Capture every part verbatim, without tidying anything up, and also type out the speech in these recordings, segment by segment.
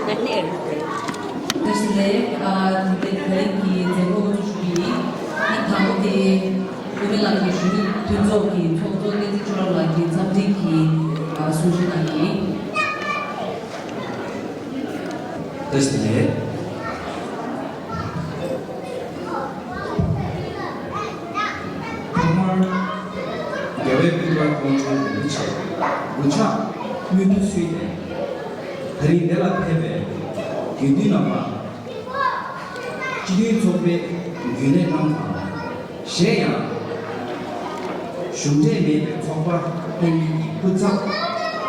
བཀྲ་ཤིས་བདེ་ལེགས། ཨ། དེ་རིང་གི་མཛད་སྒོ་འགོ་འཛུགས་ཞུ་གི་ཡིན། ཨ། དང་པོ་དེ་དབུ་མའི་ལམ་གྱི་གཞོན་ནུ་མཐུན་ཚོགས་ཀྱི་ཚོགས་གཙོ་བསྟན་འཛིན་ཆོས་གྲགས་ལགས་ཀྱིས་འཚམས་འདྲི་གི། ཨ། གསུང་བཤད་གནང་གི་ཡིན། བཀྲ་ཤིས་བདེ་ལེགས། ཐོག་མར་རྒྱལ་བའི་སྐུ་པར་སྐུ་ཕྲེང་རིན་པོ་ཆེ་འུ་ཅག་སྨོན་འདུན་གསོལ་ཏེ། ད་རིང་འདི་ལ་ཕེབས་པའི་དགེ་འདུན་རྣམ་པ། སྤྱི་མཐུན་ཚོགས་པའི་རྒྱུན་ལས་རྣམས་དང་། གཞན་ཡང་། གཞུང་འབྲེལ་མིན་པའི་ཚོགས་པ་ཕན་ཡོན་གྱི་སྐུ་ཚབ་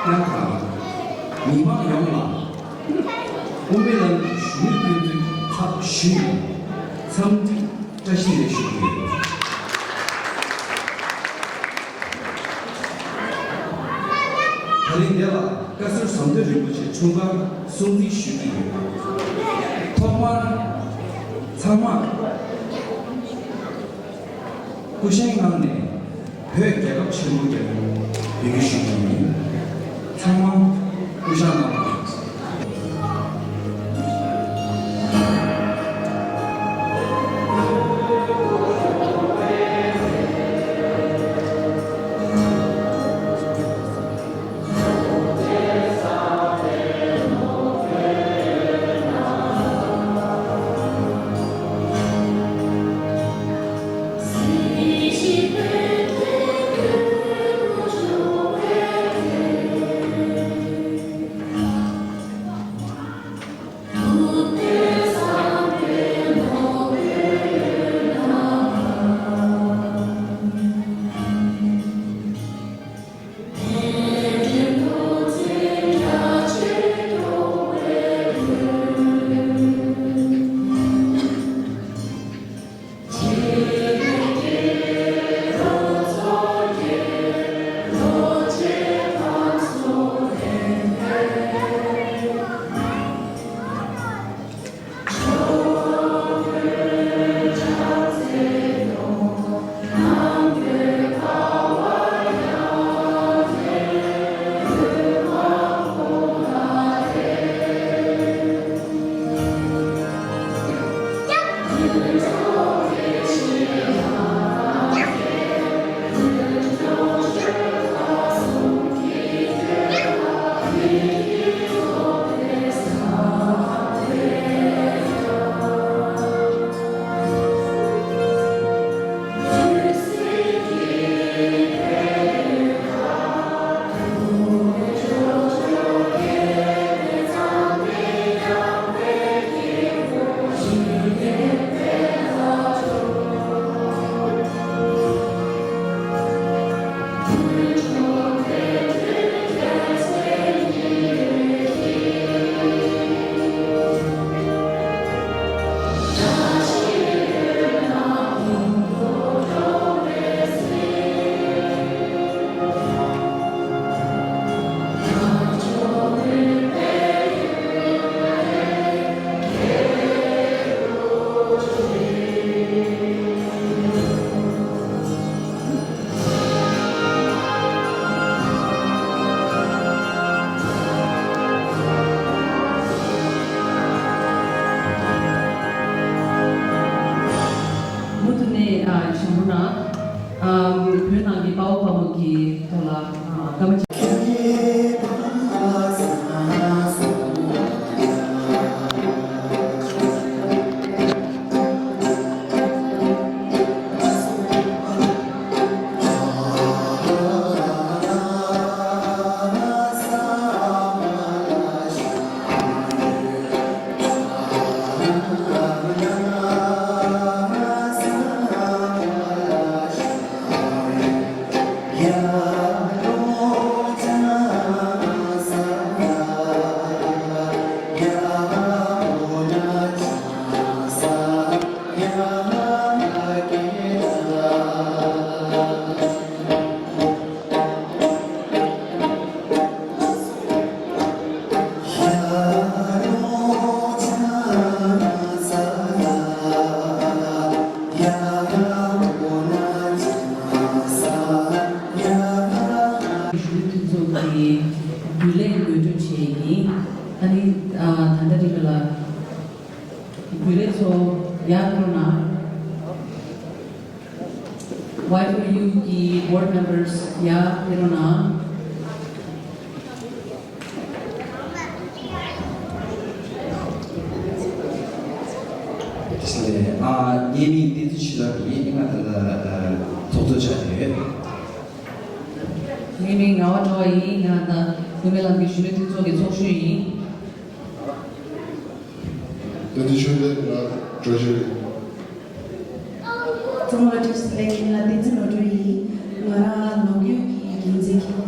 རྣམས་དང་། མི་མང་ཡོངས་ལ། དབུ་མའི་ལམ་གྱི་གཞོན་ནུ་ཕན་ཚུན་ཚབ་ཞུས་ནས་འཚམས་འདྲི་བཀྲ་ཤིས་བདེ་ལེགས་ཞུ་རྒྱུ་ཡིན། ད་རིང་འདི་ལ་བཀའ་ཟུར་ཟམ་གདོང་རིན་པོ་ཆེ་འཁྲུངས་སྐར་སྲུང་བརྩི་ཞུ་རྒྱུ་ཡིན། ཐོག་མར་ཚང་མར་སྐུ་བཞེངས་གནང་ནས་བོད་རྒྱལ་ཁབ་ཆེན་པོ་རྒྱལ་པོ་ཡོད་རྒྱུ་ཞུ་རྒྱུ་ཡིན། ཚང་མ་སྐུ་བཞེངས་གནང་། ཨ་ནི་ཨ་ད་ལྟ་རིང་ལ་བུ་ལེ་ཚོ་ཡར་འགྲོ་ན། Y four U གི་board members ཡར་འགྲོ་ན། ལགས། ཨ་ངའི་མིང་བསྟན་འཛིན་ཆོས་གྲགས་ཡིན། ང་ད་ལྟ་ཨ་ཚོགས་གཙོ་ཆགས་ཡོད། ངའི་མིང་ངག་དབང་སྒྲོལ་དཀར་ཡིན། ང་ད་བུད་མེད་ལམ་གྱི་གཞོན་ནུ་མཐུན་ཚོགས་ཀྱི་ཚོགས་གཞོན་ཡིན། བསྟན་འཛིན་ཆོས་གྲགས་ལགས། བཀྲ་ཤིས་བདེ་ལེགས། ཚང་མ་ལ་བཀྲ་ཤིས་བདེ་ལེགས། ང་བསྟན་འཛིན་ནོར་སྒྲོན་ཡིན། ང་རང་ནོར་བུ་གི་འགན་འཛིན་གྱི།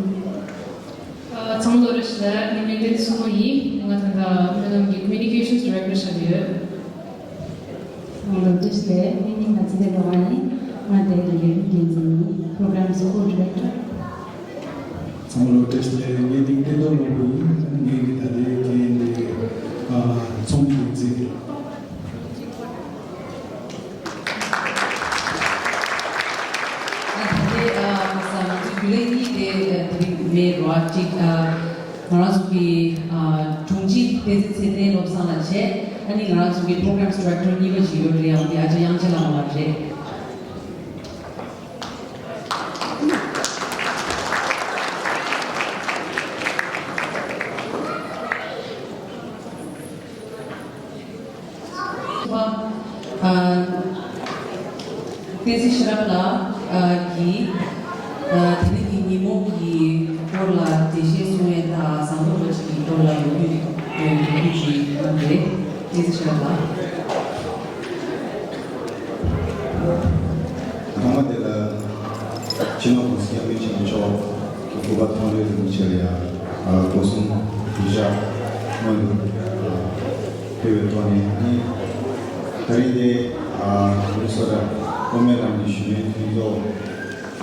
ཚང་མ་ལ་བཀྲ་ཤིས་བདེ་ལེགས། ངའི་མིང་བསྟན་འཛིན་བསོད་ནམས་ཡིན། ང་ད་ལྟ་བུད་མེད་ལམ་གྱི་communications director ཆགས་ཡོད། ཚང་མ་ལ་བཀྲ་ཤིས་བདེ་ལེགས། ངའི་མིང་ང་ཚེ་བརྟན་སྒྲོལ་དཀར་ཡིན། ང་དེ་ལ་ལས་རིམ་འགན་འཛིན་ཡིན། program support director། ཚང་མ་ལ་བཀྲ་ཤིས་བདེ་ལེགས། ངའི་མིང་བསྟན་རྡོར་ནོར་བུ་ཡིན། ངའི་ད་ལྟའི་འགན་འདི་ཨ་ཚོང་འགན་འཛིན། ཨ་ད་ལྟའི་ཨ་ཁ་སང་ང་ཚོའི་རྒྱུན་ལས་གཉིས་དེ་ཨ་དེ་རིང་མེད་རོ། ཨ་གཅིག་ཨ་ང་རང་ཚོ་གི་ཨ་དྲུང་ཆེ་བསྟན་འཛིན་ཚེ་བརྟན་བློ་བཟང་ལགས་བྱས། ཨ་ནི་ང་རང་ཚོ་གི་program director གཉིས་པ་ཅིག་ཡོད་རེད། ཡང་དེ་ཨ་ཅག་དབྱངས་ཅན་ལགས་མ་རེད། ཨ་བསྟན་འཛིན་ཤེས་རབ་ལགས་ཀྱིས་ཨ་དེ་རིང་གི་ཉིན་མོ་གི་སྐོར་ལ་འགྲེལ་བཤད་གསུང་ཡས་དང་ཟམ་གདོང་པ་ཅིག་གི་སྐོར་ལ་ཡོང་རྒྱུ་ཡོང་རྒྱུ་ཅིག་གནང་རེད། བསྟན་འཛིན་ཤེས་རབ་ལགས། ཐོག་མ་དེ་ལ་སྤྱི་ནོར་༸གོང་ས་༸སྐྱབས་མགོན་ཆེན་པོ་མཆོག་གི་སྐུ་པར་མཐོང་གྲོལ་རིན་པོ་ཆེ་ལ་ཡང་སྒོ་གསུམ་གུས་ཕྱག་སྔོན་དུ་ཕུལ་བའི་ཐོག་ནས་ནི། ད་རིང་འདི་མི་སོ་ཊ་དབུ་མའི་ལམ་གྱི་གཞོན་ནུའི་མཐུན་ཚོགས་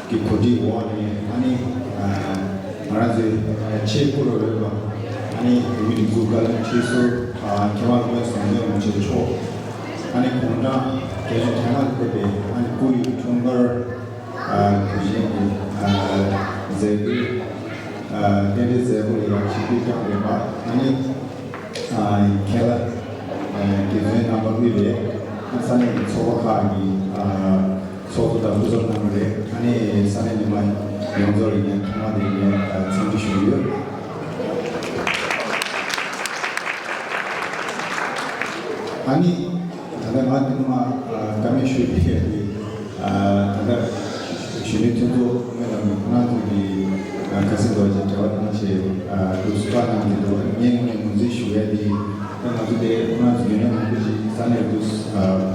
ཀྱི་གོ་སྒྲིག་འོག་ནས་ཨ་ནི་ང་རང་ཚོའི་ཆེས་བཀུར་འོས་པ་ཨ་ནི་བོད་མིའི་སྒྲིག་འཛུགས་བཀའ་བློན་ཁྲི་ཟུར་མཁས་དབང་སློབ་དཔོན་ཟམ་གདོང་རིན་པོ་ཆེ་མཆོག་ཨ་ནི་དགུང་གྲངས་བརྒྱད་ཅུ་གྱ་ལྔ་ལ་ཕེབས་པའི་ཨ་ནི་སྐུ་ཡི་འཁྲུངས་སྐར་གུས་ཆེན་གྱི་མཛད་སྒོའི་རྟེན་འབྲེལ་མཛད་སྒོ་ལ་ཡང་ཆིབས་བསྒྱུར་བསྐྱངས་པའི་བར་ཨ་ནི་མཁན་བླ་དགེ་བཙུན་རྣམ་པ་དབུས་པའི་ས་གནས་ཀྱི་ཚོགས་པ་ཁག་གི་ཚོགས་གཙོ་དང་སྐུ་ཚབ་རྣམ་པ་རེད། ཨ་ནི་ས་གནས་མི་མང་ཡོངས་རྫོགས་ལ་ངས་ཐོག་མ་དེ་ངས་འཚམས་འདྲི་ཞུ་གི་ཡོད། ཨ་ནི་ད་ལྟ་ང་འདི་ནས་མར་བཀའ་མོལ་ཞུ་ཡས་དེ། ད་ལྟ་གཞོན་ནུའི་མཐུན་ཚོགས་སྔོན་ལ་ཁོང་རྣམ་ཚོ་གིས་ཁ་སང་འདྲ་བོ་ཅིག་འབྲེལ་བ་གནང་བྱས་འདུག་སེ་བཀའ་གནང་གི་འདུག་ངས་དངོས་གནས་ངོས་འཛིན་ཞུ་ཡས་དེ། ད་ང་ཚོ་དེ་ཁོང་རྣམ་ཚོ་རྒྱུན་ལས་མང་པོ་ཅིག་ས་གནས་འདུག་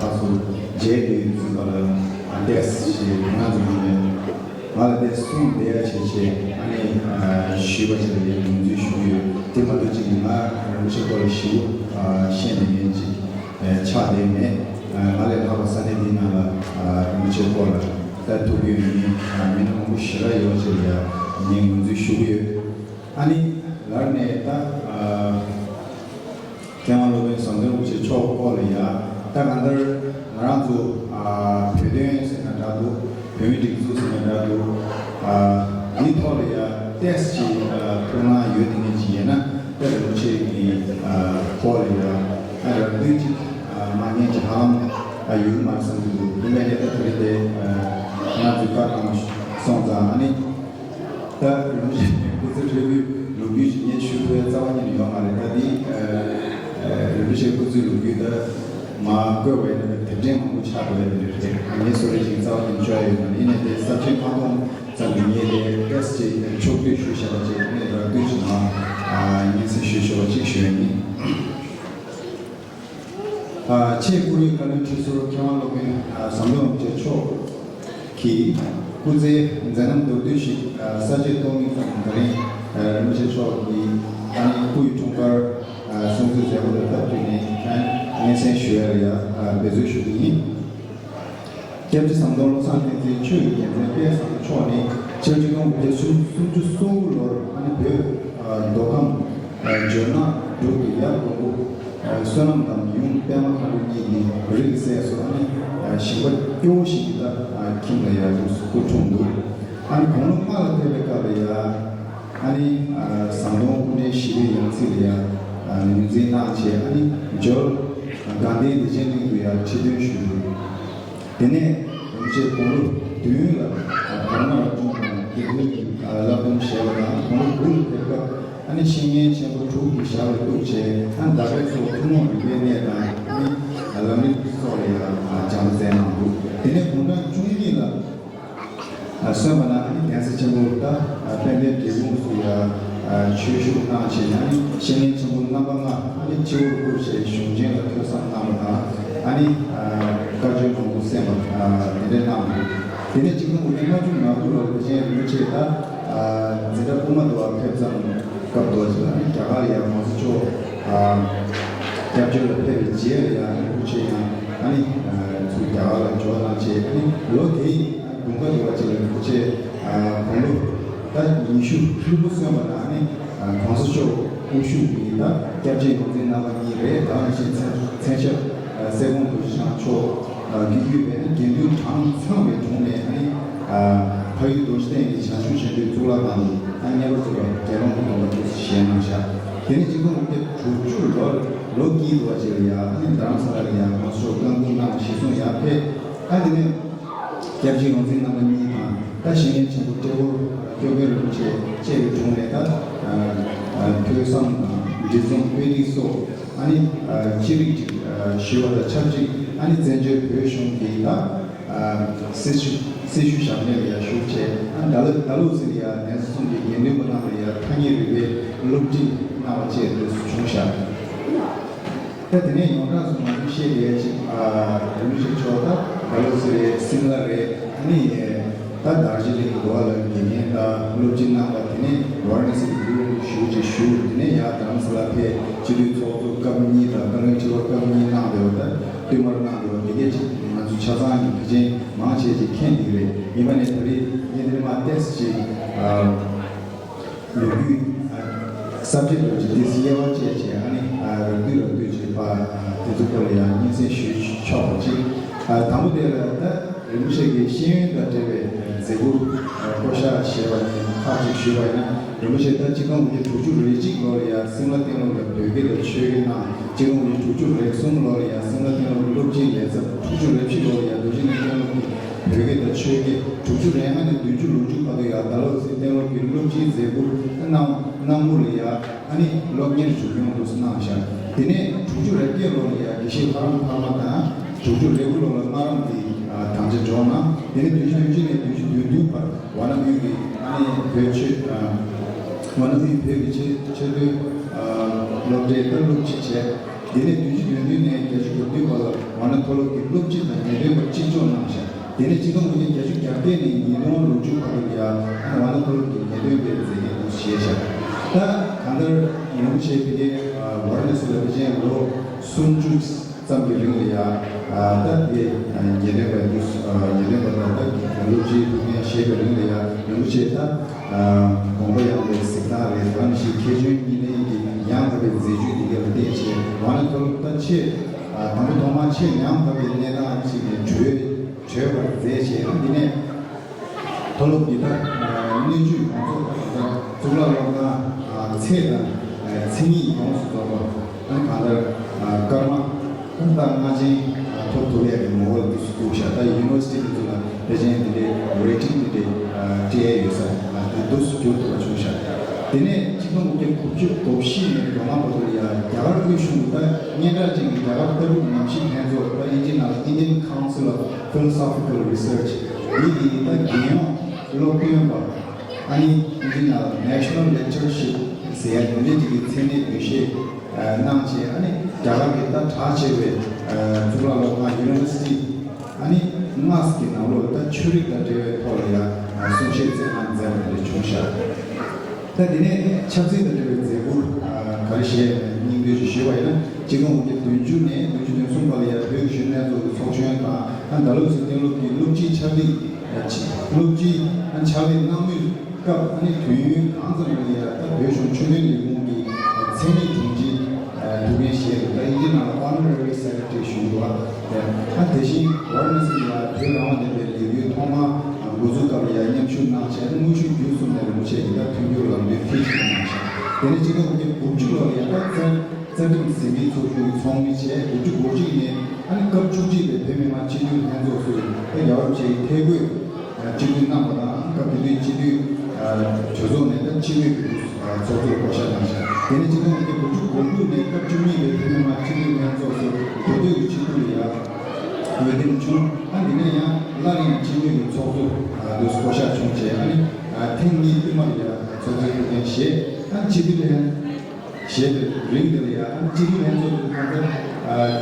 ཕར་ཚུར་མཇལ་དུས་ཙམ་པ་ལ་ཏོག་ཙམ་ཞིག་ཁོང་རྣམ་ཚོ་གིས་ང་ལ་དེ་གསུངས་བསྡད་ཡ་བྱས་བྱས་ཨ་ནི་ཞུས་པ་ཅིག་ལ་ངས་ངོས་འཛིན་ཞུ་གི་ཡོད། དེ་མ་གཏོགས་ཅིག་ང་རིན་པོ་ཆེ་སྐོར་ལ་ཞིབ་པོ་ཤེས་ནས་ངས་ཅིག་ཆགས་བསྡད་མེད། ང་ལས་ལྷག་པ་ས་གནས་འདིའི་ནང་ལ་རིན་པོ་ཆེ་སྐོར་ལ་ལྟ་ཐུབ་ཀྱི་ཡོད་མེད་མི་སྣ་མང་པོ་ཞེ་དྲག་ཡོད་ཅེས་ལ་ངས་ངོས་འཛིན་ཞུ་གི་ཡོད། ཨ་ནི་ལར་ནས་ད་མཁས་དབང་སློབ་དཔོན་ཟམ་གདོང་རིན་པོ་ཆེ་མཆོག་སྐོར་ལ་ཡ་ད་གང་ལྟར་ང་རང་ཚོ་བོད་དོན་ཟེར་ན་འདྲ་འདུག་བོད་མིའི་སྒྲིག་འཛུགས་ཟེར་ན་འདྲ་འདུག་འདིའི་ཐོག་ལ་ཡ་ཏོག་ཙམ་ཅིག་ཐུགས་སྣང་ཡོད་དེ་ངེས་ཅིག་ཡིན་ན། ད་རིན་པོ་ཆེ་གི་སྐོར་ལ་ཡང་ཨ་རང་འདོད་ཅིག་མ་ཉན་ཅིག་ཧ་ལམ་ཡོད་མ་རེད་བསམ་གྱི་འདུག་དེ་འདྲ་ཡིན་ད་དེ་རིང་དེ་ང་ཚོས་བཀའ་གནང་སོང་ཙང་ཨ་ནི་ད་རིན་པོ་ཆེ་སྐུ་ཚེ་ཧྲིལ་པོའི་ལོ་རྒྱུས་ཅིག་ངས་ཞུ་ཐུབ་ཡ་རྩ་བ་ཉིད་ནས་ཡོད་མ་རེད། ད་འདི་རིན་པོ་ཆེ་སྐུ་ཚེའི་ལོ་རྒྱུས་ད་མ་བཀོད་པ་ཡིན་ན་དེབ་ཕྲེང་མང་པོ་ཆགས་འགྲོ་ཡ་དེ་འདྲ་རེད། ངས་བཟོ་འདྲ་ཅིག་རྩ་བ་ཉིད་ནས་བཅོ་ཡ་ཡོད་མ་རེད། ཡིན་ནའི་དེ་ས་ཆ་མ་མཐོང་། ཙམ་གྱི་ངས་དེ་ཏོག་ཙམ་ཅིག་ཕྱོགས་བསྡུས་ཞུས་བཞག་པ་ཅིག་ངས་རང་འདོད་ཅིག་མ་སྙན་སེང་ཞུས་ཆོག་པ་ཅིག་ཞུ་ཡ་ཡིན། ཆེས་བཀུར་འོས་བཀའ་བློན་ཁྲི་ཟུར་མཁས་དབང་སློབ་དཔོན་ཟམ་གདོང་རིན་པོ་ཆེ་མཆོག་གི་སྐུ་ཚེའི་མཛད་རྣམ་མདོར་བསྡུས་ཤིག་གསར་བརྗེའི་སྟོང་ཉིད་ཙམ་ད་རིང་རིན་པོ་ཆེ་མཆོག་གི་ཨ་ནི་སྐུ་ཡི་འཁྲུངས་སྐར་སྲུང་བརྩིའི་མཛད་སྒོ་དང་སྟབས་བསྟུན་ནས་སྙན་སེང་ཞུ་ཡ་ལ་ཡ་འབད་རྩོལ་ཞུ་གི་ཡིན། སྐྱབས་རྗེ་ཟམ་གདོང་བློ་བཟང་བསྟན་འཛིན་ཆོས་ཀྱི་རྒྱལ་མཚན་དཔལ་བཟང་པོ་མཆོག་ནི་ཕྱི་ལོ་ཆིག་སྟོང་དགུ་བརྒྱ་སུམ་ཅུ་སོ་དགུ་ལོར་ཨ་ནི་བོད་མདོ་ཁམས་ཇོ་ནང་འབྲུག་གི་ཡབ་དགོན་པ་བསོད་ནམས་དང་ཡུམ་པད་མ་མཁའ་འགྲོ་གཉིས་ཀྱི་རིགས་སྲས་སུ་ཨ་ནི་ཞིང་པ་སྐྱོ་བོ་ཞིག་གི་ད་ཁྱིམ་ལ་ཡ་སྐུ་འཁྲུངས་འདུག་ཨ་ནི་དགུང་ལོ་ལྔ་ལ་ཕེབས་པའི་སྐབས་ལ་ཡ། ཨ་ནི་ཟམ་གདོང་སྐུ་ཕྲེང་བཞི་པའི་ཡང་སྲིད་ལ་ཡ་ ངོས་འཛིན་གནང་བྱས། ཨ་ནི་འབྱོར་དགའ་ལྡན་བདེ་ཆེན་གླིང་དུ་ཡང་ཁྲི་འདོན་ཞུས་འདུག་དེ་ནས་རིན་པོ་ཆེ་དགུང་ལོ་བདུན་ལ་བར་མར་འཁྲུངས་ནས་དགེ་འདུན་གྱི་བསླབ་སྡོམ་བཞེས་པ་དང་། དགུང་ལོ་དགུ་ལ་ཕེབས་སྐབས་ཨ་ནི་བཤེས་གཉེན་ཆེན་པོ་དྲུག་གི་ཞབས་ལ་གཏུགས་བྱས། ཨ་ནི་ཟླ་བསྒྲིལ་སོགས་ཐུན་མོང་རིག་པའི་གནས་དང་། ཨ་ནི་ལམ་རིམ་སོགས་ལ་ཡང་སྦྱངས་པ་མཛད་གནང་འདུག་དེ་ནས་དགུང་གྲངས་བཅུ་གཉིས་ལ་ཨ་སོན་པ་ན། ཨ་ནི་གདན་ས་ཆེན་པོ་ད་ཨ་དཔལ་ལྡན་འབྲས་སྤུངས་སུ་ཡང་ཨ་ཆོས་ཞུགས་གནང་བྱས། ཨ་ནི་བཤེས་གཉེན་ཆེན་པོ་རྣམ་པ་ལྔ་ཨ་ནི་སྤྱི་བོར་བཀུར་བྱས་གཞུང་ཆེན་ལ་ཐོས་བསམ་གནང་བ་དང་། ཨ་ནི་ཨ་བཀའ་ཆོས་མང་པོ་གསན་པ་ཨ་དེ་འདྲ་གནང་འདུག་དེ་ནས་ཆིག་སྟོང་དགུ་བརྒྱ་ལྔ་བཅུ་ང་དགུ་ལོར་བདེ་ཆེན་རིན་པོ་ཆེ་ད་ཨ་འཛིན་གྲྭ་དཔུང་མ་དུ་བ་ཕེབས་ཙམ་སྐབས་དུ་བ་ཅིག་ལ། ཨ་ནི་རྒྱ་གར་ལ་ཡང་༸གོང་ས་མཆོག་ཨ་སྐྱབས་བཅོལ་ལ་ཕེབས་པའི་རྗེས་ལ་ཡང་རིན་པོ་ཆེ་ཡང་ཨ་ནི་ཨ་ཚུར་རྒྱ་གར་ལ་འབྱོར་གནང་བྱས། ཨ་ནི་ལོ་དེའི་དགུན་ཁ་དུ་བ་ཅིག་ལ་རིན་པོ་ཆེ་ཨ་དགུང་ལོ་ད་ཉི་ཤུ་ལྷུག་པོ་སོན་པ་ན། ཨ་ནི་༸གོང་ས་མཆོག་དབུ་བཞུགས་ཀྱི་ད་སྐྱབས་རྗེ་ཡོངས་འཛིན་རྣམ་པ་གཉིས་རེད། ད་ག་ནང་བཞིན་མཚན་མཚན་ཞབས་ཨ་སྲས་སྐུ་ཞབས་མཆོག་ཨ་བརྒྱུད་པའི་དགེ་འདུན་གྲངས་ཚང་བའི་དྲུང་ནས། ཨ་ནི་ཨ་ཕ་ཡུལ་རྡོ་རྗེ་གདན་གྱི་བྱང་ཆུབ་ཆེན་པོའི་གཙུག་ལག་ཁང་དུ་ཨ་ནི་བསྙེན་པར་ཚུགས་པ་དགེ་སློང་དུ་འདོན་པ་དེ་བཞེས་གནང་བཞག་དེ་ནས་ཆིག་སྟོང་དགུ་བརྒྱ་དྲུག་ཅུ་ལོར་ལོ་དཀྱིལ་དུ་བ་ཅིག་ལ་ཡང་ཨ་ནི་རྡ་རམ་ས་ལ་ལ་ཡང་༸གོང་ས་མཆོག་བཀའ་འབུམ་གནང་བ་གཞིར་བཟུང་ཡར་ཕེབས། ཨ་དེ་ནས་སྐྱབས་རྗེ་ཡོངས་འཛིན་རྣམ་པ་གཉིས་དང་། ད་བཤེས་གཉེན་ཆེན་པོ་ཏྲེ་ཧོར་སྐྱོབ་མགོན་རིན་པོ་ཆེ་བཅས་ཀྱི་དྲུང་ནས་ད་ཨ་ཨ་ཐོས་བསམ་དང་འབྲི་རྩོམ་དཔེ་ཁྲིད་སོགས་ཨ་ནི་ཨ་ཅི་རིགས་ཅིག་ཨ་ཞུ་བ་དང་ཆབས་ཅིག་ཨ་ནི་བཙན་བྱོལ་བོད་གཞུང་གི་ད་ཨ་སྲི་ཞུ་སྲི་ཞུ་ཞབས་གནས་ལ་ཡང་ཞུགས་བྱས། ཨ་ནི་ད་ལོ་ད་ལོ་ཚུན་ཡང་གདན་ས་གསུམ་གྱི་དགེ་འདུན་པ་རྣམས་ལ་ཡང་ཐ་སྙད་རིག་པའི་སློབ་ཁྲིད་གནང་བ་བཅས་དུ་བྱུང་བཞག་ད་དེ་ནས་ཡོངས་གྲགས་སུ་ང་ཚོས་བཤད་བསྡད་ཅིག་ཨ་རིན་པོ་ཆེ་མཆོག་ད་ད་ལོ་ཚོད་རེད། སིམ་ལ་རེད། ཨ་ནི་ད་དར་ཇི་ལིང་གི་འགྲོ་བ་ལ་དགེ་རྒན་དང་སློབ་སྤྱི་གནང་བ། དེ་ནས་ཝཱ་ར་ཎ་སི་གི་ལུགས་ཞུ་ཅིག་ཞུ། དེ་ནས་ཡར་རྡ་རམ་ས་ལ་ཕེབས། སྤྱི་འཐུས་ཚོགས་གཙོ་སྐབས་གཉིས་དང་བཀའ་བློན་ཁྲི་པ་སྐབས་གཉིས་གནང་བསྡད་པ་དང་། བསྟུད་མར་གནང་བསྡད་པ་འདི་གས་ཅིག་ང་ཚོ་ཆ་ཚང་གི་ཕལ་ཆེར་མང་ཆེ་ཅིག་མཁྱེན་བསྡད་རེད། ཡིན་པ་ནས་ད་རེས་ངས་འདིར་མ་ཏོག་ཙམ་ཅིག་ཨ། ལོ་རྒྱུས་ཨ་སབ་ཇེག་ལ་ཅིག་ཏོག་ཙམ་དབྱེ་བ་དཔྱད་བྱས། ཨ་ནི་ཨ་རགས་བསྡུས་རགས་བསྡུས་ཅིག་ཕར་ཨ་དེ་ཚོ་སྐོར་ལ་ཡང་སྙན་སེང་ཞུ་ཆོག་པ་ཅིག་ཨ་དང་པོ་དེ་ལ་ད་རིན་པོ་ཆེ་གི་ཤེས་ཡོན་དང་འབྲེལ་བའི་མཛད་ཁུར་ཨ་བསྐོ་བཞག་བཞེས་པ་ནས་ཁག་ཅིག་ཞུས་པ་ཡིན་ན། རིན་པོ་ཆེ་ད་ཆིག་སྟོང་དགུ་བརྒྱ་དྲུག་ཅུ་རེ་གཅིག་ལོར་ཡང་སིམ་ལ་གཏན་སློབ་ལ་བོད་སྐད་དང་ཆོས་སྐད་གནང་། ཆིག་སྟོང་དགུ་བརྒྱ་དྲུག་ཅུ་རེ་གསུམ་ལོར་ཡང་སིམ་ལ་གཏན་སློབ་སློབ་སྤྱིའི་ལས་ཚབ། དྲུག་ཅུ་རེ་བཞི་ལོར་ཡང་རྡོ་རྗེ་གླིང་གཏན་སློབ་ཀྱི་བོད་སྐད་དང་ཆོས་སྐད། དྲུག་ཅུ་རེ་ལྔ་ནས་བདུན་ཅུ་ལོ་མཇུག་བར་དུ་ཡང་ཟླ་ལོ་ཚེ་གཏན་སློབ་ཀྱི་སློབ་སྤྱིའི་མཛད་ཁུར་གནང་། གནང་མུར་ལ་ཡང་ཨ་ནི་སློབ་གཉེར་མཇུག་སྐྱོང་དུ་གནང་བཞག་དེ་ནས་དྲུག་ཅུ་རེ་བརྒྱད་ལོར་ཡང་དགེ་བཤེས་ཕ་རམ་ཕ་མ་དང་། དྲུག་ཅུ་རེ་དགུ་ལོ་ལ་སྨ་རམ་གྱི་ཨ་དམ་བཅའ་འཇོག་གནང་། དེ་ནས་བདུན་ཅུ་དོན་གཅིག་ནས་བདུན་ཅུ་དོན་བདུན་བར་ཝཱ་ཎ་དབུས་ཀྱི་ཨ་ནི་བོད་ཆོས་ཨ་ཝཱ་ཎ་དབུས་བོད་ཀྱི་ཆེས་ཆེས་མཐོའི་ཨ་སློབ་གྲྭའི་ད་སློབ་སྤྱི་བྱས། དེ་ནས་བདུན་ཅུ་དོན་བདུན་ནས་བརྒྱད་ཅུ་གྱ་བདུན་བར་ལ་ཝཱ་ཎ་མཐོ་སློབ་ཀྱི་སློབ་སྤྱི་དང་ངེས་སྟོན་པ་གཅིག་ལྕོགས་གནང་བཞག་དེ་ནས་ཆིག་སྟོང་དགུ་བརྒྱ་བརྒྱད་ཅུ་གྱ་བརྒྱད་ནས་ཉིས་སྟོང་ལོ་མཇུག་བར་དུ་ཡང་ཝཱ་ཎ་མཐོ་སློབ་ཀྱི་ངེས་སྟོན་པའི་མཛད་འགན་དུ་བཞེས་བཞག་ད་གང་ལྟར་རིན་པོ་ཆེ་དེ་གའི་ཝཱ་ར་ཎ་སི་ལ་ཕལ་ཆེར་ལོ་སུམ་ཅུ་ཙམ་གྱི་རིང་ལ་ཡང་ད་དེ་ངེས་སྟོན་པ་དུ་ངེས་སྟོན་པ་དང་ད་སློབ་སྤྱིའི་ཐུགས་འགན་བཞེས་པའི་རིང་ལ་ཡང་རིན་པོ་ཆེ་ད་དགོངས་པ་ཡངས་པའི་གཟིགས་སྟངས་རེད། ད་ག་ནང་བཞིན་མཁས་ཆུང་གཉིས་ལྡན་གྱི་ཡང་དག་པའི་མཛད་སྤྱོད་འདི་ག་ལ་བརྟེན་བྱས་ཝཱ་ཎ་མཐོ་སློབ་ད་ཆེས་དང་པོ་ཐོག་མར་ཆེས་ཡང་དག་པའི་གནས་སྟངས་ཤིག་ནས་གྲོལ་གྲོལ་བར་མཛད་བྱས། འདི་ནས་མཐོ་སློབ་ཀྱི་ད་སྣོད་བཅུད་ཡོངས་རྫོགས་ད་གཙུག་ལག་སློབ་ཁང་ཚད་དང་མཚན་ཉིད་ཡོངས་སུ་རྫོགས་པ། གང་ལྟར་སྐར་མ་ད་ལྔ་ཅན་ཐོབ་ཐུབ་ཡག་གི་ངོ་བོ་ལ་འདུག་སུ་འདུག་ཤག་ད་ཡུ་ནི་ཝར་སི་ཊི་དེ་ཚོ་ལ་ཕལ་ཆེར་འདི་འདྲའི་རེ་ཊིང་འདི་འདྲའི་སྤྲད་ཡོད་ས་དེ་འདུག་སུ་འགྱུར་ཐུབ་པ་བྱུང་ཤག་དེ་ནས་ཆིག་སྟོང་དགུ་བརྒྱ་དགུ་བཅུ་གོ་བཞི་ནས་མདོ་སྔགས་བར་དུ་ལ་ཡང་རྒྱ་གར་དབུས་གཞུང་གི་ད་སྙན་གྲགས་ཅན་གྱི་རྒྱ་གར་ལྟ་གྲུབ་ཉམས་ཞིབ་ལྷན་ཚོགས། ད་ཨིན་ཇི་ནང་ལ་Indian Council of Philosophical Research འདི་གི་ད་རྒྱལ་ཡོངས་སློབ་སྟོན་པ་ཨ་ནི་ཨིན་ཇི་ནང་ལ་National Lectureship ཟེར་ཡ་འདི་འདྲའི་ཅིག་གི་མཚན་གནས་འབུལ་བཞེས་གནང་བྱས། ཨ་ནི་རྒྱ་གར་གྱི་ད་གྲགས་ཆེ་བའི་གཙུག་ལག་སློབ་ཁང་ཡུ་ནི་ཝར་སི་ཊི་ཨ་ནི་ལྔ་གི་ནང་ལོགས་ད་ཆོས་རིག་དང་འབྲེལ་བའི་ཐོག་ལ་ཡང་གསུང་བཤད་བསྩལ་གནང་མཛད་པ་དེ་འདྲ་བྱུང་ཤག་ད་དེ་ནས་ཆབ་སྲིད་དང་འབྲེལ་བའི་མཛད་ཁུར་ག་རེ་བཞེས་ཡོད་མེད་སྙིང་བསྡུས་ཤིག་ཞུས་པ་ཡིན་ན། ཆིག་སྟོང་དགུ་བརྒྱ་བདུན་ཅུ་ནས་བདུན་ཅུ་དོན་གསུམ་བར་ལ་ཡང་བོད་ཀྱི་གཞོན་ནུ་ལྷན་ཚོགས་ཀྱི་ཚོགས་གཞོན་དང་། ཨ་ནི་ད་ལོ་ཚུན་གཏན་སློབ་ཀྱི་སློབ་སྤྱིའི་ཕྱག་ལས་གནང་མུས་སྐབས་ཨ་ནི་དུས་ཡུན་གང་ཙམ་རིང་ལ་ཡང་ད་བོད་གཞུང་ཆོས་དོན་ལས་ཁུངས་ཀྱི་མཚན་ཉིད་དྲུང་ཆེ་ཐུགས་འགན་བཞེས་འདུག་ད་ཨིན་ཇི་ནང་ལ་Honorary Secretary ཞུ་འདུག་ཨ་དེ་བཞིན་ཝཱ་ར་ཎ་སི་ལ་བོད་རང་དབང་ལྡན་པའི་ལས་འགུལ་ཐོག་མ་འགོ་འཛུགས་སྐབས་ལ་ཡང་མཉམ་ཞུགས་གནང་བྱས། དངོས་ཤུགས་བརྒྱུད་གསུམ་ནས་རིན་པོ་ཆེ་གིས་ད་མཐུན་འགྱུར་ལམ་སྟོན་ཕུལ་ཞིག་གནང་ཞིང་། དེ་ནས་ཆིག་སྟོང་དགུ་བརྒྱ་དགུ་བཅུ་ལོར་ཡང་ད་བཙན་ རྩ་ཁྲིམས་ཟིན་བྲིས་ཚོགས་ཆུང་གི་ཚོགས་མི་བྱས། དགུ་བཅུ་གོ་གཅིག་ནས་ཨ་ནི་སྐབས་བཅུ་གཅིག་པའི་བོད་མི་མང་སྤྱི་འཐུས་ལྷན་ཚོགས་སུ་ད་རྒྱལ་བ་རིན་པོ་ཆེའི་ཐད་བསྐོས་སྤྱི་འཐུས་གནང་བ་དང་། སྐབས་དེ་དུས་སྤྱི་འཐུས་གྲོས་ཚོགས་ནས་ད་སྤྱི་འཐུས་ཀྱི་ཚོགས་གཙོར་བསྐོ་བཞག་གནང་བཞག་དེ་ནས་སྤྱི་འཐུས་དགུ་བཅུ་གོ་དྲུག་ནས་སྐབས་བཅུ་གཉིས་པའི་བོད་མི་མང་སྤྱི་འཐུས་ལྷན་ཚོགས་སུ་མདོ་སྟོད་ཀྱི་སྤྱི་འཐུས་ལ་ཡང་འོས་འདེམས་བྱུང་། ཨ་འདི་ནས་ཡང་སླར་ཡང་སྤྱི་འཐུས་ཀྱི་ཚོགས་གཙོ་དུ་བསྐོ་བཞག་བྱུང་རྗེས། ཨ་ནི་ཐེངས་གཉིས་བསྟུད་མར་ཡང་ཚོགས་གཙོའི་ཐུགས་འགན་བཞེས། ཨ་སྤྱི་འཐུས་ལྷན་བཞེས་པའི་རིང་དེ་ལ་ཡང་སྤྱི་འཐུས་ལྷན་ཚོགས་ཀྱི་ཁ་ཚ་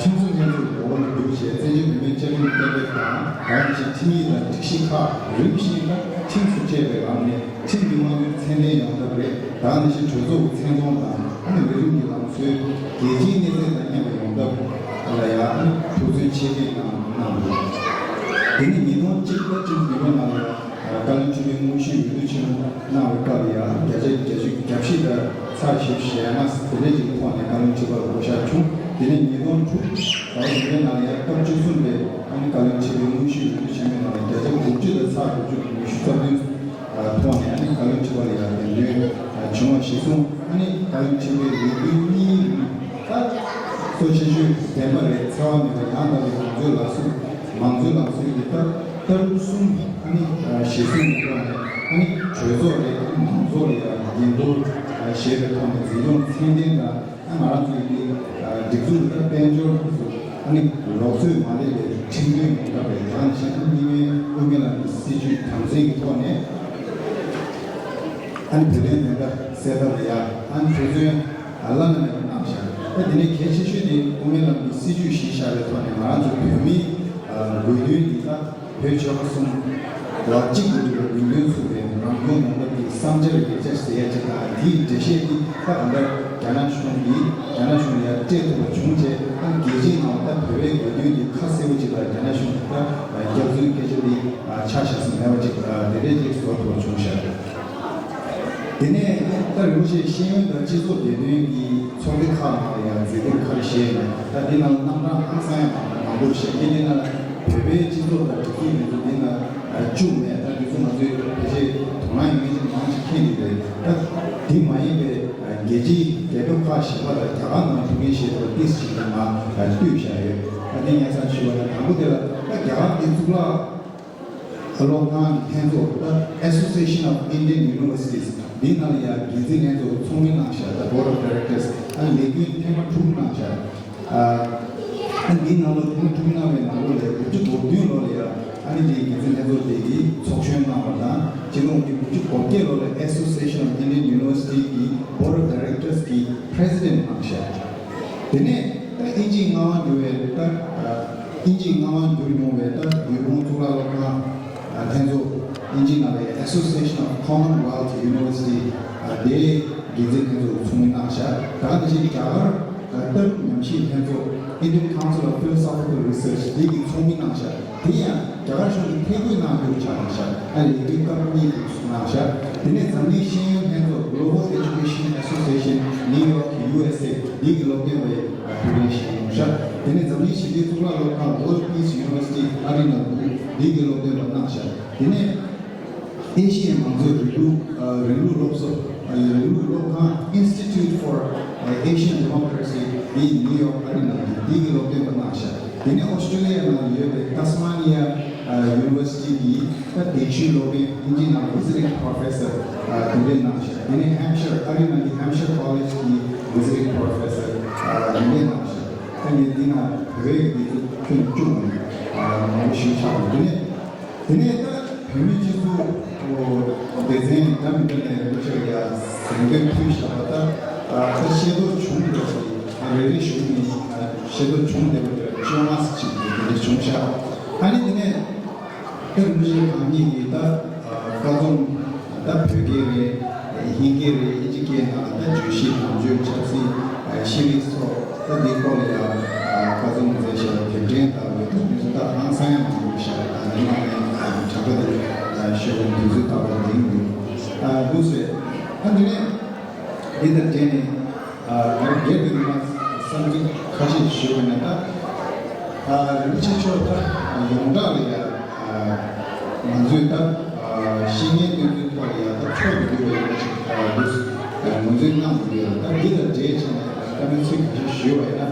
ཁྲིམས་བཟོ་ལྷན་ཚོགས་ཀྱི་འོག་ལ་བསྡུ་བྱས། བཙན་བྱོལ་བོད་མིའི་བཅའ་ཁྲིམས་གཏན་འབེབས་དང་། ད་ག་ནང་བཞིན་ཁྲིམས་ཡིག་དང་སྒྲིག་གཞི་ཁག་རིམ་བཞིན་ད་ཁྲིམས་སུ་བཅད་པའི་ལམ་ནས་ཁྲིམས་ཀྱི་དམངས་གཙོའི་མཚན་ལྡན་ཡོང་ཐབས་རེད། ད་ག་ནང་བཞིན་གྲོས་ཚོགས་ཀྱི་མཚན་མཐོང་དང་། ཨ་ནི་ལས་རིམ་གྱི་ལམ་སྲོལ་རྒྱལ་སྤྱིའི་གནས་ཚད་དང་མཉམ་པ་ཡོང་ཐབས་ལ་ཡང་ཨ་ནི་ཐུགས་བརྩོན་ཆེ་བསྐྱེད་གནང་གནང་འདུག་དེ་ནི་ཉིས་སྟོང་གཅིག་ལ་ཁྲིམས་ཉི་མ་ནང་ལ་ཡང་བཀའ་བློན་ཁྲི་པའི་དངོས་གཞིའི་འོས་བསྡུ་ཆེན་མོ་གནང་བའི་སྐབས་ལ་ཡང་བརྒྱ་ཆ་བརྒྱད་ཅུ་གྱ་བཞི་དང་ཚེག་བཞི་བཅུ་ཞེ་ལྔ་དེ་འདྲ་ཅིག་གི་ཐོག་ནས་བཀའ་བློན་ཁྲི་པ་ལ་བསྐོ་བཞག་བྱུང་། དེ་ནས་ཉིས་སྟོང་དྲུག་ཟླ་བ་བདུན་པའི་ནང་ལ་ཡང་སྐབས་བཅུ་གསུམ་པའི་ཨ་ནི་བཀའ་བློན་ཁྲི་པའི་དངོས་གཞིའི་འོས་བསྡུ་ཆེན་མོའི་ནང་ལ་བརྒྱ་ཆ་དགུ་བཅུ་དང་ཚེག་དགུ་བཅུ་ཉི་ཤུ་རྩ་བདུན་ཐོག་ནས་ཨ་ནི་བཀའ་བློན་ཁྲི་པ་ལ་ཡང་འདེམས་ཐོན་བྱུང་བ་གཞིར་བཟུང་། ཨ་ནི་བཀའ་བློན་ཁྲི་པའི་འོས་བསྡུ་གཉིས་ད་གཙོ་ཆེ་ཤོས་བདེན་པ་རེད། འཚེ་བ་མེད་པ་ཡང་དག་པའི་མང་གཙོའི་ལམ་སྲོལ། མང་གཙོའི་ལམ་སྲོལ་གྱི་ལྟ་ལྟ་གྲུབ་གསུམ་ཨ་ནི་གཞིར་བཟུང་གི་ཐོག་ནས། ཨ་ནི་གྲོས་ཚོགས་རེད། ཨ་ནི་མང་ཚོགས་ལ་ཡང་འགན་འཁུར་བཞེས་པའི་ཐོག་ནས་འཛིན་སྐྱོང་ཚད་ལྡན་དང་། ཨ་ང་རང་ཚོའི་གི་སྒྲིག་འཛུགས་ཀྱི་དཔལ་འབྱོར་དེ་ཚོ་ཨ་ནི་ལོག་འཚོས་མ་ལུས་པའི་ཁྲིམས་མཐུན་ཡོང་ཐབས་རེད། ད་ག་ནང་བཞིན་ཨ་ནི་དམིགས་བསལ་དབུ་མའི་ལམ་གྱི་སྲིད་བྱུས་དམ་འཛིན་གྱི་ཐོག་ནས་ཨ་ནི་བོད་དོན་བདེན་མཐའ་གསལ་ཐབས་ལ་ཡང་ཨ་ནི་ཐུགས་བརྩོན་བླ་ན་མེད་པ་གནང་བཞག་ད་དེ་ནས་གལ་ཆེ་ཤོས་དེ་དབུ་མའི་ལམ་གྱི་སྲིད་བྱུས་གཞི་བཞག་པའི་ཐོག་ནས་ང་རང་ཚོ་བོད་མིའི་དགོས་འདུན་འདི་དག་བོད་ཆོལ་ཁ་གསུམ་ལ་གཅིག་ཏུ་སྒྲིལ་བའི་དགོས་འདུན་ཚུད་པའི་རང་སྐྱོང་ལུང་པ་འདི་བསམ་འཆར་ཡིག་ཆ་ཟེར་ཡ་ཅིག་དང་། དེའི་འགྲེལ་བཤད་འདི་ད་གང་ལྟར་རྒྱ་ནག་གཞུང་གིས་རྒྱ་ནག་གཞུང་ལ་ཡང་སྤྲད་ཐུབ་པ་བྱུང་རྗེས། ཨ་རྒྱལ་སྤྱིའི་ནང་ལ་ད་བོད་པའི་དགོས་འདུན་འདི་ཁ་གསལ་པོ་ཅིག་ལ་རྒྱ་ནག་གཞུང་གིས་ད་སྐྱག་རྫུན་སྐད་ཆ་འདི་ཆ་བཞག་ས་མེད་པ་ཅིག་དེ་འདྲས་ཅིག་བཟོ་ཐུབ་པ་བྱུང་ཤག་དེ་ནས་ད་རིན་པོ་ཆེ་ཤེས་ཡོན་དང་སྤྱི་ཚོགས་བདེ་དོན་གྱི་ཚོགས་སྡེ་ཁག་ནང་ལ་ཡང་མཛད་ཁུར་ཁ་རེ་བཞེས་ནས། ད་འདི་ནང་ལ་རྣམ་གྲངས་ཧང་སང་ཡང་མང་པོ་བཞེས། ངས་འདི་ནང་ལ་བོད་པའི་སྤྱི་ཚོགས་དང་སྒྲིག་འཛུགས་དེ་ཚོ་འདི་ནང་བཅུག་མེད། ད་འདི་ཚོ་ང་ཚོའི་ཕལ་ཆེར་དོ་སྣང་ཡོད་མཁན་ཅིག་མང་ཞིག་མཁྱེན་གྱི་རེད། ད་འདི་མ་ཡིན་པའི་རྒྱལ་སྤྱིའི་རྒྱལ་ཁབ་ཁག་གཞན་པ་དང་རྒྱ་གར་ནང་ཐུགས་འགན་བཞེས་ཐུབ་པ་ཏིས་ཞིག་ལ་མ་བསྟུད་བཞག་ཡོད། ད་འདི་སྙན་སེང་ཞུས་པ་ན། དང་པོ་དེ་ལ་ད་རྒྱ་གར་གྱི་གཙུག་ལག་སློབ་ཁང་ལྷན་ཚོགས། ད་Association of Indian Universities འདིའི་ནང་ལ་ཡང་འགན་འཛིན་ལྷན་ཚོགས་ཚོགས་མི་གནང་བཞག་ད་Board of Directors ཨ་ལས་འགུལ་ཐེངས་མ་དྲུག་གནང་བཞག་ཨ་འདིའི་ནང་ལ་ཐེངས་མ་དྲུག་གནང་བའི་ནང་ལོགས་ལ་དགུ་བཅུ་གོ་བདུན་ལོ་ལ་ཡང་ཨ་ནི་འདིའི་འགན་འཛིན་ལྷན་ཚོགས་དེ་གིས་ཚོགས་གཞོན་གནང་བ་དང་། སྤྱི་ལོ་དགུ་བཅུ་གོ་བརྒྱད་ལོ་ལ་Association of Indian University གི་Board of Directors གི་President གནང་བཞག་དེ་ནས་ད་དབྱིན་ཇིའི་མངའ་དབང་བསྒྱུར་བའི་ད་དབྱིན་ཇིའི་མངའ་དབང་བསྒྱུར་མྱོང་བའི་ད་ཡུལ་ཁོངས་གཙུག་ལག་སློབ་ཁང་ལྷན་ཚོགས། དབྱིན་ཇིའི་ནང་ལ་Association of Commonwealth University དེའི་འགན་འཛིན་ལྷན་ཚོགས་ཚོགས་མི་གནང་བཞག་ད་ག་ནང་བཞིན་རྒྱ་གར་ལྟ་གྲུབ་ཉམས་ཞིབ་ལྷན་ཚོགས། Indian Council of Philosophical Research དེ་གི་ཚོགས་མི་གནང་བཞག་དེ་ཡང་རྒྱ་གར་གཞུང་གིས་ཐད་བསྐོས་གནང་རྒྱུ་ཆགས་གནང་བཞག་ཨ་ལས་འགུལ་སྐབས་གཉིས་དེ་ཚོ་གནང་བཞག་དེ་ནས་འཛམ་གླིང་ཤེས་ཡོན་ལྷན་ཚོགས། Global Education Association, New York, U S A འདི་གི་སློབ་སྟོན་པའི་ཐུགས་འགན་བཞེས་ཡོང་བཞག་དེ་ནས་འཛམ་གླིང་ཞི་བདེའི་གཙུག་ལག་སློབ་ཁང་། World Peace University ཨ་རི་ནང་དུ་འདི་གི་སློབ་སྟོན་པ་གནང་བཞག་དེ་ནས་ཨེ་ཤི་ཡའི་མང་གཙོའི་རིང་ལུགས་རིང་ལུགས་སློབ་གསོ། རིང་ལུགས་སློབ་ཁང་། Institute for Asian Democracy འདི་ནིའུ་ཡོག་ཨ་རི་ནང་དུ་འདི་གི་སློབ་སྟོན་པ་གནང་བཞག་དེ་ནས་ཨོ་སི་ཀྲི་ལི་ཡ་ནང་ཡོད་པའི་Tasmania University གི་ད་གདན་ཞུས་སློབ་དཔོན། དབྱིན་ཇིའི་ནང་Visiting Professor དེ་འདྲས་གནང་བཞག་དེ་ནས་Hampshire ཨ་རི་ནང་གི་Hampshire College གི་Visiting Professor དེ་འདྲས་གནང་བཞག་ད་ངས་འདི་ནང་བོད་ཀྱི་འདི་ཚོ་ཁྱོན་བཅུག་ནས་མང་པོ་ཞིག་ཆགས་འདུག་དེ་ནས། དེ་ནས་ད་བོད་མི་སྤྱི་ཚོགས་སྡེ་ཚན་འདྲ་མི་འདྲ་ནས་སློབ་ཕྲུག་ཡ་གཟེངས་བསྟོད་ཕུལ་བཞག་པ། ད་ད་ཤེས་རྟོགས་བྱུང་བསྡད་པ་དེ་རེ་རེ་བཞུགས་ནས་ཤེས་རྟོགས་བྱུང་བསྡད་པ་དེ་བཅོ་ལྔ་ཙམ་ཅིག་དེ་འདྲ་བྱུང་ཤག་ཨ་ནི་དེ་ནས་ད་རིན་པོ་ཆེ་གང་ཉིད་ཀྱིས་ད་བཀའ་རྩོམ་ད་བོད་སྐད་རེད། ཧིན་སྐད་རེད། དབྱིན་ཇི་སྐད་ནང་ད་བརྗོད་གཞི་ནམ་རྒྱུན་ཆབ་སྲིད་ཤེས་རིག་སོགས་ད་འདིའི་སྐོར་ལ་ཡང་བཀའ་རྩོམ་མཛད་བཞག་པ་དེབ་ཕྲེང་ལྟ་བུའི་ཐོག་ནས་ད་ཧང་སང་ཡང་མང་པོ་བཞག་ད་ནི་ནང་ནས་གྲངས་ཀ་དེ་ཤོད་པའི་དུས་ཚོད་ལྟ་བུ་འདིང་འདུག་འདུག་ཟེར། ཨ་འདི་ནས་འདི་དང་འབྲེལ་ནས་ང་རང་སྒེར་དུ་ནས་བསམ་ཚུལ་ཁ་ཤས་ཞུ་བ་ན། ད་རིན་པོ་ཆེ་མཆོག་ད་ཡོངས་གྲགས་ལ་ཡང་ང་ཚོས་ད་བཤེས་གཉེན་སྟོན་ཚུལ་ཐོག་ལ་ཡང་ད་ཕྱོགས་མི་འདུག་པའི་ཡོད་པ་ཞིག་འདུག་ངོས་འཛིན་གནང་དགོས་ཡོད། ད་འདི་དང་འབྲེལ་བྱས་ནས་ བཀའ་མོལ་ཚིག་གང་ཞིག་ཞུས་པ་ཡིན་ན།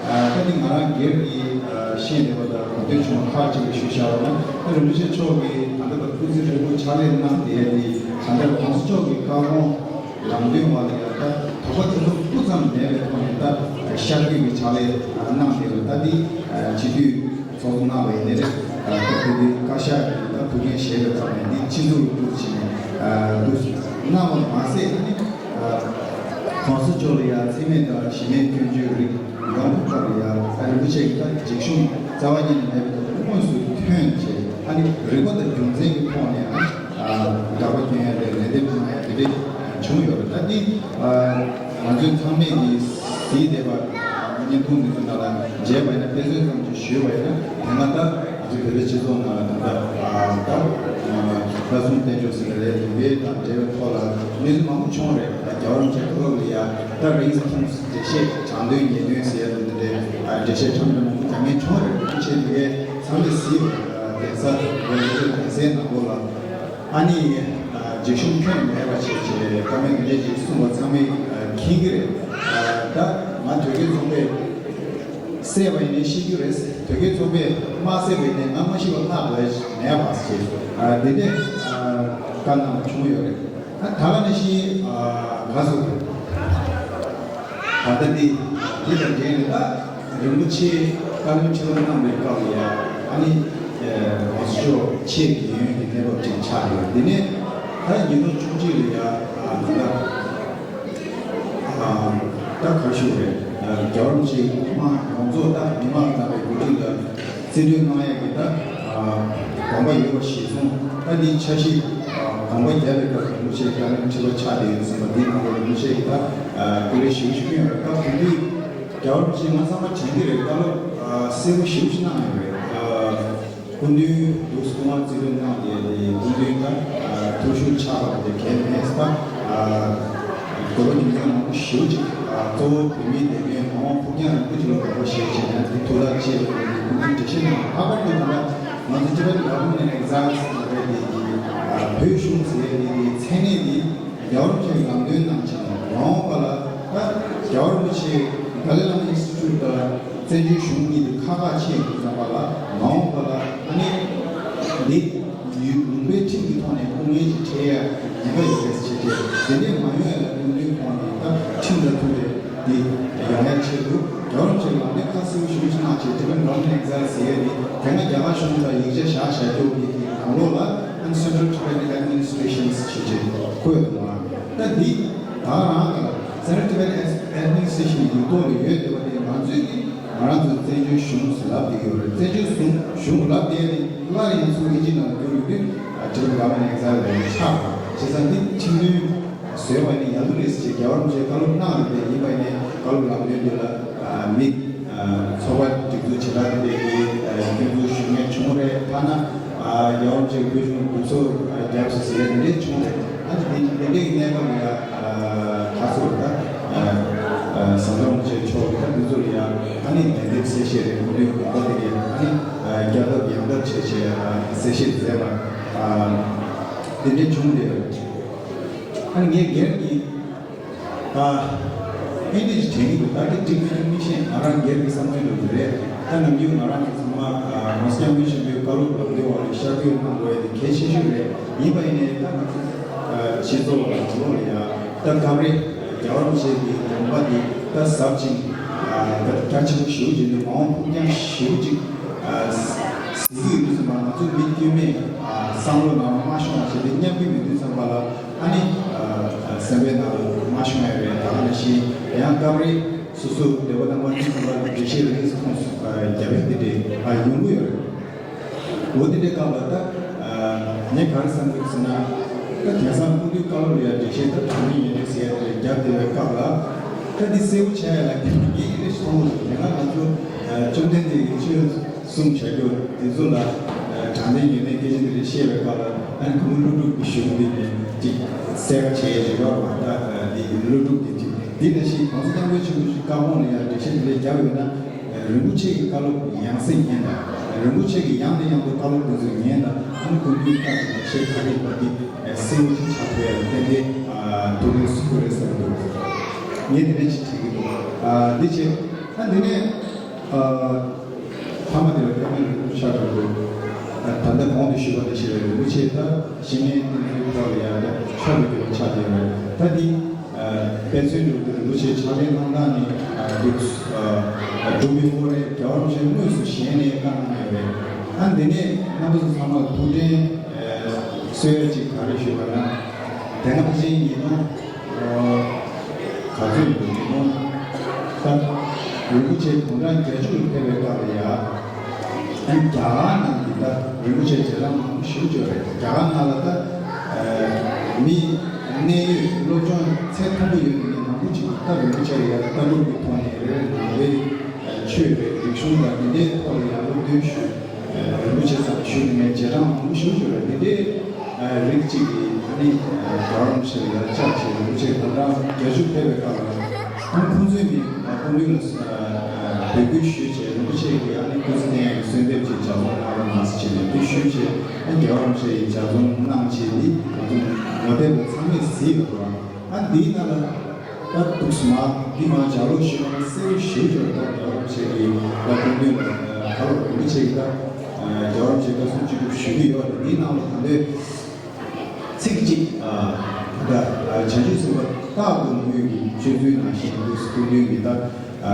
ཨ་ད་ནི་ང་རང་སྒེར་གྱི་ཨ་ཤེས་བདེ་བ་དང་གོ་ཐོས་བྱུང་བ་ཁག་ཅིག་ལ་ཞུ་བྱ་བ་ན། ཨ་རིན་པོ་ཆེ་མཆོག་གིས་ད་ལྟ་བར་སྐུ་ཚེ་ཧྲིལ་པོ་ཕྱག་ལས་གནང་བསྡད་དེ། ད་ལྟ་གོང་ས་མཆོག་གི་བཀའ་དགོངས་ལམ་སྟོན་བ་ལ་ཡང་ད་དོགས་པ་དེ་ཚོ་སྤུ་ཙམ་མེད་པའི་ཐོག་ནས་ད་ཤར་བསྐྱོད་ཀྱི་ཕྱག་ལས་གནང་བསྡད་པ། ད་འདི་ཨ་སྤྱི་འཐུས་ཚོགས་གཙོ་གནང་བའི་ཉིན་རེ། ཨ་སྐབས་དེ་དུས་བཀའ་ཤག་གིས་ད་ཐུགས་འགན་བཞེས་པའི་ཐོག་ནས་འདི་ཕྱི་ཚུལ་དུ་བྱས་ནས་ཨ་འདུག་གནང་བ་མ་ཟད། ཨ་ནི་ཨ་གོང་ས་མཆོག་ལ་ཡང་མཚན་སྨད་དང་གཞི་མེད་སྐྱོན་བརྗོད་རིགས་ཡོངས་རྫོགས་ལ་ཡང་ཨ་རིན་པོ་ཆེ་གིས་ད་འཇིགས་ཞུམ་རྩ་བ་ཉིད་ནས་མེད་པའི་ཐོག་དངོས་སུ་ཐོན་བྱས། ཨ་ནི་རིག་པ་དང་རྒྱུ་མཚན་གྱི་ཐོག་ནས་ཨ་ཨ་དགག་པ་སྐྱོན་ཡ་དེ་ལན་འདེབས་གནང་ཡ་དེ་འདྲ་བྱུང་ཡོད་རེད། ད་འདི་ཨ་ང་ཚོས་ཚང་མས་ཀྱིས་གཟིགས་བསྡད་པ། བརྙན་ཐུང་འདི་ཚོ་ནང་ལ་མཇལ་བ་ཡིན་ན། དཔེ་མཚོན་ཙམ་ཅིག་ཞུས་པ་ཡིན་ན། དེ་སྔ་ད་ང་ཚོའི་བོད་པའི་སྤྱི་ཚོགས་ནང་ལ་ད་ལྟ་ཨ་ད་ལྷ་སྲུང་བསྟན་སྐྱོང་ཟེར་བའི་ལས་དེ་འདྲའི་དང་འབྲེལ་བའི་ཐོག་ལ་གནས་ཚུལ་མང་པོ་བྱུང་རེད། ད་རྒྱལ་བ་རིན་པོ་ཆེ་སྐུ་ལ་ཡ་ད་རིང་ཐུང་འགྲེལ་བཤད་དྲང་དོན་ཉེས་དོན་ཟེར་ཡ་དེ་འདྲའི་འགྲེལ་བཤད་ཁྲམ་ཁྲམ་མང་པོ་རྒྱག་མཁན་བྱུང་རེད། རིན་པོ་ཆེ་དེ་གའི་ཚང་མས་གཟིགས་པ། གདན་ས་རིན་པོ་ཆེ་གདན་སའི་ནང་ལོགས་ལ། ཨ་ནི་ཨ་འཇིགས་ཞུམ་ཁྱོན་ནས་མེད་པ་བྱས་བྱས་བཀའ་མོལ་འདི་འདྲས་ཅིག་གསུངས་པ་ཚང་མས་ཨ་མཁྱེན་གྱི་རེད། ཨ་ད་ང་དོལ་རྒྱལ་ཚོགས་པས་བསད་པ་ཡིན་ནའི་ཤི་རྒྱུ་རེད། དོལ་རྒྱལ་ཚོགས་པས་མ་བསད་པ་ཡིན་ནའི་ང་མ་ཤི་བ་ལྷག་དགོས་མེད་པ་ཞེས་ཨ་འདི་འདྲས་ཨ་བཀའ་གནང་བ་བྱུང་ཡོད་རེད། ཨ་ད་ག་ནང་བཞིན་ཨ་ག་ཟེར། ད་ལྟ་འདི་འདི་དང་འབྲེལ་ནས་ད་རིན་པོ་ཆེ་བཀའ་བློན་ཁྲི་པ་གནང་བའི་སྐབས་ལ་ཡ། ཨ་ནི་ཨ་གོང་ས་མཆོག་ཆེས་གལ་ཡོན་གྱི་གནས་བབ་ཅིག་ཆགས་ཡོད། འདི་ནས་ད་ཉིས་སྟོང་བཅུ་གཅིག་ལ་ཡ་ཨ་ད་ལྟ་ཨ་ད་ག་ཞུ་རེད། ཨ་རྒྱལ་བ་རིན་པོ་ཆེ་མི་མང་ཡོངས་རྫོགས་ད་མི་མང་དང་བའི་འགོ་ཁྲིད་ལ་རྩིས་སྤྲོད་གནང་ཡག་གི་ད་ཨ་དགོངས་པ་ཡོད་པ་གཞིར་བཟུང་། ད་འདིའི་འཆར་གཞི་ཨ་དགོངས་པ་བརྒྱབ་པའི་སྐབས་རིན་པོ་ཆེ་བཀའ་བློན་ཁྲི་པ་ཆགས་བསྡད་ཡོད་ཟེར་བ་འདིའི་ནང་ལ་རིན་པོ་ཆེ་གིས་ད་ཨ་སྐུ་ལས་ཞེ་པོ་ཞིག་བསྐྱོན་ཡོད་རེད། སྐབས་དེ་དུས་རྒྱལ་བ་རིན་པོ་ཆེས་ང་བསམ་པ་དྲན་གྱི་རེད། བཀའ་སློབ་ཨ་གསལ་པོ་ཞེ་པོ་ཞིག་གནང་ཡོད་རེད། ཨ་སྐུ་མདུན་འདུག་སེ་སྐུ་དབང་རྩིས་སྤྲོད་གནང་བསྡད་དེ། སྐུ་མདུན་ད་ཨ་ཐུགས་ཤུགས་ཆག་པ་དེ་གལ་མེད་ས། ཨ་དགོས་པ་རྒྱུ་མཚན་མང་པོ་ཞེ་པོ་ཅིག་ཨ་གཙོ་བོ་བོད་མིའི་བདེ་དོན་མ་འོངས་ཕུགས་རྒྱང་རིང་པོ་ཅིག་ལ་དགོངས་པ་བཞེས་བྱས་ནས་དེ་ཐུགས་ཐག་བཅད་པ་དེ་སྐུ་མདུན་འགྲེལ་བཤད་གནང་། ལྷག་པར་དུ་ད་ང་ཚོ་Tibetan Government and Exiles ཟེར་བའི་དེ་གི་ཨ་བོད་གཞུང་ཟེར་བའི་དེ་གི་མཚན་གནས་དེ་རྒྱལ་བ་རིན་པོ་ཆེས་ལམ་སྟོན་གནང་བྱས་ནས། མ་འོངས་པ་ལ་ད་རྒྱལ་བ་རིན་པོ་ཆེ་Dalai Lama Institute དང་བཙན་བྱོལ་གཞུང་གཉིས་དེ་ཁག་ཁག་ཕྱེ་དགོས་བསམ་པ་ལ། མ་འོངས་པ་ལ་ཨ་ནི་འདི་ཡུལ་ལུང་པའི་ཁྲིམས་ཀྱི་ཐོག་ནས་སྐུ་ངལ་ཅིག་འཕྲད་ཡ་ཉེན་ཁ་ཡོད་རེད་ཟེར་བྱས། དེ་འདྲས་མ་ཡོང་ཡ་ལ་སྐུ་མདུན་ཁོང་ནས་ད་ཁྲིམས་དང་མཐུན་པའི་འདི་ཡོང་ཡ་ཆེད་དུ་རྒྱལ་བ་རིན་པོ་ཆེས་ལམ་སྟོན་ཁ་གསལ་པོ་ཞེ་པོ་ཅིག་གནང་བྱས། Tibetan Government Exile ཟེར་ཡ་འདི་དེ་སྔ་རྒྱ་གར་གཞུང་ལ་ཡིག་ཆ་བཞག་བཞག་རྒྱུ་གི་དེ་ནང་ལོགས་ལ་ཨ་ནི་Central Tibetan Administration ཞེས་བྱས་བཀོད་འདུག་ད་འདི་ད་རང་གི་Central Tibetan Administration ཡིག་ཐོག་ལ་ཡོད་བསྡད་པ་དེ་ང་ཚོས་ཀྱིས་ང་རང་ཚོའི་བཙན་བྱོལ་གཞུང་ཟེར་ལབ་བསྡད་ཀྱི་ཡོད་རེད། བཙན་བྱོལ་གཞུང་གཞུང་ལབ་བསྡད་དེ་སླར་ཡང་ཚུར་ཨིན་ཇི་ནང་ལ་བསྒྱུར་ཡོང་དུས་ཨ་Tibetan Government Exile ལབ་ཆགས་པ། བྱས་ཙང་འདི་ཁྲིམས་མཐུན་བཟོས་པ་ཡིན་ན་ཡག་པོ་རེད་ཟེར་རྒྱལ་བ་རིན་པོ་ཆེས་བཀའ་སློབ་གནང་ཡོད་པས། ཡིན་པ་ཡིན་ནའི་བཀའ་སློབ་ལམ་སྟོན་འདི་ལ་ཨ་མི་ཨ་ཚོགས་པ་སྒྲིག་འཛུགས་བྱེ་བྲག་དེ་འདྲས་ཀྱིས་ཨ་སྐྱོན་འཛུགས་ཞུ་མཁན་བྱུང་རེད། ཐ་ན་ཨ་རྒྱལ་བ་རིན་པོ་ཆེས་བོད་གཞུང་སྒྲུབ་སོར་ཨ་བརྒྱབ་སོང་ཟེར་ཡ་དེ་འདྲས་བྱུང་རེད། ཨ་ནི་དེ་དེ་འདྲས་ཀྱི་གནས་སྐབས་ལ་ཡ་ཨ་ཁ་སོར་ད་ཨ་ཨ་ཟམ་གདོང་རིན་པོ་ཆེ་མཆོག་གིས་ད་འདི་ཚོ་ལ་ཡ་ཨ་ནི་ལན་འདེབས་གསལ་བཤད་རེད། སྐུ་མདུན་དགོངས་པ་དེ་གས་ཨ་ནི་ཨ་བསྐྱར་ལྡབ་ཡང་ལྡབ་བྱས་བྱས་ཨ་གསལ་བཤད་མཛད་པ་ཨ་དེ་འདྲས་བྱུང་རེད། ཨ་ནི་ངས་སྒེར་གྱི་ཨ་ཨེ་འདྲ་ཞིག་དྲན་གྱི་འདུག་ད་དེ་འགྲིག་མི་འགྲིག་མི་ཤེས། ང་རང་སྒེར་གྱི་བསམ་ངན་འདྲ་པོ་རེད། ད་ནམ་རྒྱུན་ང་རང་ཚོ་ཚང་མ་ཨ་༸གོང་ས་༸སྐྱབས་མགོན་ཆེན་པོའི་བཀའ་སློབ་ལམ་སྟོན་འོག་ལ་ཤར་བསྐྱོད་གནང་དགོས་ཡ་དེ་གལ་ཆེ་ཤོས་རེད། ཡིན་པ་ཡིན་ནའི་ད་ང་ཚོ་ཨ་སྤྱི་ཚོགས་ལ་ནང་ལོགས་ལ་ཡ་ད་སྐབས་རེ་རྒྱལ་བ་རིན་པོ་ཆེ་གི་དགོངས་པ་འདི་ད་ཟབ་ཅིང་ཨ་ད་གལ་ཆེན་པོ་ཞེ་པོ་ཅིག་འདུག་མ་འོངས་ཕུགས་རྒྱང་ཞེ་པོ་ཅིག་ཨ་གཟིགས་ཀྱི་ཡོད་དུས་ཙམ་པ། ང་ཚོ་མི་དཀྱུས་མས་ཨ་བསམ་བློ་ནང་ལ་མ་ཤོང་བ་བྱས་ཏེ་མཉམ་སྐྱེད་མི་འདུག་བསམ་པ་ལ། ཨ་ནི་ཨ་སེམས་པའི་ནང་ལ་མ་ཤོང་ཡ་རེད། ད་ག་ནང་བཞིན་ཡང་སྐབས་རེ་སོ་སོ་འདོད་པ་དང་མ་མཐུན་ཙམ་པ་ལ་འགྲེལ་བཤད་རེ་ཟུང་རྒྱབ་ཡ་དེ་འདྲ་ཨ་ཡོང་གི་ཡོད་རེད། འོ་དེ་འདྲའི་སྐབས་ལ་ད་ཨ་ངས་ག་རེ་བསམ་གྱི་ཟེར་ན། ད་དེང་སང་སྐུ་མདུན་བཀའ་སློབ་ལ་ཡ་འགྲེལ་བཤད་ད་དྲང་ནས་ཡོད་རེད་ཟེར་ཡ་དེ་རྒྱབ་བསྡད་པའི་སྐབས་ལ། ད་འདི་གསལ་པོ་ཆགས་ཡ་ལ་ངས་ཡིན་རེ་མཐོང་གི་འདུག་དེ་སྔ་ང་ཚོ་ཨ་བཅོམ་ལྡན་འདས་ཀྱི་ཆོས་གསུང་བྱ་རྒྱུ་དེ་ཚོ་ལ་ཨ་དྲང་བདེན་ཉེས་ལྡན་སྐད་ཆ་འདི་རེ་བཤད་པའི་སྐབས་ལ། ཨ་ནི་ཁོང་ཀླུ་སྒྲུབ་ཀྱི་གཞུང་འདི་ནས་ཅིག་གསལ་ཁ་བྱེད་ཡས་ཅིག་ཡོད་རེད་པ། ད་ཨ་འདི་ཀླུ་སྒྲུབ་ཀྱི་ཅིག་འདི་ནང་བཞིན་༸གོང་ས་༸སྐྱབས་མགོན་ཆེན་པོ་མཆོག་བཀའ་དགོངས་ལ་ཡང་འགྲེལ་བཤད་འདི་འདྲ་བརྒྱབ་ཡོད་ན། ཨ་རིན་པོ་ཆེ་གི་བཀའ་སློབ་ཡང་སེ་ཉན་དང་། རིན་པོ་ཆེ་གི་ཡང་ནས་ཡང་དུ་བཀའ་སློབ་འདི་ཚོ་ཉན་དང་། ཨ་ནི་སྐུ་མདུན་བཀའ་དྲིན་ཆེ་ཁ་རིག་པ་འདི་གསལ་པོ་ཅིག་ཆགས་ཐུབ་ཡ་ལ་ཏན་ཏན་ཐུགས་ཕན་གསོས་ཀྱི་རེད་བསམ་གྱི་འདུག་ངས་དེ་འདྲ་ཞིག་དྲན་གྱི་འདུག་ཨ་འདི་བྱས། ཨ་འདི་ནས་ཨ་ཐ་མ་དེ་ལ་ཀརྨ་རིན་པོ་ཆེ་ལ་འགྲོ། ཨ་ད་ལྟ་གོང་དུ་ཞུས་པ་ནང་བཞིན་རིན་པོ་ཆེ་ད་གཞི་ནས་བསྟན་འཛིན་ཐོག་ལ་ཡང་ད་ཕྱག་ཏུ་གྱུར་པ་ཆགས་བསྡད་ཡོད་རེད། ད་འདི་ཨ་དཔེ་མཚོན་དུ་རིན་པོ་ཆེ་ཕྱག་ལས་གནང་སྟངས་ནི་ཨ་འདུག་ཨ་འབྲུག་པའི་དབང་རས་རྒྱལ་བ་རིན་པོ་ཆེ་དངོས་སུ་ཞལ་ནས་བཀའ་གནང་ཡོད་རེད། ཨ་འདི་ནས་རྣམ་པ་ཚོ་ཚང་མ་ལ་ཐུགས་དྲན་གསོལ་ཡ་ཅིག་ག་རེ་ཞུས་པ་ན། དེ་སྔ་ཕྱིན་ཉིས་སྟོང་ག་ཚོད་འདུག་ཉིས་སྟོང་ད་རིན་པོ་ཆེ་དུང་ཕྲག་བརྒྱད་ཅུ་ལ་ཕེབས་པའི་སྐབས་ལ་ཡ། ཨ་རྒྱ་གར་ནང་གི་ད་རིན་པོ་ཆེ་རྗེས་འབྲང་མང་པོ་ཞེ་པོ་ཅིག་ཡོད་རེད། རྒྱ་གར་ནང་ལ་ད་ཨ་མི་གནད་ཡོད་སློབ་སྦྱོང་ཚད་མཐོན་པོ་ཡོད་མཁན་མང་པོ་ཅིག་ད་རིན་པོ་ཆེ་ལ་ཡ་ལྟ་གྲུབ་ཀྱི་ཐོག་ནས་རེད། ནང་པའི་ཆོས་རེད། རིག་གཞུང་དང་དེ་འདྲའི་ཐོག་ལ་ཡ་སློབ་སྟོན་ཞུས། རིན་པོ་ཆེ་ཚང་ཞུ་ནས་རྗེས་འབྲང་མང་པོ་ཞེ་པོ་ཅིག་ཡོད་རེད། དེ་འདྲའི་རིགས་གཅིག་གིས་ཨ་ནི་རྒྱལ་བ་རིན་པོ་ཆེ་ལ་ཡ་ཕྱག་བྱས། རིན་པོ་ཆེ་དུང་ཕྲག་བརྒྱད་ཅུ་ཕེབས་པའི་སྐབས་ལ་ཨ་ནི་ཁོང་ཚོས་ནི་སྐུ་མདུན་ལ་འབོད་སྐུལ་ཞུས་བྱས། རིན་པོ་ཆེ་གིས་ཨ་ནི་སྐུ་ཚེ་བརྟན་ཡག་གི་གསོལ་འདེབས་ཅིག་ལྗགས་རྩོམ་གནང་རོགས་གནང་ཟེར་བྱས་ནས་འབོད་སྐུལ་ཞུས་བྱས། ཨ་ནི་རྒྱལ་བ་རིན་པོ་ཆེ་ཡིས་ལྗགས་རྩོམ་གནང་བྱས། འདི་ང་ཚོ་ངོ་དེབ་ལ་ཚང་མས་གཟིགས་ཡོད་རེད་བ། ཨ་འདིའི་ནང་ལ་ད་འདུག་སེ་མ་འདི་མ་ལྗགས་ཀློག་ཞུས་པ་ན་གསལ་པོ་ཞེ་པོ་ཅིག་ད་རྒྱལ་བ་རིན་པོ་ཆེ་གི་ད་སྐུ་མདུན་ལ་ད་ལོ་རིན་པོ་ཆེ་གི་ད་རྒྱལ་བ་རིན་པོ་ཆེ་བཀའ་གསུང་ཅི་སྒྲུབ་ཞུ་གི་ཡོད་རེད། འདིའི་ནང་ལ་ད་ལྟའི་ཚིག་གཅིག་ད་བྱང་ཆུབ་སེམས་དཔའ་རྟག་ཏུ་ངུ་གི་སྤྱོད་ཚུལ་ནང་བཞིན་འདུག་སེ་སྐུ་མདུན་གྱི་ད་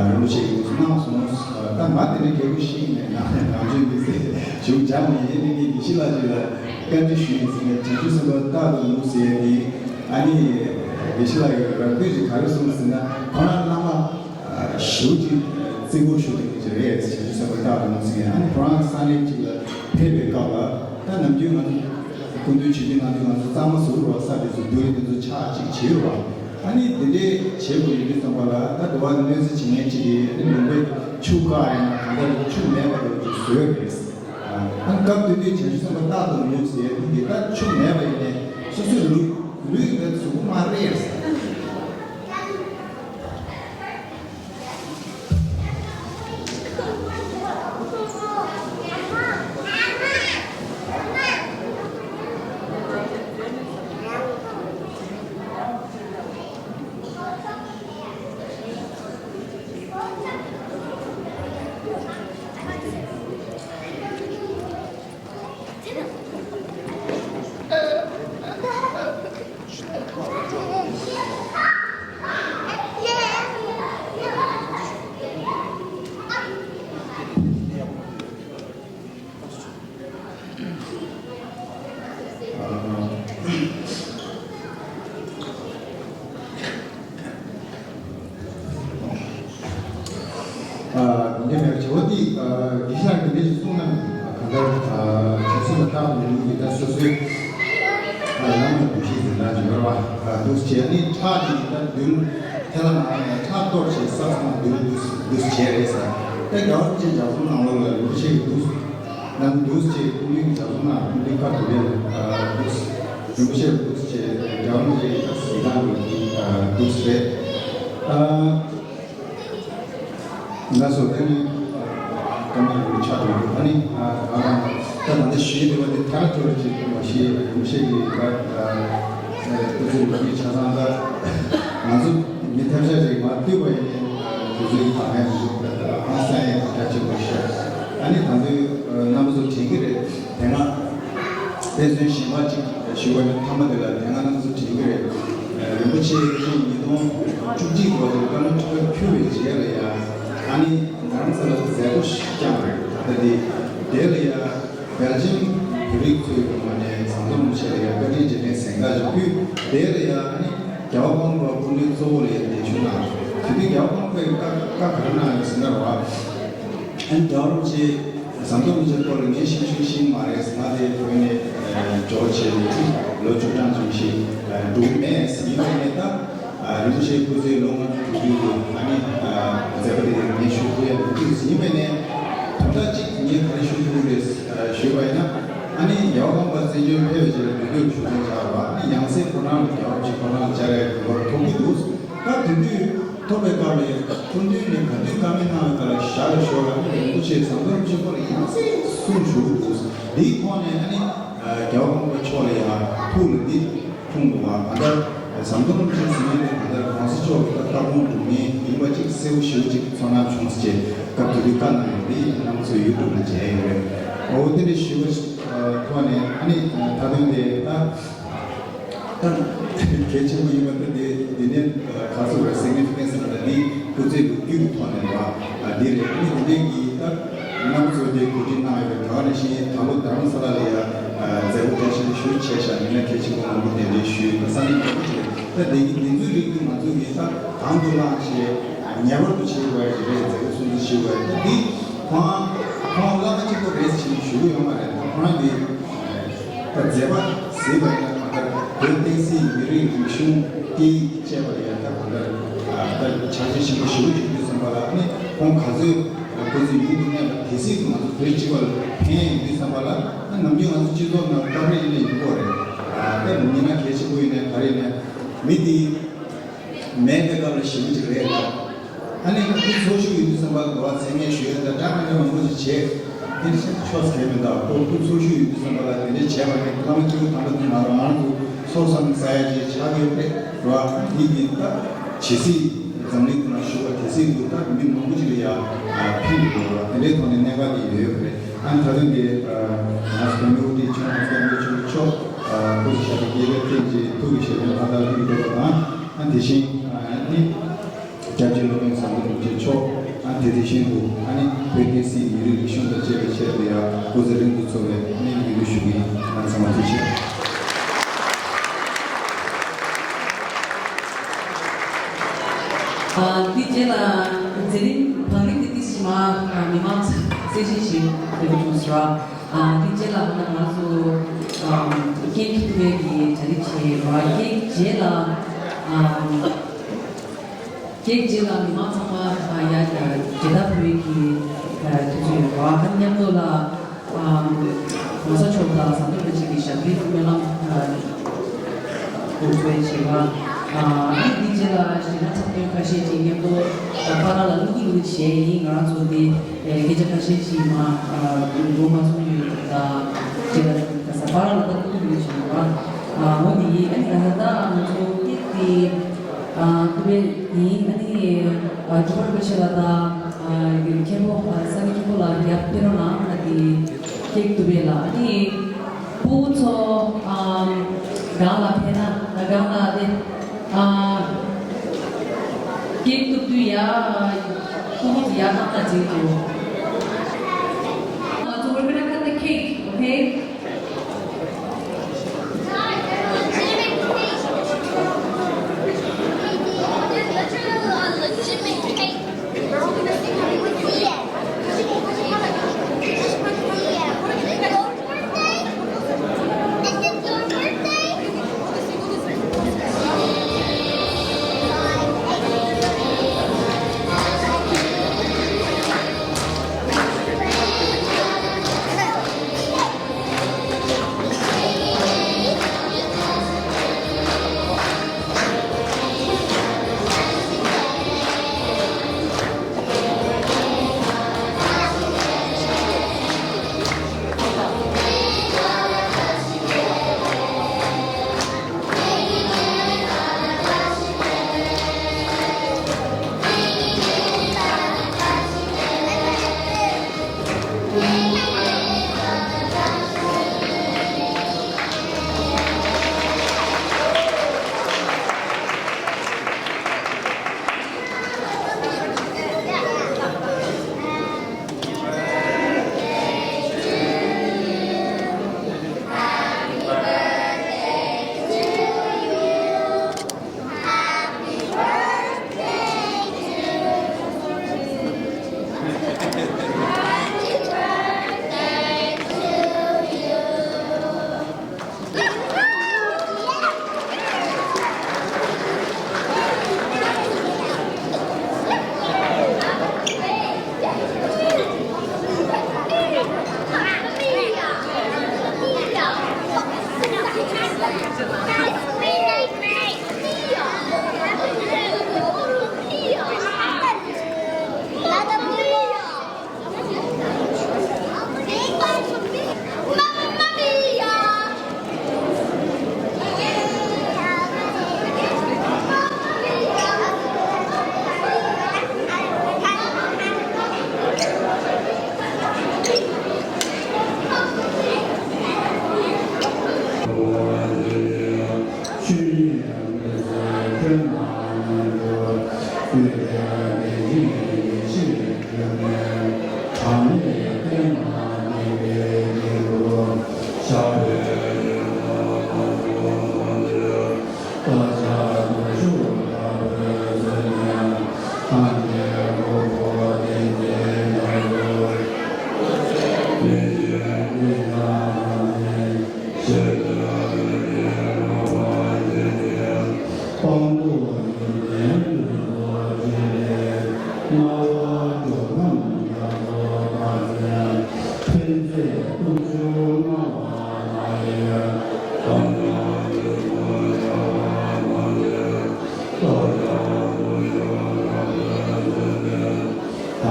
རིན་པོ་ཆེ་གི་འདུག་སེ་གནང་སོང་། ད་ང་དེ་འདྲ་རྒྱལ་པོ་ཞིག་ནས་ནང་ནས་ནང་ཆོས་འདི་ཟེར་ཞུ་བྱ་མ་ཡིན། དེ་ནས་དགེ་བཤེས་ལགས་ཅིག་ལ་བཀའ་འདྲི་ཞུས་ཡིན་ཟེར་ནས། བྱང་ཆུབ་སེམས་དཔའ་རྟག་ཏུ་ངུ་ཟེར་ཡ་དེ། ཨ་ནི་དགེ་བཤེས་ལགས་ཀྱིས་རང་བཀོད་ཅིག་ག་རེ་གསུངས་ཟེར་ན། ཁོ་རང་བླ་མ་ཞེ་པོ་ཅིག་བརྩི་བཀུར་ཞུ་མཁན་ཅིག་རེད། བྱང་ཆུབ་སེམས་དཔའ་རྟག་ཏུ་ངུ་ཟེར་མཁན། ཨ་ནི་ཁོ་རང་ས་གནས་ཅིག་ལ་ཕེབས་པའི་སྐབས་ལ་ད་ནམ་རྒྱུན་ང་ཚོ་སྐུ་མདུན་ཆིབས་བསྒྱུར་གནང་དུས་ང་ཚོ་གཙང་མ་བཟོ་རོགས་ས་དེ་ཚོ་རྡོ་རིང་དེ་ཚོ་ཕྱག་ཅིག་བྱེད་རོགས། ཨ་ནི་དེ་འདྲའི་བྱེད་དགོས་ཡོད་དུས་ཙམ་པ་ལ་ད་འགྲོ་བ་གནོད་འཚེ་བྱེད་མཁན་ཅིག་གིས་ཨ་ནི་ལུང་པའི་ཆུ་བཀག་ཡིན་ན་གང་ལྟར་ཆུ་མེད་པ་འདྲ་ཅིག་བཟོས་རེད། ཨ་སྐབས་དེ་དུས་བྱང་ཆུབ་སེམས་དཔའ་རྟག་ཏུ་ངུ་ཟེར་དུས་དེ་ལྟར་ཆུ་མེད་པ་ཡིན་ནའི་སོ་སོའི་ལུས་ལུས་ཀྱི་གཟུགས་པོ་མ་རེད་ཟེར། ཨ་འདི་མེད་བྱེད་པ་འདི། ཨ་དགེ་བཤེས་ལགས་ཀྱིས་འདི་ཞིག་གསུངས་ན། གང་ལྟར་ཨ་བྱང་སེམས་ལ་བརྟག་པའི་ལུགས་ཀྱི་ད་སོ་སོའི་ཨ་བླ་མ་འདུ་ཤེས་འཛིན་སྟངས་ཅིག་ཡོད་རེད་བ། ཨ་འདུག་སེ་བྱས་ནས་ཁྲག་ཅིག་ད་མདུན་ཐལ་བ་ནང་ནས་ཁྲག་གཏོར་བྱས་ས་ཚང་མ་མདུན་འདུག་སེ་འདུག་སེ་བྱས་རེད་ཟེར། ད་རྒྱལ་བ་རིན་པོ་ཆེ་ལྗགས་རྩོམ་ནང་ལོགས་ལ་རིན་པོ་ཆེ་གིས་འདུག་ནང་འདུག་སེ་བྱས། སྐུ་མདུན་གྱི་ལྗགས་རྩོམ་ནང་སྐུ་མདུན་བཀའ་སྒྲུབ་ཡས་ལ་འདུག་སེ་རིན་པོ་ཆེ་ལ་འདུག་སེ་བྱས། རྒྱལ་བ་རིན་པོ་ཆེ་གི་ད་གཟིགས་སྟངས་ལ་འདུག་སེ་རེད། ཨ། ལགས་སོ། དེ་ནི་ཀརྨ་རིན་པོ་ཆེ་དང་། ཨ་ནི་ང་རང་ད་ད་ལྟ་ཞུས་བསྡད་པ་དེ་ཐལ་ཐལ་ཅིག་མ་ཤེས། རིན་པོ་ཆེ་གིས་ད་སྐུ་ཚེ་ལོ་རྒྱུས་ཆ་ཚང་ད་ང་ཚོ་མི་ཐབས་ཆག་ཅིག་མར་བཏུས་པ་ཡིན་ནའི་དུས་ཚོད་ཀྱི་བར་ནས་མི་འདུག་ཧང་སང་ཡས་གང་འདྲ་ཅིག་མ་ཤེས། ཨ་ནི་ད་དུང་རྣམ་པ་ཚོ་དྲན་གྱི་རེད། དེ་སྔ་དཔེ་མཚོན་གཞན་པ་ཅིག་ཞུ་བ་ཡིན་ན། མཐའ་མ་དེ་ལ་དེ་སྔ་རྣམ་པ་ཚོ་དྲན་གྱི་རེད། རིན་པོ་ཆེ་ཉིས་སྟོང་བཅུ་གཅིག་ལོ་དེར་བཀའ་བློན་ཁྲི་པར་འཁྱུར་བའི་རྗེས་ལ་ཡ། ཨ་ནི་རྡ་རམ་ས་ལ་མཛད་སྒོ་ཞིག་བསྐྱངས་པ་རེད། ད་ལྟ་དེ་དེ་ལ་ཡ་བལ་ཆེན་བོད་རིགས་ཚོའི་ངོས་ནས་ཟམ་གདོང་རིན་པོ་ཆེ་ལ་ཡ་བཀའ་དྲིན་རྗེས་དྲན་གཟེངས་རྟགས་ཅིག་ཕུལ། དེ་ལ་ཡ་ཨ་ནི་རྒྱལ་བ་དཔང་པོ་སྐུ་མགྲོན་གཙོ་བོ་ལ་ཡ་གདན་ཞུ་གནང་། དེ་དུས་རྒྱལ་བ་དཔང་པོས་བཀའ་བཀའ་ག་རེ་གནང་ཡོད་ཟེར་ན་རེད་བ། ཨ་ནི་རྒྱལ་བ་རིན་པོ་ཆེ་ཟམ་གདོང་རིན་པོ་ཆེའི་སྐོར་ལ་ངས་ཤེས་ཤེས་ཤེས་མ་རེད། ང་དེ་བོད་ནས་འབྱོར་བྱས་ནས་ལོ་བཅུ་གྲངས་ཙམ་ཞིག་འགྲོ་གི་མེད། ཡིན་པ་ཡིན་ནའི་ད་རིན་པོ་ཆེ་སྐུ་ཚེ་ལོ་ལྔ་བཅུ་དྲུག་ཅུ་ཨ་ནི་མཛད་པ་དེ་ངས་ཞུ་ཐུབ་ཡ་མི་འདུག། ཡིན་པ་ཡིན་ནའི་དོན་དག་གཅིག་ངས་ག་རེ་ཞུ་ཐུབ་རེད་ཞུས་པ་ཡིན་ན། ཨ་ནི་རྒྱལ་བ་དཔང་པོ་བཙན་བྱོལ་ཕེབས་པའི་རྗེས་ལ་འབོད་སྐུལ་ཞུ་མཁན་ཆགས་པ། ཨ་ནི་ཡང་སྲིད་ཁོ་རང་ལ་རྒྱལ་བ་རིན་པོ་ཆེ་ཁོ་རང་ལ་བཅར་ཡ་གི་གོ་སྐབས་ཐོབ་ཀྱི་འདུག། སྐབས་དེ་དུས་ཐོབ་པའི་སྐབས་ལ་སྐུ་མདུན་ནས་ག་དུས་བཀའ་མོལ་གནང་བའི་སྐབས་ལ་ཞར་ལ་ཞོར་ལ་ཨ་ནི་རིན་པོ་ཆེ་ཟམ་གདོང་རིན་པོ་ཆེའི་སྐོར་ལ་ཡང་སེ་གསུང་ཞུ་གི་འདུག། འདིའི་ཐོག་ནས་ཨ་ནི་རྒྱལ་བ་དཔང་པོ་མཆོག་ལ་ཡང་ཐུགས་ལ་འདི་འཁྲུངས་འདུག་ག། ད་ལྟ་ ཟམ་གདོང་རིན་པོ་ཆེ་ཟེར་མཁན་དེ་ད་ལྟ་གོང་ས་མཆོག་གི་ལྟ་དགོངས་དྲུང་ནས་ཡིན་པ་ཅིག་གསལ་པོ་ཞེ་པོ་ཅིག་ཚོར་སྣང་བྱུང་ཟེར་བྱས་སྐབས་དེ་དུས་བཀའ་གནང་ཡོད་དེ་རྣམ་པ་ཚོས་ཡུ་ཊུབ་ནང་མཇལ་ཡོད་རེད། འོ་དེ་འདྲ་ཞུ་བ་ཐོག་ནས་ཨ་ནི་ད་དུང་དེ་ད་ད་གལ་ཆེན་པོ་ཡིན་པ་དེ་དེ་དེ་ནས་ག་ཚོད་རེད། སིག་ནི་ཕི་ཀེན་སི་ལ་ད་འདི་སྐུ་ཚེའི་ལོ་རྒྱུས་ཀྱི་ཐོག་ནས་རེད་བ། འདི་རེད། ཨ་ནི་དེ་འདྲའི་གི་ད། རྣམ་པ་ཚོས་དེ་གོ་སྒྲིག་གནང་ཡོད་པའི་ག་ནང་བཞིན་ད་ལོ་རྡ་རམ་ས་ལ་ལ་ཡ་མཛད་སྒོ་རྒྱ་ཆེན་པོ་ཞེ་པོ་བྱས་ཤག་ཡིན་ན་གལ་ཆེན་པོ་མང་པོ་གདན་འདྲེན་ཞུས་ཡོད་པ་ས་གནས་མང་པོ་ཅིག་རེད། ད་དེ་གི་དེ་ཚོའི་རིགས་དེ་ང་ཚོ་གིས་ད་དང་དུ་བླངས་བྱས་ངེས་པར་དུ་བྱེད་དགོས་ཡ་ཞིག་རེད། མཛད་སྒོ་སྲུང་བརྩི་བྱེད་དགོས་ཡ། ད་འདི་ཁོང་ཁོང་བླ་མ་གཅིག་པོ་རེད་ཅེས་ཞུ་གི་ཡོད་མ་རེད། ད་ཁོ་རང་གི་ད་མཛད་པ་གཟིགས་པ་ཡིན་ན་གང་ལྟར་བོད་བསྟན་སྲིད་མི་རིགས་རིག་གཞུང་སྐད་ཡིག་བཅས་པ་ལ་ཡ་ད་གང་ལྟར་ད་ཕྱག་རྗེས་ཆེན་པོ་ཞེ་པོ་ཅིག་ཡོད་དུས་ཙམ་པ་ལ་ནི་ཁོང་ག་ཚོད་ཁོ་ཚོ་ཡུལ་དུ་གནས་པ་དེ་སྲིད་དུ་ང་ཚོ་བོད་སྤྱི་པ་ལ་ཕན་ཡོད་དུས་ཙམ་པ་ལ་ནི་ནམ་རྒྱུན་ང་ཚོ་སྤྱི་ཚོགས་ནང་སྐབས་རེ་ཡིན་ན་ཡིན་དགོས་རེད། ད་མི་སྣ་གལ་ཆེན་པོ་ཡིན་ནའི་ག་རེ་ཡིན་ནའི་མི་དེ་མེད་པའི་སྐབས་ལ་ཞེ་པོ་ཅིག་རེད་ལ། ཨ་ནི་སྐུ་འཚོ་བཞུགས་ཡོད་དུས་ཙམ་པ་གོ་བ་མཚན་སྙན་ཞུ་ཡ་དང་སྐྲག་སྣང་མང་པོ་ཞིག་བྱས། དེ་ཆོགས་གལ་མི་འདུག་ཁོ་སྐུ་འཚོ་བཞུགས་ཡོད་དུས་ཙམ་པ་ལ་དེ་འདྲའི་བྱས་པ་ནི་བླ་མ་སྐྱེས་བུ་དམ་པ་དེ་ང་རང་ང་རང་ཚོ་ཚོགས་བསམ་ས་ཡ་ཅིག་ཆགས་ཡོད་པས་རེད་བ། དེ་ཡིན་སྟབས་ཇི་སྲིད་འཛམ་གླིང་འདི་ན་བཞུགས་པ་དེ་སྲིད་དུ་ད་མི་མང་པོ་ཅིག་ལ་ཡ་ཕན་ཡོད་རེད་བ། དེ་འདྲའི་ཐོག་ནས་གནད་འགག་དེ་ཡོད་ཡོད་རེད། ཨ་ནི་ད་ཐེངས་འདི་ང་ཚོ་བོད་མི་དབུ་ཁྲིད་ཆེན་པོ་སྐྱབས་མགོན་ཆེན་པོ་མཆོག་སྐུ་ཚེ་ཞབས་པད་བསྐལ་བརྒྱར་བརྟན་ཅིང་ཐུགས་ཀྱི་བཞེད་དོན་མཐའ་དག་ལྷུན་གྱིས་འགྲུབ་པ་དང་། ཨ་དེ་བཞིན་ཨ་ནི། སྐྱབས་རྗེ་སློབ་དཔོན་ཟམ་གདོང་རིན་པོ་ཆེ་མཆོག་ཨ་དེ་དེ་བཞིན་དུ་ཨ་ནི་བོད་བསྟན་སྲིད་མི་རིགས་རིག་གཞུང་དང་བཅས་པའི་ཆེད་དུ་ཡང་སྐུ་ཚེ་རིང་དུ་འཚོ་བའི་ཨ་ནི་སྨོན་འདུན་ཞུ་གི་ཡིན། ང་ཚང་མ་ཐུགས་རྗེ་ཆེ། ཨ་འདི་རྗེས་ལ་མཛད་རིམ་བང་རིམ་འདི་ཏིས་ཞིག་མ་མི་མང་གསལ་བཤད་ཞིག་འདེབས་བྱུང་ཟེར་བ། ཨ་འདི་རྗེས་ལ་ང་ཚོ་ཀེག་ཐུག་པའི་གི་གྲ་སྒྲིག་བྱས་ར། ཀེག་རྗེས་ལ་ཨ། ཀེག་རྗེས་ལ་མི་མང་ཚང་མ་ཡ་ཡ་རྒྱལ་དར་ཕུལ་གྱི་དུས་ཚོད་ཡོད་པ་དང་མཉམ་དུ་ལ་གོང་ས་མཆོག་དང་ཟམ་གདོང་རིན་པོ་ཆེ་གི་ཞབས་བརྟན་སྨོན་ལམ་འདེབས་བྱས་པ། ཨ་ནི་འདི་རྗེས་ལ་གཞས་སྣ་འཁྲབ་སྟོན་ཁ་ཤས་ཀྱིས་མཉམ་དུ་པར་ལ་བླུག་གི་ཡོད་བྱས་ཡིན། ང་རང་ཚོ་འདི་སྐད་ཆ་ཁ་ཤས་ཀྱིས་མ་གོ་མ་སོང་ཡོད་ད་རྗེས་ལ་ག་ས་པར་ལ་ད་བླུག་གི་ཡོད་བྱས་པ། འོ་འདི་ཡིན། ཨ་ནི་ད་ལྟ་ང་ཚོ་ཀེག་དེ། ཨ་ཐུབ་པའི་ཡིན། ཨ་ནི་ཨ་འབྲུག་པ་རིན་པོ་ཆེ་ལ་དང་ཨ་མཁན་པོ་ཨ་ས་གནས་མཁན་པོ་ལ་རྒྱབ་སྐྱོར་གནང་། ཨ་དེ་ཀེག་ཐུབ་པའི་ལ་ཨ་ནི་ཕྲུ་གུ་ཚོ་ཨ་སྒང་ལ་ཕེབས་ན་ཨ་སྒང་ལ་དེ་ཨ་ཀེག་ཐུབ་དུས་ཡ་ཕྲུ་གུ་ཚོ་ཡ་ཐག་ཐག་བྱེད་དགོས། ང་ཚོ་we're gonna cut the cake, okay?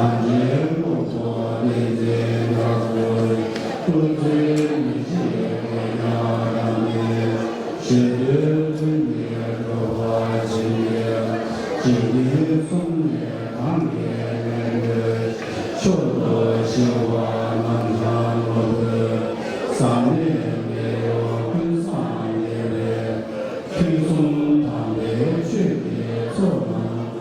རྗེས་ལུགས་པོ་བསྟན་འཛིན་རྒྱ་མཚོ། སྐུ་ཚེ་ཉི་ཤུའི་གོ་ཡང་རབ་གནས། ཞི་དུལ་ལྷུན་གྱིས་གྲུབ་པར་བྱིན་གྱིས། འཇིག་རྟེན་གསུམ་ལས་གང་གིས་མི་གོས། མཆོག་ཏུ་ཞི་བ་རྣམ་གྲངས་ནོར་བུ། ཟག་མེད་མེ་ཡོར་ཀུན་བཟང་རྒྱལ་བའི། ཐུན་གསུམ་དམ་པའི་ཆོས་ཀྱི་ཚོགས་རྣམས།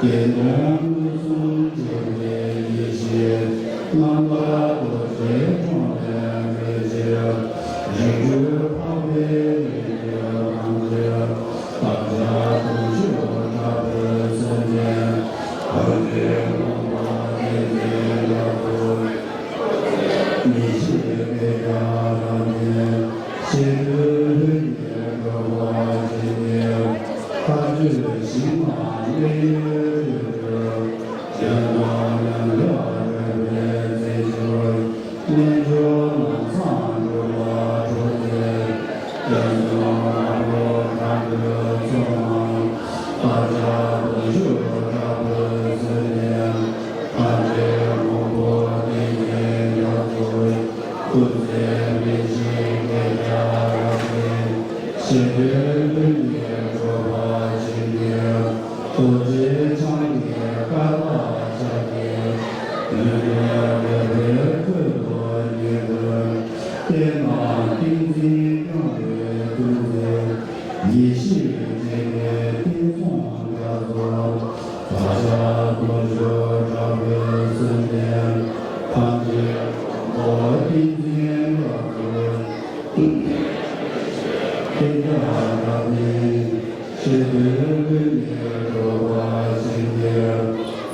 དགེ་སློང་མངོན་སུམ་འཇུག་པའི་ཡེ་ཤེས། རྣམ་དག་རྡོ་རྗེ་འཁྲུངས་ལས་མི་འབྱེད། རིགས་རུས་འཕགས་པའི་ཡོན་ཏན་ཐམས་ཅད། བདག་ཅག་དུང་ཕྱུར་དྲག་པོའི་མཚན་ལྡན། ཐམས་ཅད་མཁྱེན་པ་བསྟན་འཛིན་རྒྱ་མཚོ། ཡེ་ཤེས་དཔལ་རྒྱ་རབ་བརྟན། ཞི་དུལ་ལྷུན་གྱིས་གྲུབ་པར་བྱིན་གྱིས། མཐའ་གཅོད་ཞིང་དང་གནས་ཡུལ་སྤྲུལ་སྤྲུལ། ཡང་དག་མྱང་འདས་རོལ་པའི་རྩེ་འཇིགས། རྣལ་འབྱོར་ལམ་བཟང་སྒྲུབ་པ་གྲོལ་མཛད། རྒྱ་མཚོའི་ངང་པ་དགྲ་འདུལ་ཚོགས་རྣམས། བདག་ཅག་དུང་ཕྱུར་དྲག་པོའི་མཚན་ལྡན། ཐམས་ཅད་མཁྱེན་པ་བསྟན་འཛིན་རྒྱ་མཚོ། སྐུ་ཚེ་མི་ཤིགས་དཔལ་རྒྱ་རབ་བརྟན། ཞི་དུལ་ལྷུན་གྱིས་གྲུབ་པར་བྱིན་གྱིས། རྡོ་རྗེ་འཆང་གི་བཀའ་རྟགས་ཕྱག་རྒྱའི་ལུས་རྟེན་རོལ་པའི་ཁྲོད་དུ་ཉིད་བཀོད། བསྟན་དང་ཏིང་འཛིན་སྐྱོང་བའི་ཏིང་འཛིན། ཡེ་ཤེས་འབྱེད་པའི་གཏེར་སྲུང་རྒྱ་མཚོ། བདག་ཅག་དུང་ཕྱུར་དྲག་པོའི་མཚན་ལྡན། ཐམས་ཅད་མཁྱེན་པ་བསྟན་འཛིན་རྒྱ་མཚོ། བསྟན་རྒྱ་རབ་བརྟན། ཞི་དུལ་ལྷུན་གྱིས་གྲུབ་པར་བྱིན་གྱིས།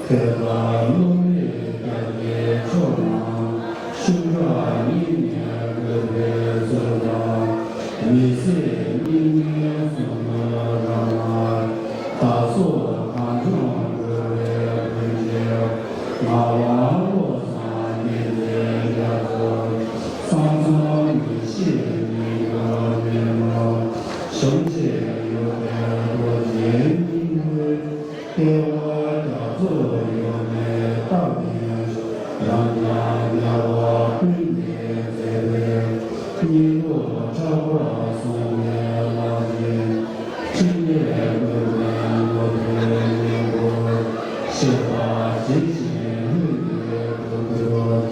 མཁས་དང་བློ་རིག་རྒྱ་ཆེའི་མཆོག་རྣམས། ཤུགས་དྲག་སྙིང་ནས་བཀོད་པའི་ཚུལ་དང་། མི་ཟད་སྙིགས་མའི་གཟུགས་སྐུ་རབ་དང་། བདག་སོགས་གངས་ལྗོངས་འགྲོ་བའི་མགོན་བཅས། ངག་དབང་བློ་བཟང་བསྟན་འཛིན་རྒྱ་མཚོ། གསང་གསུམ་ཡེ་ཤེས་ཉིད་དུ་མེ་ལོང་། གཞོམ་བྱེད་ཡོ་གའི་རྡོ་རྗེའི་སྙིང་པོའི། ལྟེ་བ་རྒྱ་མཚོ་ཡོངས་ནས་རྟག་བརྟན། རང་རྐྱང་རྒྱལ་བ་ཀུན་གྱི་མཛད་པའི། སྙིང་པོ་ཕྲ་བར་གསུངས་པའི་ལྷ་ཆེན། ཕྲིན་ལས་བཀོད་པའི་ནོར་བུའི་སྙིང་པོ། བཤད་པ་ཇི་བཞིན་ལྷུན་གྱིས་གྲུབ་གྱུར།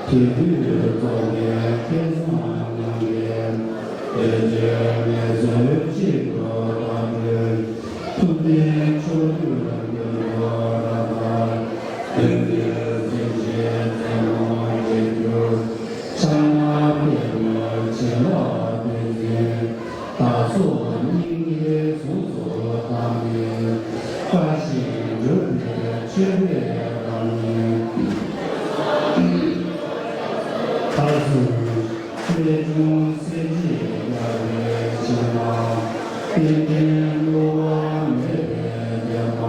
དེ་དུས་རྫོགས་པའི་བསྐལ་བཟང་རྣམས་ཀྱི། བདེ་སྤྱོད་ངལ་རྩོལ་གཅིག་ཏུ་དག་སྤྲོས། ཐུབ་བསྟན་ཕྱོགས་དུས་ཀུན་ཏུ་རབ་དར། བསྟན་འཛིན་རྩེ་ཆེན་རྩེ་མོ་རྒྱལ་གྱུར། ཕྱག་ན་པདྨོ་བྱིན་རླབས་བདུད་འཛིན། བདག་སོགས་སྙིང་གའི་གཟུགས་སུ་བལྟམས་ནས། དཀའ་ཞིང་འགྲུབ་པའི་མཆོད་པས་བརྒྱན་ནས། མཐར་སོན། རྨད་བྱུང་གསེར་གྱི་རྒྱལ་པོའི་ཞལ་སྔ། རྟེན་འབྲེལ་བསླུ་བ་མེད་པའི་བདེན་པ།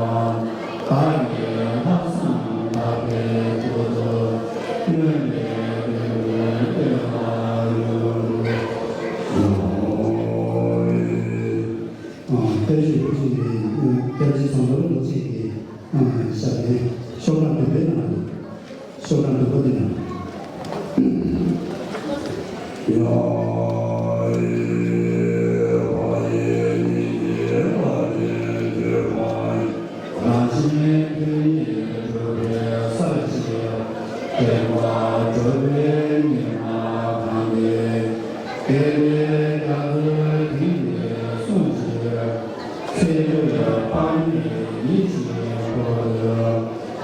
བདག་གི་ལྷག་བསམ་དག་པའི་མཐུ་སྟོབས། སྔོན་ལས་དོན་ཀུན་སྟོན་པར་འགྱུར། ཨ། བཀྲ་ཤིས་ལོ་གཅིག་གི། བཀྲ་ཤིས་ཟམ་གདོང་ལོ་གཅིག་གི། ཨ། ཞབས་བརྟན་ཤོག་གྲངས་བདུན་པའི་ནང་དུ། ཤོག་གྲངས་བདུན་པ་འདི་ན། ཡ་ཨེ་བ་ཡེ་ཉིད་ཀྱི་བླ་ཆེན་ཆོས་འཁོར། རང་བཞིན་དོན་གཉིས་གྲུབ་པའི་སར་གཤེགས། བདེན་པ་གྲུབ་པའི་ཉི་མ་གང་དེ། དེ་ལས་རྒྱ་མཚོའི་གཏིང་ནས་གསུངས་ཕྱིར། ཚེ་འདིར་དཔག་མེད་ཡིད་བཞིན་འཁོར་དུ།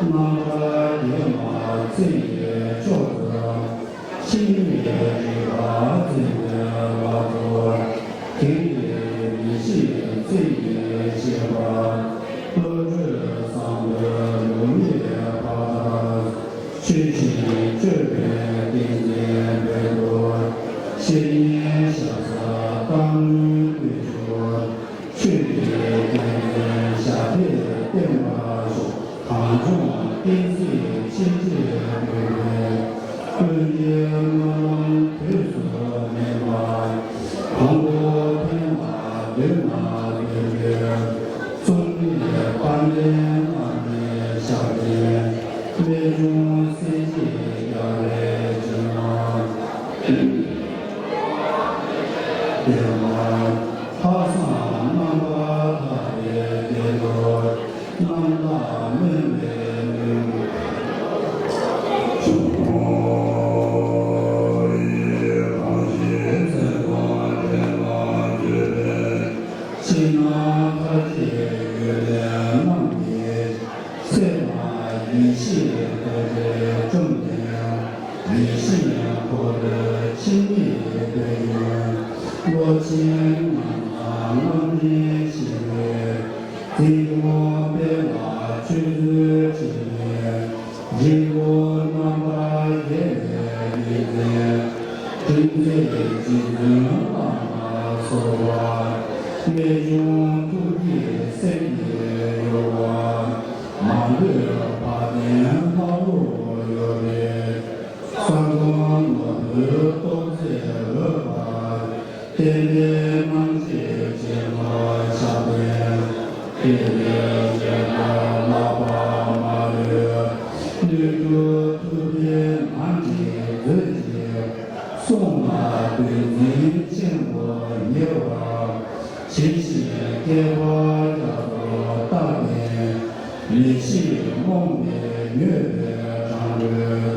རྣམ་པར་དགྱེས་མ་ཚེ་ཡི་མཆོག་ཏུ། འཆི་མེད་རིག་པ་བཙུན་པའི་བླ་མཚོ། དེང་འདིར་མི་ཤིགས་ཚེ་ཡི་བཞེད་པ། བློ་གྲོས་བཟང་པོའི་ལུགས་ལས་འཕགས་མཐར། ཆོས་བཞིན་སྤྱོད་པའི་ཏིང་འཛིན་དཔལ་རྡོར། བཤེས་གཉེན་ཞབས་སར་རྟག་ཏུ་བཀོད་གྱུར། ཆོས་ཀྱི་རྒྱལ་ རྣམས་ནི་ཞབས་འདྲེན་རྨད་བྱུང་སྲས་བཅས་རྒྱལ་བའི་བྱིན་རླབས། ལྷག་བསམ་རྣམ་པར་དག་པའི་བདེ་འགྲོ་རྣམ་དག་སྨོན་པའི་མོད། ཕྱི་ནང་མཐའ་བརྒྱད་རྒྱུད་ལས་རྣམས་ཀྱི་ཚེ་དང་ཡེ་ཤེས་རྡོ་རྗེ་བཅོམ་ལྡན་ཡེ་ཤེས་འཁོར་ལོའི་འཆི་མེད་དཔལ་ཡོན་བློ་ཆེན་རྣམས་དང་རྣམ་འདྲེན་ཞི་བའི་རྩིས་གཞུང་སྤེལ་བར་ཆོས་ཚུལ་ཁྲིད་པའི་རྗེ་བོ་རྣམ་པར་རྒྱལ་བའི་ཡིད་བརྟན་ཁྲིམས་མཛད་རྗེ་བཙུན་བླ་མ་སོགས་པ་རྨད་བྱུང་ཐུགས་བསྐྱེད་སེམས་ཀྱི་གཡོ་བ་མ་ལུས་བ་དན་ལྷ་ལུགས་གཡོ་བའི་ས་སྒོམ་ནོར་བུའི་ཏོག་ཙེ་འོད་འབར། བསྟན་པའི་རྣམ་འབྱེད་ཆེན་པོ་ཞབས་བརྟན། བསྟན་པའི་བྱེ་བྲག་བརླག་པ་མ་ལུས། སྣོད་བཅུད་ཐུབ་པའི་ནམ་མཁའི་མཛོད་ཅིག་གསུང་ལ་དོན་འཛིན་ཆེན་པོ་ཉེ་བར་ཇི་བཞིན་བསྐལ་པ་རྒྱ་མཚོ་ལྟ་བུའི་ཡེ་ཤེས་རྨོངས་པས་མྱོས་པའི་གྲང་འགྲོས།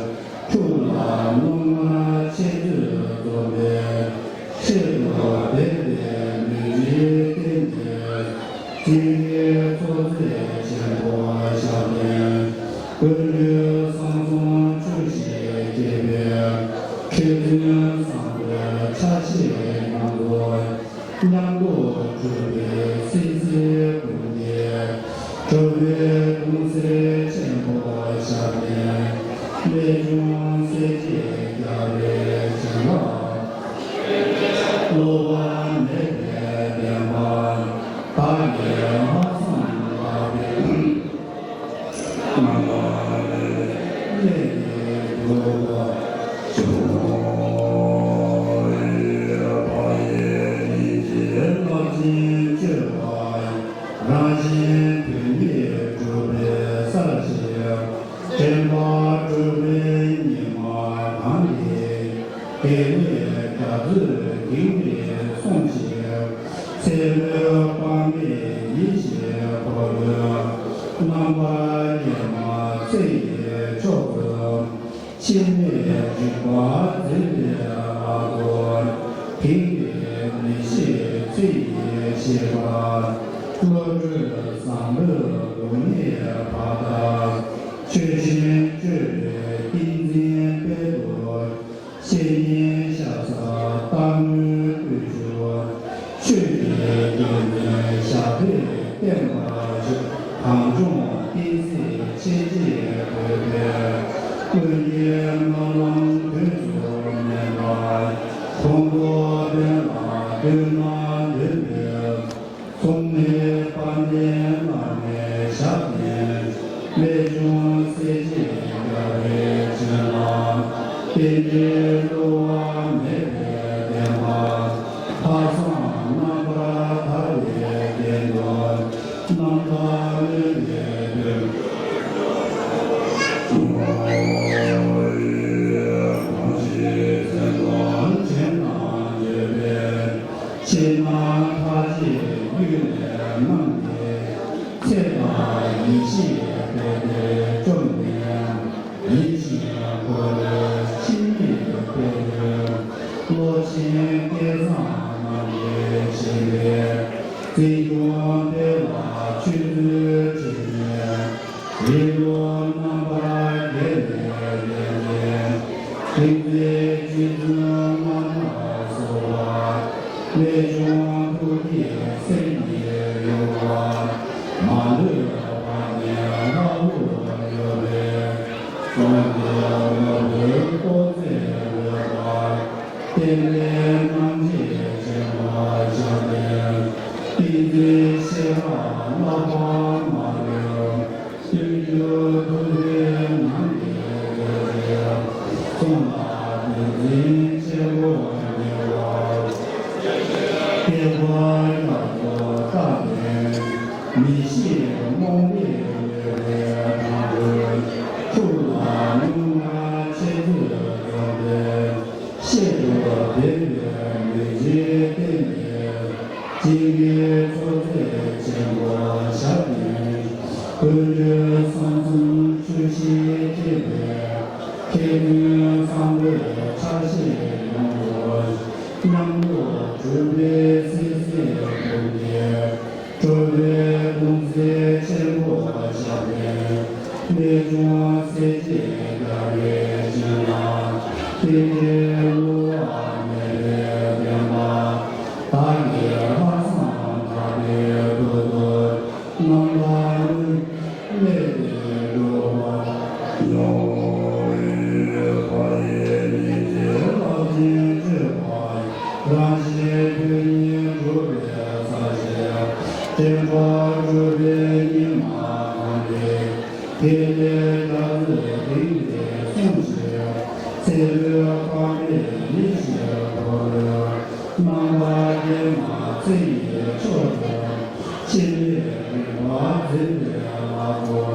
ཐུགས་ལ་རྣོ་ངར་འཆད་རྩོད་འཛོམས་པའི་ཆེད་དུ་འབད་པའི་ལུས་ཀྱི་རྟེན་འབྲེལ། སྤྱན་རས་གཟིགས་མཚན་ཆེན་པོ་ཞབས་བརྟན། ཀུན་འདུས་གསང་གསུམ་ཆོས་བཞིན་སྐྱེས་པའི་མཁས་བཙུན་བཟང་པོའི་ཆ་ཤས་རྣམས་སུ། མཉམ་དུ་གྲུབ་པའི་སྲིད་རྩེའི་སྐུ་འདི་གྲུབ་པའི་གདུང་སྲས་ཆེན་པོ་ཞབས་བརྟན། རྨད་བྱུང་སྲས་བཅས་རྒྱལ་བའི་བྱིན་རླབས་བསླུ་བ་མེད་པའི་བདེན་པ་བདག་གིས་ལྷག་བསམ་དག་པའི། དྲན་པ་གྲུབ་པའི་ཉི་མ་གང་གི་དགེ་བའི་རྒྱ་མཚོས་གིང་ནས་སྲུངས་ཤིག་ཚེ་འཕོས་དཔག་མེད་ཡིད་བཞིན་འཁོར་ལོའི་རྣམ་པར་རྒྱལ་མ་ཚེ་ཡི་མཆོག་ཏུ་འཆི་མེད་རིག་པ་འཛིན་པའི་ལག་ཏུ་གིང་གི་ཡེ་ཤེས་ཚེ་ཡི་ཤེས་པ་བློ་གྲོས་བཟང་པོའི་སྡུག་བསྔལ་བར་དག་ཆོས་ཆེན་སྤྱོད་པའི་ཏིང་འཛིན་དཔལ་དུ། བཤེས་གཉེན་ཤ་ཟ་སྟག་མོའི་བརྟུལ་ཞུགས། ཆོས་ཀྱི་རྒྱལ་མཚན་ཞབས་པད་བརྟན་པར་བཞུགས། གངས་ལྗོངས་བསྟན་སྲིད་ཆེད་མཆེད་དགོས་པའི། ཀུན་མཁྱེན་སྨོན་ལམ་དུས་སུ་ནན་པར། ཁོང་ཁྲོ་དོན་ལ་ལྟོས་ན་འདོད་པའི། མཚུངས་མེད་དཔལ་ལྡན་བླ་མའི་ཞབས་བརྟན། རྨད་བྱུང་སྲས་བཅས་རྒྱལ་བའི་བྱིན་རླབས། རྟེན་འབྲེལ་བསླུ་བ་མེད་པའི་བདེན་པ། ལྷག་བསམ་རྣམ་པར་དག་པའི་རྟེན་དུ། རྣམ་དག་སྨོན་པའི་དོན། གང་ཞིག་མཚན་དང་བརྗོད་པའི། ཕྱི་ནང་མཐའ་བརྒྱད་རྒྱུད་ལས་རྣམས་ཀྱི། ཚེ་དང་ཡེ་ཤེས་རྡོ་རྗེ་བཅོམ་ལྡན། ཡིད་བཞིན་འཁོར་ལོའི་འཆི་མེད་དཔལ་ཡོན། བློ་ཆེན་བསྐལ་བཟང་རྣམས་ཀྱི་ཞི་བའི། རྩིས་གཞུང་སྤེལ་བ་ཆོས་ཚུལ་ཁྲིད་ནས། རིགས་དྲུག་རྣམ་པར་རྒྱལ་བའི་ཡོན་ཏན། ཁྲིམས་མཛད་རྗེ་བཙུན་མ་ལ་སོགས་པ། རྨད་བྱུང་ཐུགས་བསྐྱེད་སེམས་ཀྱི་གཡོ་བ། མ་ལུས་པ་ནས་ལྷ་ལུགས་གཡོ་བའི། གསུང་གི་ནོར་བུའི་ཏོག་ཙེ་འོད་འབར། བསྟན་པའི་རྣམ་འབྱེད་ཆེན་པོ་ཞབས་བརྟན། ཏིང་འཛིན་ཤེས་རབ་བསླབ་པ་མ་ལུས། སྟོང་གཞི་ཐུགས་རྗེའི་ངང་གིས་བཟླས་ཏེ། གསུང་ལ་དོན་འཛིན་ཆེན་པོ་ཉེ་བར། བསྐལ་པ་རྒྱ་མཚོ་ལྟ་བུའི་མི་ ཤེས་རྨོངས་པའི་ཉེས་པའི་དགྲ་འདུལ། ཐུགས་ལ་རྣམ་དཀར་ཆེ་བསྐྱེད་རྫོགས་པའི། བཤད་སྒྲུབ་བདེ་བའི་མི་ཕྱེད་བསྟན་པའི། བྱིན་གྱིས་མཚོན་བྱེད་ཆེན་པོ་ཞབས་བརྟན། ཀུན་འདུས་ས་གསུམ་ཆོས་བཞིན་གཤེགས་པའི། མཁས་བཙུན་བཟང་པོའི་ཕྱག་བཞེས་ཡོངས་རྫོགས། མཉམ་དུ་གྲུབ་པའི་སྲིད་རྩེའི་ཐུགས་ཀྱི། གྲུབ་པའི་གདུང་འཛིན་ཆེན་པོ་ཞབས་བརྟན། རྨད་བྱུང་སྲས་བཅས་རྒྱལ་བའི་བྱིན་རླབས། བསྟན་འགྲོའི་བསླུ་བ་མེད་པའི་བདེན་པ། བདག་གིས་ལྷག་བསམ་དག་པའི་ཐོག་ཏུ། རྣམ་དག་སྨོན་གནས་དེ་འགྲུབ་པར་ཤོག། ཕ་ཡི་ཉིན་བྱེད་རླབས་ཆེན་སྤྱོད་པ་ཡི། རང་གཞན་དོན་གཉིས་གྲུབ་པའི་ས་གཞི། དྲན་པ་གྲུབ་པའི་ཉི་མ་གང་དེ། དགེ་ལེགས་རྒྱ་མཚོའི་གཏིང་ནས་སྲུང་ཞིང་། ཚེ་འཕོས་ཁམས་པའི་ཡེ་ཤེས་འཁོར་ལོའི། རྣམ་པར་བརྒྱན་པ་ཚེ་ཡི་མཆོག་ཏུ། འཆི་མེད་རིག་པ་འཛིན་པའི་ལྷ་སྐུ།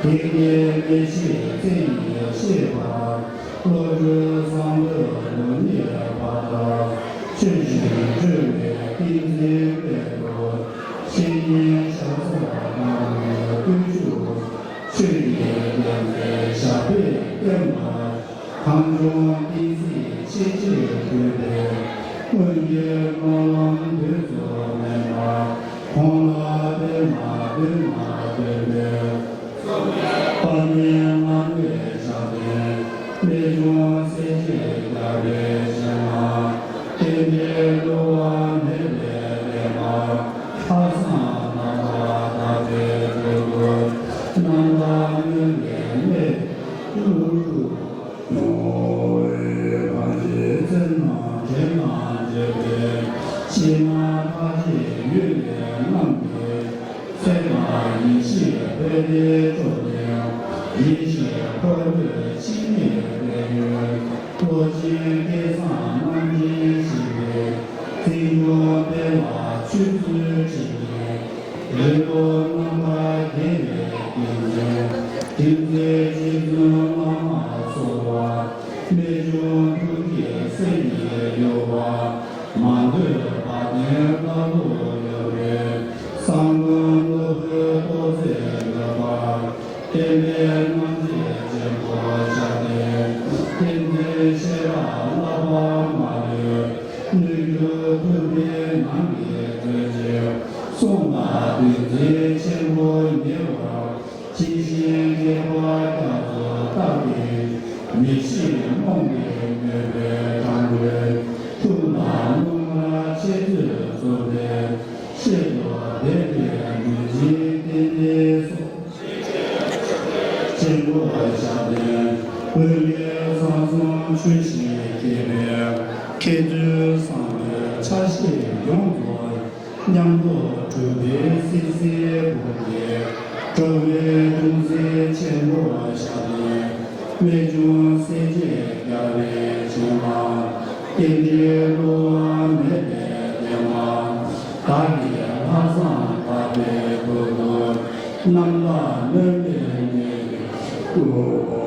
དེང་འདིར་མི་ཤེས་ཚེ་ཡི་ཤེས་པ། བློ་གྲོས་བཟང་པོའི་ལུགས་གཉིས་བར་དུ། ཆོས་བཞིན་སྤྲོས་པའི་ཏིང་འཛིན་སྤེལ་དུ། བཤེས་གཉེན་ཞབས་སོར་བསྔགས་པའི་བརྟུལ་ཞུགས། ཆོས་ཀྱི་རྒྱལ་མཚན་ཞབས་པད་བརྟན་པར། གངས་ལྗོངས་བསྟན་སྲིད་ཆེད་ཕྱིར་བཏོན་པའི། སྔོན་གྱི་སྨོན་ལམ་དུས་སུ་ནན་པར། གོང་ལ་ཕན་ན་དུས་ན་བཏོན་པའི། དཔལ་ལྡན་ལྷ་མོའི་ཞབས་བརྟན། རྨད་བྱུང་སྲས་བཅས་རྒྱལ་བའི་བྱིན་རླབས། བསྟན་འགྲོའི་བསླུ་བ་མེད་པའི་བདེན་པ། ལྷག་བསམ་རྣམ་དག་དག་པའི་ཐོག་ཏུ། རྣམ་དག་སྨོན་པའི་གནས་སུ་གྲུབ། ཡོང་བའི་གང་ཞིག་ཚེ་རྣམས་དྲན་དང་བཅས་པའི། གཤིས་ལ་ཐག་བཅད་ཡུལ་ལས་རྣམས་ཀྱི། ཚེ་དང་ཡེ་ཤེས་འཕོས་ཏེ་བཅོམ་ནས། ཡེ་ཤེས་འཁོར་ལོའི་འཆི་མེད་དཔལ་ཡོན། བློ་ཆེན་སྐལ་བཟང་རྣམ་འདྲེན་ཞེས་པའི། རྩིས་འབྱུང་དཔལ་ལ་ཆུད་ཟོས་ཁྲིད་ཀྱི། རིག་པ་རྣམ་པར་རྒྱལ་བའི་རྒྱལ་མཚན། དྲིན་ཅན་རྗེ་བཙུན་བླ་མར་གསོལ་བ། རྨད་བྱུང་ཐུགས་ཀྱི་སྲས་ཉིད་གཡོ་བ། མ་འདོད་བ་དན་བླ་ལུགས་གཡོ་བའི། གསང་འདུས་ནོར་བུའི་ཏོག་ཙེ་འོད་འབར། བསྟན་པའི་རྣམ་འབྱེད་ཆེན་པོ་ཞབས་བརྟན། བསྟན་འཛིན་ཤེས་རབ་བསླབ་པ་མ་ལུས། སྣོད་བཅུད་མཐུན་པའི་ངང་གིས་མཛོད་ཅིག། གསུང་དང་འདུལ་འཛིན་ཆེན་པོ་ཉེ་བར། ཇི་བཞིན་སྐྱེ་བ་རྒྱ་མཚོ་ལྟ་བུའི། མི་ཤེས་རྨོངས་པའི་མོས་པའི་དྲང་པོའི། ཐུགས་ལ་རྣམ་དཀར་ཆེ་བསྐྱེད་རྫོགས་པའི། བཤད་སྒྲུབ་བདེ་བའི་ལུས་སྦྱིན་བསྟན་པའི་སྲོག་ཆེན་པོ་ཞབས་བརྟན། ཀུན་མཁྱེན་ས་གསུམ་ཆོས་བཞིན་གཤེགས་པའི། མཁས་བཙུན་བཟང་པོའི་ཕྱག་བཞེས་ཡོངས་རྫོགས། མཉམ་དུ་གྲུབ་པའི་སྲིད་རྩེའི་བུ་ཁྱོད། འགྲོ་བའི་གདུང་འཛིན་ཆེན་པོ་ཞབས་བརྟན། རྨད་བྱུང་སྲས་བཅས་རྒྱལ་བའི་བྱིན་རླབས། བསྟན་འགྲོའི་བསླུ་བ་མེད་པའི་བདེན་པ། བདག་གིས་ལྷག་བསམ་དག་པའི་ཐོག་ཏུ། རྣམ་དག་སྨོན་པའི་གནས་སུ་གྲུབ།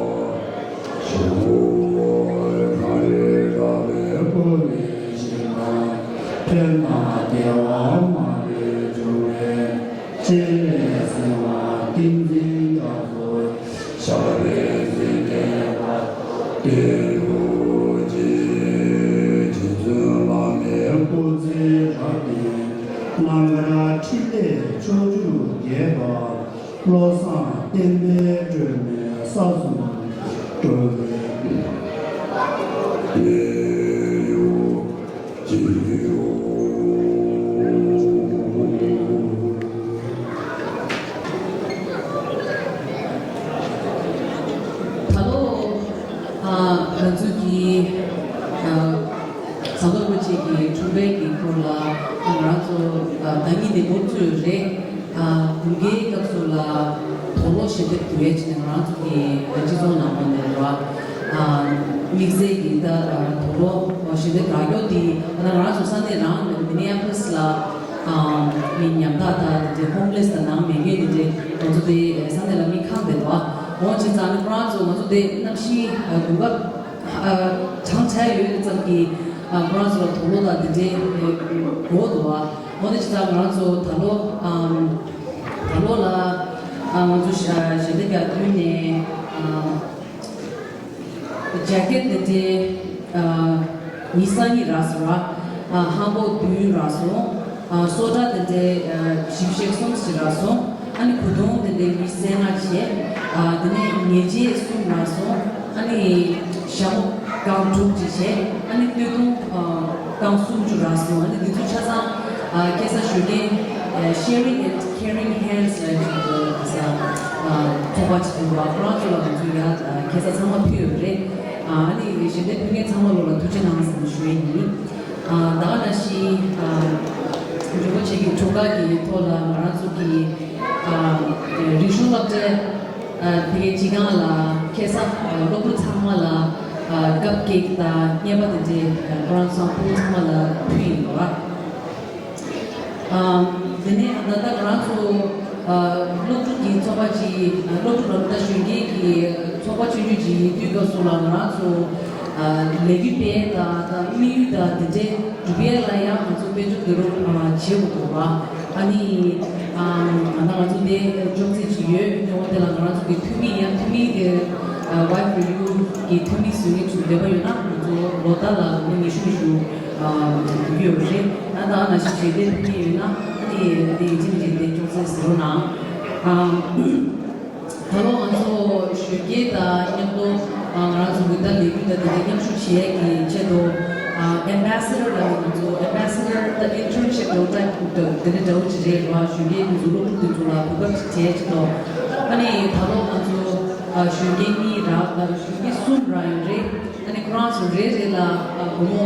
ཕན་དང་བདེ་བ་མ་ལུས་འབྱུང་བའི། སྤྱན་རས་གཟིགས་དབང་ཏིང་འཛིན་རྒྱ་མཚོ། ཞབས་པད་སྲིད་མཐའི་བར་དུ་བརྟན་གྱུར་ཅིག། རྗེ་བཙུན་བླ་མའི་སྐུ་ཚེ་དྲག་ཅིང་། རྣམ་དཀར་ཕྲིན་ལས་ཕྱོགས་བཅུར་རྒྱས་པ། བློ་བཟང་བསྟན་པའི་སྒྲོན་མེ་ས་གསུམ་སྤྲོ་བའི་གནས་ཡུལ་ཅིག་ཡོད། ད་ལོ། ཨ། ང་ཚོ་གི། ཨ། ཟམ་གདོང་རིན་པོ་ཆེ་གི་འཁྲུངས་སྐར་གྱི་སྐོར་ལ་ང་རང་ཚོ་ཟླ་གཉིས་ནས་འགོ་བཙུགས་ཡོད་རེད། ཨ། དགུན་ཁའི་སྐབས་སུ་ལ་དུག་ལོག་ཞལ་འདེབས་དེ་བས་ཅིག་ནས་ང་རང་ཚོ་གི་སྤྱི་ཚོགས་ནང་ཁོངས་ནས་རེད་བ། ཨ། དམིགས་བསལ་གྱི་ད་དུག་ལོག་ཞལ་འདེབས་རག་རྒྱུ་དེ་ད་ང་རང་ཚོ་ས་གནས་རང་མི་ནི་ཨ་པོ་ལིས་ལ། ཨ་མི་ཉམ་ཐག་དང་དེ་འདྲའི་ཧོམ་ལེས་དང་ནང་མི་མེད་དེ་འདྲའི་ང་ཚོ་དེ་ས་གནས་ལ་མི་ཁག་བསྡད་འདུག་འོ་བྱས་ཙང་ནི་ཁོ་རང་ཚོ་ང་ཚོ་དེ་གནམ་གཤིས་དགུན་ཁ་གྲང་ཚད་ཡོད་ཙམ་གྱིས་ཁོ་རང་ཚོ་ལ་དུག་ལོག་དང་དེ་འདྲའི་དགོས་འདུག་འོ་དེ་བྱས་ཙང་ང་རང་ཚོ་ད་ལོ་ད་ལོ་ལ་ང་ཚོ་ཞལ་འདེབས་རྒྱག་དུས་ནས། ཇེ་ཀེ་ཊི་དེ་འདྲའི་ཉི་ཤུ་རྩ་གཉིས་རག་སོང་ར། ཧན་བོག་བདུན་རག་སོང་། སོ་ཊ་དེ་འདྲའི་བཞི་བཅུ་ཞེ་གསུམ་ཞིག་རག་སོང་། ཨ་ནི་གོས་ཐུང་དེ་འདྲའི་ཉི་ཤུ་རྩ་ལྔ་བྱས། དེ་ནས་ཉལ་ཆས་གསུམ་རག་སོང་། ཨ་ནི་ཞྭ་མོ་སྒང་དྲུག་ཅིག་བྱས། ཨ་ནི་སྟོད་ཐུང་སྒང་སུམ་ཅུ་རག་སོང་། ཨ་ནི་འདི་ཚོ་ཆ་ཚང་ཁ་སང་ཞོགས་ཀས་Sharing and Caring Hands ལ་ཅིག་ཁ་སང་ཚོགས་པ་ཅིག་འདུག་པ། ཁོ་རང་ཚོ་ལ་ང་ཚོས་ཡ་ཁ་སང་ཚང་མ་ཕུལ་ཡོད་རེད། ཨ་ནི་ཞལ་འདེབས་ཕུལ་མཁན་ཚང་མ་ལོ་ལ་ཐུགས་རྗེ་གནང་ཟེར་ནས་ཞུ་ཡས་ཡིན། ད་ག་ནང་བཞིན་རིན་པོ་ཆེ་གི་འཁྲུངས་སྐར་གྱི་ཐོག་ལ་ང་རང་ཚོ་གི་རིག་གཞུང་སློབ་གྲྭའི་དེ་གའི་སྤྱི་ཁང་ལ་ཁ་སང་སློབ་ཕྲུག་ཚང་མ་ལ་ཀབ་ཀེག་དང་རྔན་པ་དེ་འདྲའི་ཁོ་རང་ཚོ་སློབ་ཕྲུག་ཚང་མ་ལ་ཕུལ་ཡིན་པ། དེ་ནས་ད་ལྟ་ང་རང་ཚོ་སློབ་ཕྲུག་གི་ཚོགས་པ་ཅིག་སློབ་ཕྲུག་རང་ད་གཞོན་སྐྱེས་ཀྱི་ཚོགས་པ་ཆུང་ཆུང་ཅིག་ཡིན་དུས་སྐབས་སུ་ལ་ང་རང་ཚོ་ལས་འགུལ་སྤེལ་དང་དམིགས་ཡུལ་དང་དེ་འདྲའི་སྒྲུབ་ཡས་ལ་ཡང་ང་ཚོ་དཔལ་འབྱོར་འདི་རུ་བྱེད་དགོས་འདུག་པ། ཨ་ནི་ང་ད་ང་ཚོ་འདི་ཅོག་ཙེ་ཅིག་ཡོད། དེ་འོ་དེ་ལ་ང་རང་ཚོ་གི་འཐུས་མི་ཡང་འཐུས་མི་དེ་Wife for You གི་འཐུས་མི་བཟོ་མཁན་ཅིག་བསྡད་པ་ཡོད་ན་ང་ཚོ་ལོ་ལྟར་ལ་ལོ་ཉི་ཤུ་ཉི་ཤུ་ཡོད་རེད། ད་ལྟ་ནང་བཞིན་བྱེད་འདོད་ཡོད་ན་ཨ་ནི་དེ་ཡིན་གཅིག་མིན་གཅིག་དེ་ཅོག་ཙེ་ཟེར་རོགས་གནང་། ད་ལོ་ང་ཚོ་གཞོན་སྐྱེས་དང་མཉམ་དུ་ང་རང་ཚོ་གི་ད་ལས་འགུལ་དང་དེ་འདྲ་མཉམ་ཞུགས་བྱེད་ཡས་ཀྱི་ཆེད་དུ་Ambassador ལ་ང་ཚོ་Ambassador ད་Internship འདྲ་བོ་ད་དེ་འདྲ་འདྲ་བོ་ཅིག་རེད་བ། གཞོན་སྐྱེས་ང་ཚོ་སློབ་ཕྲུག་དེ་ཚོ་ལ་གོ་སྐབས་ཅིག་སྤྲད་ཅིག་ལོ། ཨ་ནི་ད་ལོ་ང་ཚོ་གཞོན་སྐྱེས་གཉིས་རག་གཞོན་སྐྱེས་གསུམ་རག་ཡོད་རེད། ཨ་ནི་ཁོ་རང་ཚོ་རེ་རེ་ལ་སྒོར་མོ་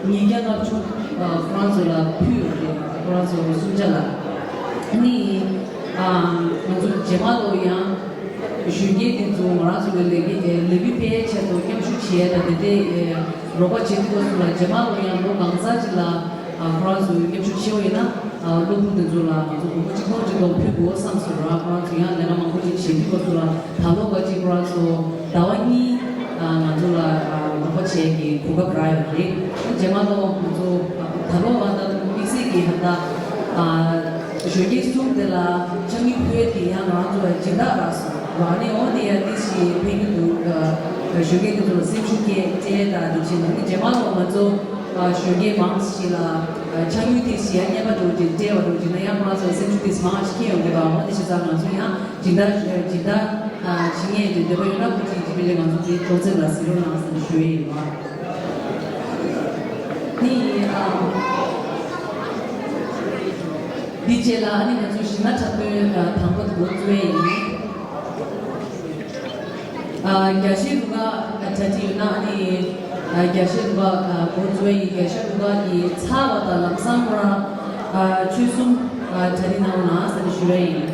ཉིས་བརྒྱ་ལྔ་བཅུ་ཁོ་རང་ཚོ་ལ་ཕུལ་ཡོད་རེད། ཁོ་རང་ཚོ་གསུམ་ཆ་ལ། ཨ་ནི་ང་ཚོ་རྗེས་མ་ལོ་ཡང་གཞོན་སྐྱེས་དེ་ཚོ་ང་རང་ཚོ་གི་ལས་ཀའི་ལས་འགུལ་སྤེལ་ཆེད་དུ་མཉམ་ཞུགས་བྱས་དང་དེ་འདྲའི་རོགས་པ་བྱེད་དུས་སྐབས་སུ་ལ་རྗེས་མ་ལོ་ཡང་ལོ་གང་ཙམ་ཅིག་ལ་ཁོ་རང་ཚོ་མཉམ་ཞུགས་བྱས་པ་ཡིན་ན། སློབ་ཕྲུག་དེ་ཚོ་ལ་ང་ཚོ་སྒོར་མོ་གཅིག་སྟོང་གཅིག་སྟོང་ཕུལ་དགོས་བསམ་སོང་ར། ཁོ་རང་ཚོ་ཡང་ལས་ཀ་མང་པོ་ཅིག་བྱེད་དུས་སྐབས་སུ་ལ་ད་ལོ་ག་ཅིག་ཁོ་རང་ཚོ་ཟླ་བ་གཉིས་ང་ཚོ་ལ་རོགས་པ་བྱེད་ཀྱི་གོ་སྐབས་རག་ཡོད་རེད། རྗེས་མ་ལོ་ང་ཚོ་ད་ལོ་ང་ད་དམིགས་བསལ་གྱི་ཧ་ད་གཞོན་སྐྱེས་གསུམ་དེ་ལ་ཕྱག་དངུལ་ཕུལ་ཡས་དེ་ཡང་ང་ཚོ་ལ་སྦྱིན་བདག་རག་སོང་ར། ནི་འོ་དེ་ཡང་དེ་ཞིག་ཕན་གྱི་འདུག་གཞོན་སྐྱེས་དེ་ཚོ་ལ་སེམས་ཤུགས་སྐྱེད་སྤྲད་དང་དེ་བྱས་ནས་རྗེས་མ་ལོ་ང་ཚོ་གཞོན་སྐྱེས་མང་ཞིག་ལ་ཕྱག་དངུལ་དེ་ཞིག་ཡང་རྔན་པ་འདྲ་བོ་ཅིག་སྤྲད་པ་འདྲ་བོ་བྱས་ན་ཡང་ཁོ་རང་ཚོ་ལ་སེམས་ཤུགས་དེ་མང་ཞིག་སྐྱེ་ཡོང་གི་རེད་པ། འོ་དེ་བྱས་ཙང་ང་ཚོ་ཡང་སྦྱིན་བདག་སྦྱིན་བདག་བྱེད་མཁན་དེ་འདོད་པ་ཡོད་ན་ཁོ་ཚོས་ཅི་ཕན་ལས་ང་ཚོ་དེ་ཅོག་ཙེ་ལ་གཟིགས་རོགས་གནང་ཟེར་ནས་ཞུ་ཡས་ཡིན་པ། ནི་ཨ་འདི་རྗེས་ལ་ཨ་ནི་ང་ཚོ་གཞས་སྣ་འཁྲབ་སྟོན་དང་པོ་དེ་འགོ་བཙུགས་ཡས་ཡིན། ཨ་རྒྱ་གཞས་རུ་ཁག་གྲ་སྒྲིག་ཡོད་ན་ཨ་ནི་ཨ་རྒྱ་གཞས་རུ་ཁག་འགོ་བཙུགས་ཡས་ཡིན། རྒྱ་གཞས་རུ་ཁག་གི་ཚར་བ་དང་ལམ་སང་ཁོ་རང་ཨ་ཆུ་གསུམ་ཨ་གྲ་སྒྲིག་གནང་རོགས་གནང་ཟེར་ནས་ཞུ་ཡས་ཡིན།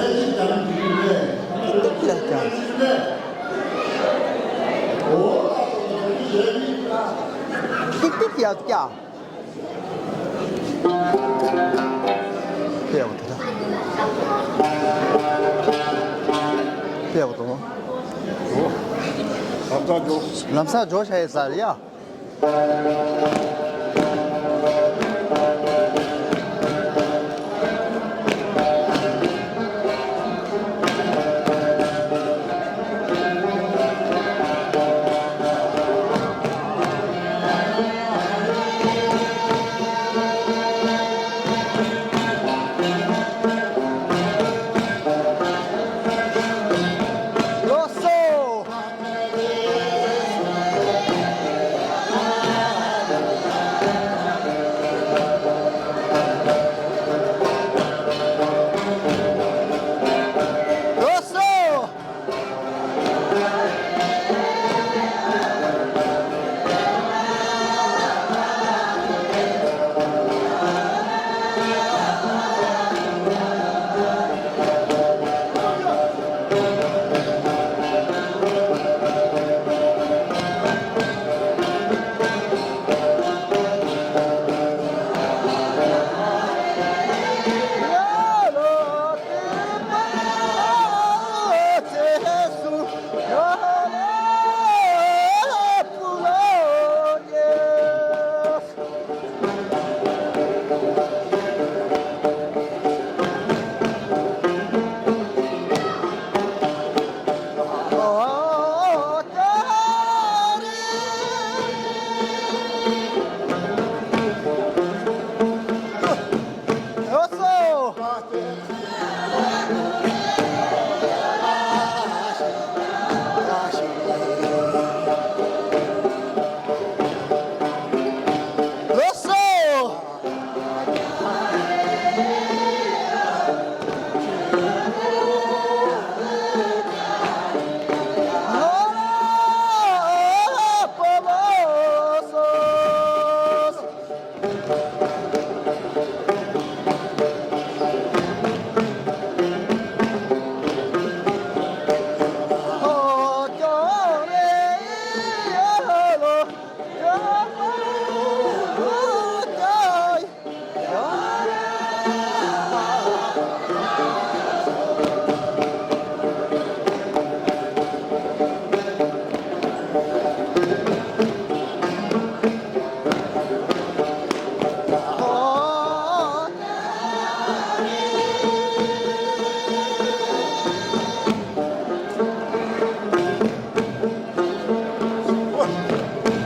ཏིག་ཏིག་ཡར་བཀྱག་ཏིག་ཏིག་ཡར་བཀྱག་ཕེབས་པ་དེ་ད། ཕེབས་པ་དང་། ལམ་སང་འཇོག་ལམ་སང་འཇོག་བྱ་ཡི་ས་རེད་ཡ།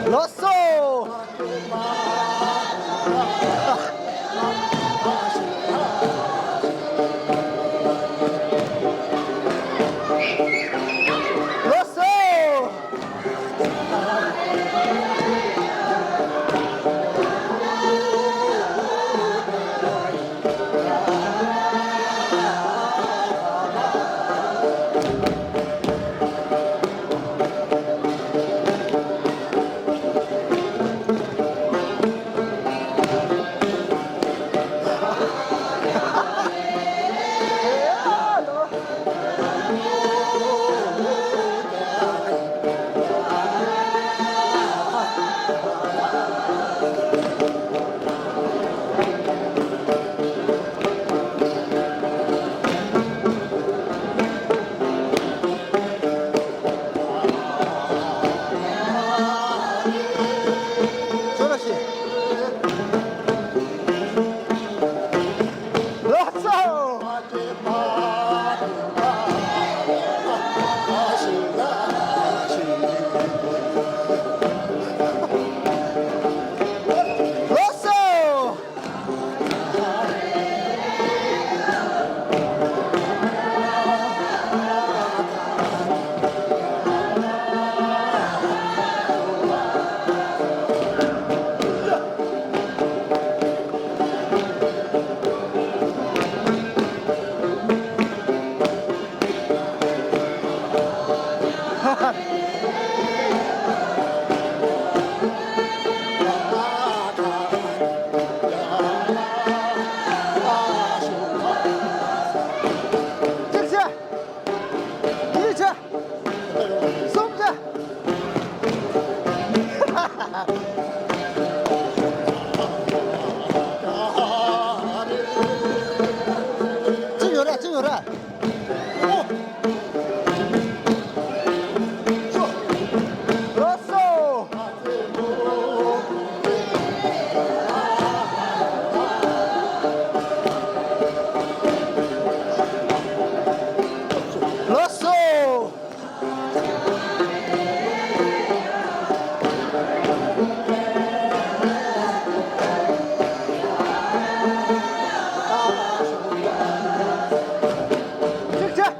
ལགས་སོ། ལགས་སོ། ལགས་སོ། ར། ཨོ། ཅོ། རོ་སོ། ལོ་སོ། ཅིག་ཅིག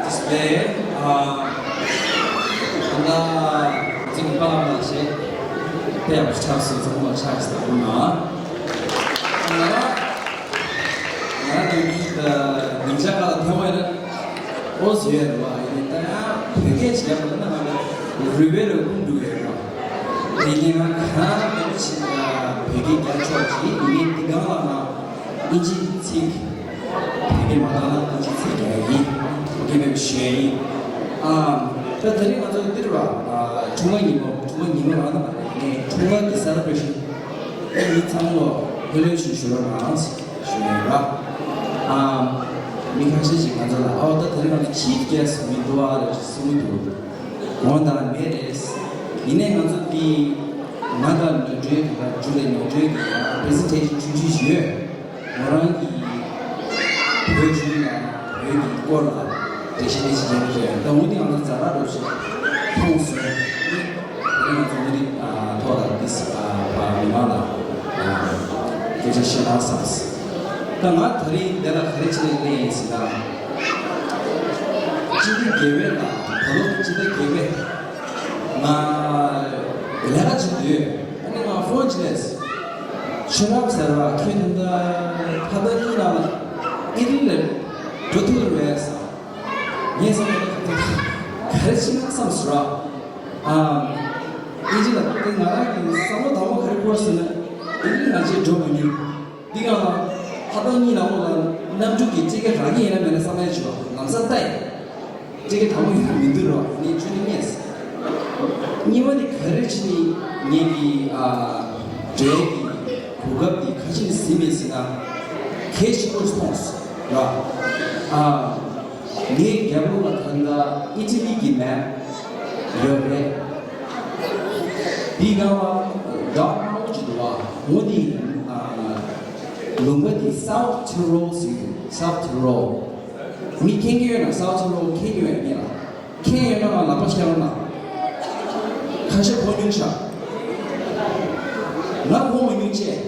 Display ཨ་ད་འཛིན་པ་ལ་མ་ཤེས་དེ་ཡང་ཆགས་སུ་ཚང་མ་ཆགས་སུ་ན། ང་ང་ནི་ཉིན་ཆ་ག་ལ་ཐོན་བས་ན་ཨོ་ཟེར་བ་ཡིན་ད་ཡང་བོད་སྐད་ཞིག་ཡག་པོ་ན་ང་རུས་པའི་རུས་ཁུངས་འགྲོ་ཡོད་ར། དེ་ཡིན་ང་གང་ལྟར་ཞིག་བོད་སྐད་རྒྱག་ཆོག་ཅིག་ཡིན་ནི་འདི་གང་ལ་ང་ཨིན་ཇི་ཚིག་བོད་སྐད་མ་དག་ན་ཨིན་ཇི་ཚིག་རྒྱག་ཡིན། དེ་མེད་ཞུ་ཡིན། ཨ་ད་དེ་རིང་ང་ཚོ་འདིར་བ་ཁྲུང་མ་ཉིན་མོ་ཁྲུང་མ་ཉིན་མོ་རང་དང་མ་རེད་ནས་ཁྲུང་མ་གི་སེ་ལེ་བྷ་རེ་ཤན་ཨེ་མི་ཚང་མ་ལོ་ལྷོད་ལྷོད་ཞུ་ཞུ་རོགས་གནང་ཞུ་ཡིན་ར། ཨ་མི་ཁ་ཤས་ཤིག་ང་ཚོ་ལ་ཨའོ་ད་དེ་རིང་ང་ཚོ་ཆིབ་གེ་སི་མི་འདུག་ཨ་རེ་ཞིག་གསུང་གི་འདུག་འོ་ད་མེད་རེད། ཡིན་ནའི་ང་ཚོ་འདི་ང་དང་ནོར་འཁྲུལ་དང་ཇུ་ལེ་ནོར་འཁྲུལ་གྱི་པི་རེ་སེན་ཊེ་ཤན་ཆུང་ཆུང་ཞིག་ཡོད། མོ་རང་གིས་བོད་རིགས་ལ་བོད་ཀྱི་སྐོར་ལ་འགྲེལ་བཤད་ཞིག་བྱས་པ་རེད། ད་འོ་འདི་ང་ཚོ་ཛ་དྲག་འགྲོ་ཞིག་མཐོང་སོང་། དེ་ནས་ང་ཚོ་འོ་འདི་ཐོག་ལ་འདི་མི་མང་ལ་སྐད་ཆ་བཤད་ན་བསམས། ད་ང་ད་རིང་འདི་ལ་ག་རེ་བྱས་ནས་སླེབས་ཡིན་ཟེར་ན། སྤྱི་ཟླ་བརྒྱད་པའི་ནང་ད་ལོ་སྤྱི་ཟླ་བརྒྱད་པའི་ང་ལས་ཀ་བྱེད་དུས་ཨ་ནི་ང་ཕོན་བྱས་ནས་ཆོས་རབ་ཟེར་བ་ཁྱོད་ད་ལྟ་ཕ་ད་གཉིས་ནང་ཨི་ཊ་ལི་ལ་འགྲོ་ཐུབ་ཀྱི་རེད་ཟེར། ངས་བསམ་པ་ག་རེ་བྱེད་ན་བསམ་སོང་ར། ཨ་ཨི་ཊ་ལི་ལ་དེ་ང་རང་གི་བསམ་བློ་དང་པོ་ག་རེ་འཁོར་ཟེར་ན་ཨི་ཊ་ལི་ང་ཆེད་འགྲོ་མ་མྱོང་། འདི་ག་ལ་ལྷ་ཐང་གཉིས་ནང་ལོགས་ལ་གནམ་གྲུ་གི་སྤྲད་ཀ་རག་གི་ཡིན་ན་མེད་ན་བསམ་ཡས་བྱུང་བ་ལམ་སང་ལྟ་ཡིན། སྤྲད་ཀ་དང་པོ་ཡིན་ན་མི་འདུག་རོགས་ནས་ཆུ་ནི་རྙེད། གཉིས་པ་ནི་ག་རེ་བྱས་ནས་ངེད་ཀྱི་ཨ་འབྲས་ཀྱི་གོ་སྐབས་འདི་ག་ཅི་ནས་ཟིན་མེད་ཟེར་ན་གལ་ཆེན་པོ་མཐོང་སོང་ར། ཨ་ངའི་རྒྱབ་ལོགས་ལ་ད་ལྟ་ཨི་ཊ་ལི་གི་མེབ་ཡོད་རེད། འདི་ག་བ་ཌོག་མ་ཅིག་འདུག་བ་འོ་འདི་ཨ། ལུང་པ་འདི་སའུ་ཐི་རོལ་ཟེར་གྱི་འདུག་སའུ་ཐི་རོལ། མི་མཁྱེན་གྱི་ཡོད་ན་སའུ་ཐི་རོལ་མཁྱེན་གྱི་ཡོད་ངེས་ལ། མཁྱེན་ཡོད་ན་ང་ལག་པ་ཤར་རོགས་གནང་། ཁ་ཤས་གོ་མྱོང་ཤག་ང་གོ་མ་མྱོང་ཅེས།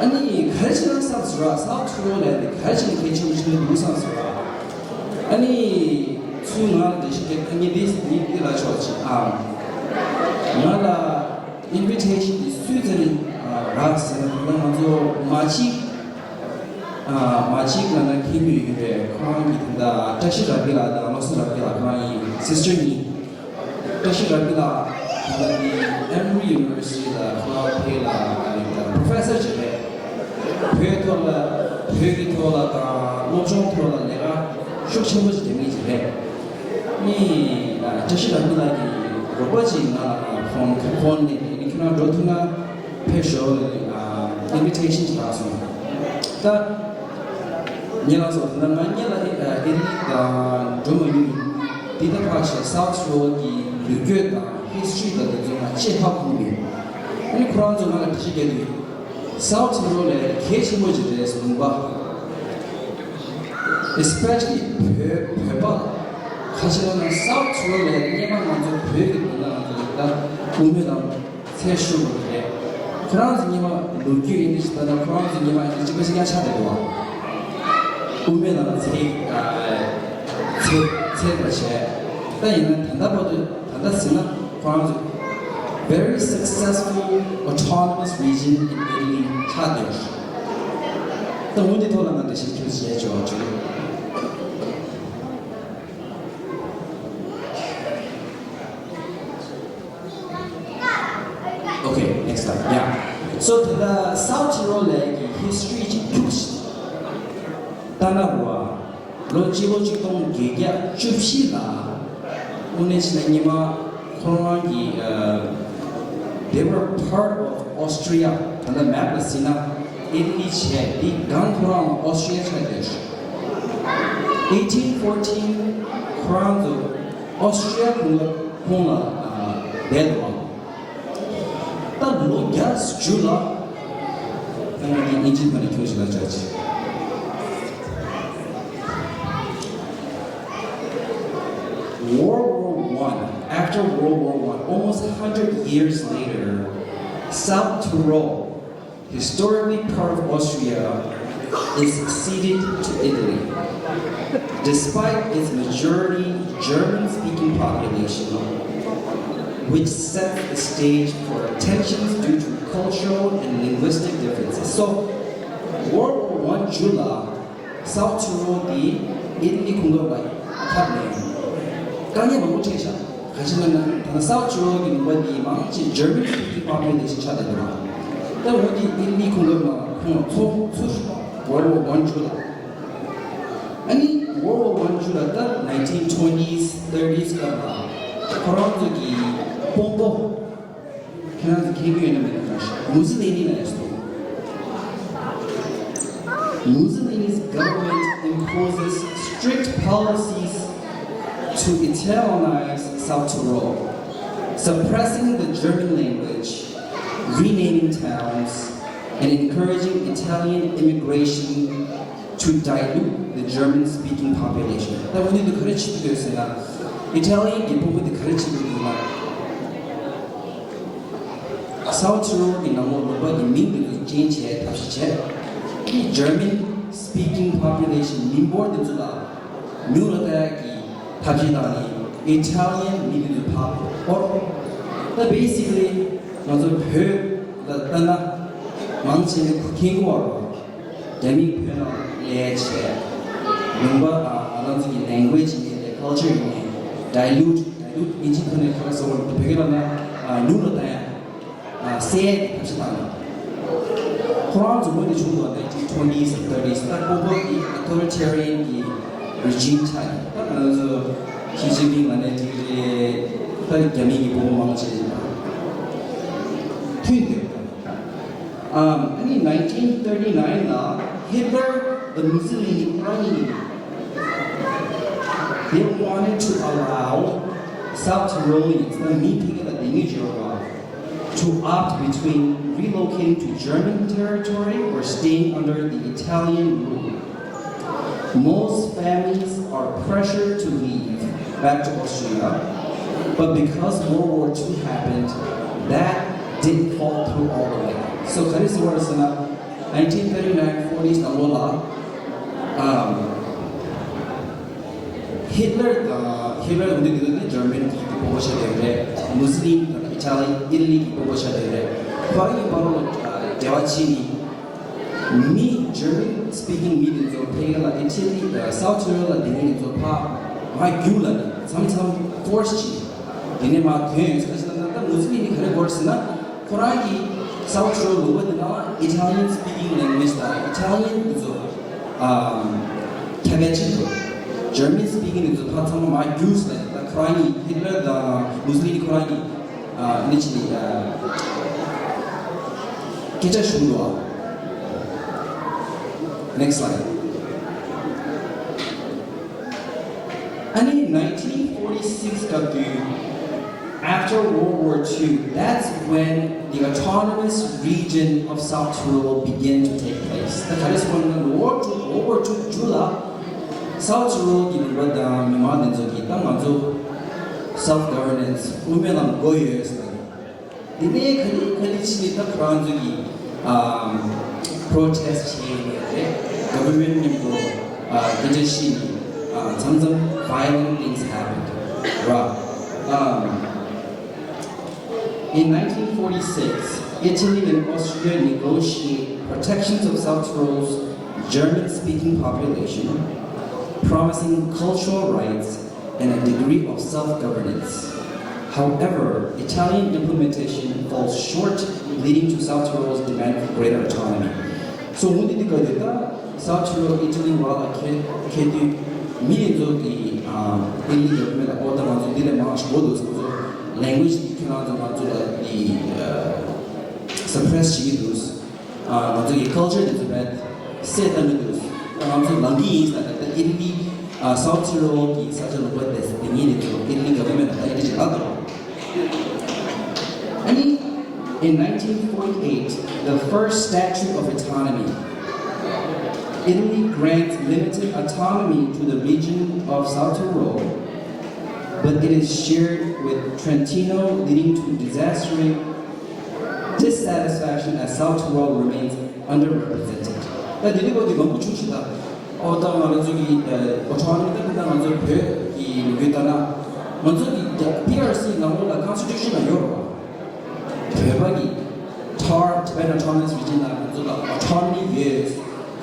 ཨ་ནི་ག་རེ་བྱས་ན་བསམ་ཟེར་བ་སའུ་ཐི་རོལ་ལས་ནི་ག་རེ་བྱས་ན་གལ་ཆེན་པོ་ཆགས་ཀྱི་འདུག་བསམ་ཟེར་བ། ཨ་ནི་ཚུར་ང་ལ་འགྲེལ་བཤད་བརྒྱབ་ཨ་ནི་འདི་འདི་འདི་ལ་ཆོག་ཅིག་ཨང་། ང་ལ་ཨིན་ཝི་ཊེ་ཤན་འདི་སུས་ཚར་རག་ཟེར་ན་ད་ང་ཚོ་མ་གཅིག་ཨ་མ་གཅིག་ང་ན་མཁྱེན་མི་ཡོད་རེད། ཁོ་རང་གི་ད་ལྟ་བཀྲ་ཤིས་རབ་རྒྱས་ལགས་དང་བློ་བཟང་རབ་རྒྱས་ལགས་ཁོ་རང་ཡིན་སིས་ཊར་གཉིས། བཀྲ་ཤིས་རབ་རྒྱས་ལགས་ད་ལྟ་ནི་ཨེམ་རི་ཡུ་ནི་ཝར་སི་ཊི་ལ་ཁོ་རང་ཕེབས་ལ་ཨ་ནི་ད་པྲོ་ཕེ་སར་ཅིག་རེད། བོད་ཐོག་ལ་ བོད་ཀྱི་ཐོག་ལ་དང་སློབ་སྦྱོང་ཐོག་ལ་ལས་ཀ་ཤུགས་ཆེན་པོ་ཞིག་བྱེད་མཁན་ཅིག་རེད། ནི་བཀྲ་ཤིས་ལྷ་སྐུ་ལགས་ཀྱིས་རོགས་པ་ཅིག་ང་ལ་ཕོན་ཕོན་ནས་ནི་ཁྱོད་རང་འགྲོ་ཐུབ་ན་ཕེབས་ཤོག་ཨིན་བི་ཊེ་ཤན་ཅིག་རག་སོང་། ད་ངེད་ལ་སོགས་ད་ང་ངེད་ལ་ཨེ་རི་དང་འགྲོ་མ་ཡིན། འདི་ད་ཕར་ཕྱིན་སའུ་ཐི་རོ་གི་ལོ་རྒྱུས་དང་ཧི་སི་ཊོ་རི་དང་དེ་ཚོ་ང་ཅེས་ཧ་གོ་མེད། ཨ་ནི་ཁོ་རང་ཚོ་ང་ལ་འགྲེལ་བཤད་རྒྱག་དུས། སའུ་ཐི་རོ་ལས་གལ་ཆེན་པོ་ཅིག་རེད་ཟེར་ལུང་པ། Especially བོད་བོད་པ། ཁ་ཆེ་ལ་ན་སའུ་ཐི་རོ་ལས་སྔོན་མ་ང་ཚོ་བོད་ཀྱི་བོད་ནང་ང་ཚོ་ད་དབུ་མེད་དང་ཚེ་ཤུལ་བ་རེད། ཁོ་རང་ཚོ་སྔོན་མ་ལོ་རྒྱུས་ཡིན་ནི་ཞིག་ད་ན་ཁོ་རང་ཚོ་སྔོན་མ་ཡིན་གཅིག་པ་ཞིག་ཡང་ཆགས་བསྡད་འདུག་བ། དབུ་མེད་དང་ཚེ་ཚེ་ཚེ་བ་བྱས། ད་ཡིན་ན་ད་ལྟ་བར་དུ། ད་ལྟ་ཟེར་ན་ཁོ་རང་ཚོ་very successful autonomous region in Italy ཆགས་བསྡད་ཡོད། ད་འོན་ཏེ་ཐོག་ལ་ང་འགྲེལ་བཤད་ཁྱོད་བྱས་ཆོག་ཆོག Okay, next slide. Yeah. So ད་ལྟ་སའུ་ཐི་རོ་ལའི་གི་ཧི་སི་ཊོ་རི་ཅིག་ཁྱུག་ཅིག་ལྟ་ན་རུ་བ། ལོ་སྤྱི་ལོ་གཅིག་སྟོང་བརྒྱད་བརྒྱ་བཅུ་བཞི་ལ་དངོས་གནས་བྱས་ན་སྔོན་མ་ཁོ་རང་གི་ཨ། they were part of Austria. ད་ལྟ་མེབ་ལ་གཟིགས་ན་ཨི་ཊ་ལི་བྱས་འདི་སྒང་ཁོ་རང་ལ་ཨོ་སི་ཊི་རི་ཡ་ཆགས་བསྡད་ཤག Eighteen fourteen ཁོ་རང་ཚོ་ཨོ་སི་ཊི་རི་ཡ་ཁོངས་ལ་ཁོངས་ལ་ཨ། བསྡད་འདུག་ཨང་། ད་ལོ་བརྒྱ་བཅུ་ལ་ད་ང་གི་ཨིན་ཇི་ཐོག་ནས་ཁྱོད་ཞིག་ལ་བཅར་ཅིག World War One, after World War One, almost a hundred years later, South Tyrol, historically part of Austria, is ceded to Italy, despite its majority German-speaking population, which sets the stage for tensions due to cultural and linguistic differences. So, World War One ཇུ་ལ་སའུ་ཐི་རོ་དེ་ཨི་ཊ་ལི་གོ་སྐབས་ལ་ཁྱབ་ནས། དཀའ་ངལ་མང་པོ་འཕྲད་ཤག་ག་ཅི་ལབ་ན་ད་ལྟ་སའུ་ཐི་རོ་གི་ལུང་པ་འདི་མང་ཆེ་German speaking population ཆགས་བསྡད་འདུག་ད་འོ་དེ་ཨི་ཊ་ལི་གོ་སྐབས་ལ་ཁོང་ཚོ་ཚུར་World War One ཇུ་ལ། ཨ་ནི་World War One ཇུ་ལ་ད་nineteen twenties, thirties སྐབས་ལ་ཁོ་རང་ཚོ་གི་དཔོན་པོ། ཁྱེད་རང་ཚོ་མཁྱེན་གྱི་ཡོད་ན་མེད་ན་ཁ་ཤས། མུ་སི་ལི་ནི་ལ་ཡོད་སོང་། Mussolini's government imposes strict policies to Italianize South Tyrol, suppressing the German language, renaming towns, and encouraging Italian immigration to dilute the German-speaking population. ད་འོ་ནི་འདི་ག་རེ་བྱེད་ཀྱི་ཡོད་ཟེར་ན། Italian གྱི་དཔོན་པོ་འདི་ག་རེ་བྱེད་ཀྱི་ཡོད་ན། སའུ་ཐི་རོ་གི་ནང་ལོགས་ལུང་པ་གི་མིང་འདི་ཚོ་ཅེན་ཇི་བྱས་ཐབས་ཤེས་བྱས། དེ་German speaking population མི་འབོར་འདི་ཚོ་ལ་ཉུང་རུ་བཏང་ཡག་གི་ཐབས་ཤེས་བཏང་ནས་Italian མི་འདི་ཚོ་ཕར་འབོར། ད་basically ང་ཚོ་བོད་ལ་ལྟ་ན་མང་ཆེ་ནི་ཁུ་ཁེང་གི་བར་རོ། རྒྱ་མིས་བོད་ནང་ལས་བྱས། ལུང་པ་དང་ང་རང་ཚོ་གི་language ཡིན་ནའི་culture ཡིན་ནའི་dilute, dilute ཨིན་ཇིའི་ཐོག་ནས་ག་རེ་ཟེར་བ་རེད། བོད་སྐད་ལབ་ན་ཉུང་རུ་བཏང་ཡ། སེལ་ཡ་གི་ཐབས་ཤེས་བཏང་ནས། ཁོ་རང་ཚོ་ངོས་ནས་བྱུང་འདུག nineteen twenties and thirties ད་ཀོ་ཀོ་གི་authoritarian གི་regime ཆགས་ནས། ད་ང་ཚོ་ཞི་ཅིན་ཕིང་ལ་ནས་དེ་རེད། ད་རྒྱ་མི་གི་དཔོན་པོ་མང་ཆེ་མཐུན་འདུག་ཨ་ནི་nineteen thirty-nine ལ་Hitler དང་Mussolini ཁོ་རང་གཉིས། They wanted to allow South Tyroleans ད་མི་ཕ་གི་ལ་བསྡད་ངེས་བྱོས་པ་to opt between relocating to German territory or staying under the Italian rule. Most families are pressured to leave back to Austria, but because World War Two happened, that didn't fall through all the way. So, ག་རེ་ཟེར་བ་རེད་ཟེར་ན། nineteen thirty-nine forties ནང་ལོགས་ལ། ཨམ། Hitler དང་། Hitler འོན་ཏེ་འདི་ནི་German གི་དཔོན་པོ་ཆགས་བསྡད་རེད། Mussolini དང་Italian Italy གི་དཔོན་པོ་ཆགས་བསྡད་རེད། ཁོ་རང་གི་བར་ལ་འབྲེལ་བ་བྱས་ནས། མི་German speaking མི་དེ་ཚོ་ཕ་གི་ལ་Italy South Tyrol ལ་བསྡད་མཁན་དེ་ཚོ་ཕར་མར་རྒྱུགས་ལ་ནི་མཚམས་མཚམས་force བྱས། དེ་ནས་མར་ཐོན་ཡོང་ཟེར་ན། ད་Mussolini ག་རེ་དགོས་ཟེར་ན། ཁོ་རང་གི་South Tyrol ལུང་པ་དེ་ནང་Italian speaking language དང་Italian དེ་ཚོ་ ཨམ། ཁྱབ་སྤེལ་བྱེད་དགོས། German speaking དེ་ཚོ་ཕར་ཚང་མ་མར་རྒྱུགས་ཟེར་ད་ཁོ་རང་གཉིས་ཧི་ཊི་ལར་དང་མུ་སོ་ལི་ནི་ཁོ་རང་གཉིས་ཨ་ནི་ཅི་ནི་ཨ་སྐད་ཆ་ཞུ་འདུག་ཨ། Next slide. ཨ་ནི་nineteen forty-six སྐབས་དུས། After World War Two, that's when the autonomous region of South Tyrol began to take place. ད་ག་རེ་ཟེར་བ་ན་World Two, World War Two མཇུག་ལ་South Tyrol གི་ནུབ་པ་དང་མི་མང་དེ་ཚོ་གིས་ད་ང་ཚོ་self governance དབུ་མའི་ལམ་དགོས་ཡོད་ཟེར། དེ་ནས་ག་ལེ་ག་ལེ་ཕྱིན་ནས་ད་ཁོ་རང་ཚོ་གིས་ཨམ་protest བྱས་ནས་རེད། Government མཉམ་དུ་ཨ་སྐད་ཆ་བཤད་ནས་ཨ་མཚམས་མཚམས་violent things happened. Right. Um, In nineteen forty-six, Italy and Austria negotiate protections of South Tyrol's German-speaking population, promising cultural rights and a degree of self-governance. However, Italian implementation falls short, leading to South Tyrol's demand for greater autonomy. So, འོན་ཏེ་འདི་ག་དེ་ད་South Tyrol Italy བ་ལ་ཁེ་ཁེ་དུས་མི་ཡིན་ཚོ་གི་ཨ་ཨི་ལི་རྒྱབ་མེད་ལ་ཨོ་ད་ང་ཚོ་འདི་ལས་མང་ཞིག་དགོས་འདུག་ང་ཚོ་language འདི་ཁྱོད་རང་ཚོ་ང་ཚོ་ལ་འདི་suppress བྱེད་ཀྱི་འདུག་ཨ་ང་ཚོ་གི་culture འདི་ཚོ་བས་སེལ་ཐབས་མི་འདུག་ད་ང་ཚོ་ལངས་ཀྱི་ཡིན་ཟེར་ད་ད་ཨི་ལི་ཨ་South Tyrol གི་ས་ཆ་ལུང་པ་དེ་དེ་ཉིད་ནས་ཚོ་ཨི་ལི་རྒྱབ་མེད་ལ་ད་ཨི་ལི་ཅིག་ལབ་དང་། And in nineteen forty-eight, the first Statute of Autonomy. Italy grants limited autonomy to the region of South Tyrol, but it is shared with Trentino, leading to disastrous dissatisfaction as South Tyrol remains underrepresented. ད་དེ་ནི་བོད་ཀྱི་མང་པོ་བྱུང་ཞིག་ད། ཨོ་ད་ང་རང་ཚོ་གི་ཨོ་ཊོ་ནོ་མི་ད་ད་ང་ཚོ་བོད་ཀྱི་ལུགས་ལྟར་ན་ང་ཚོ་གི་པི་ཨར་སི་ནང་ལོགས་ལ་ཀོན་སི་ཊི་ཊུ་ཤན་ལ་ཡོད་རེད་བ། བོད་པ་གི་ཐར་Tibetan Autonomous Region ལ་ང་ཚོ་ལ་ཨོ་ཊོ་ནོ་མི་ཡོད།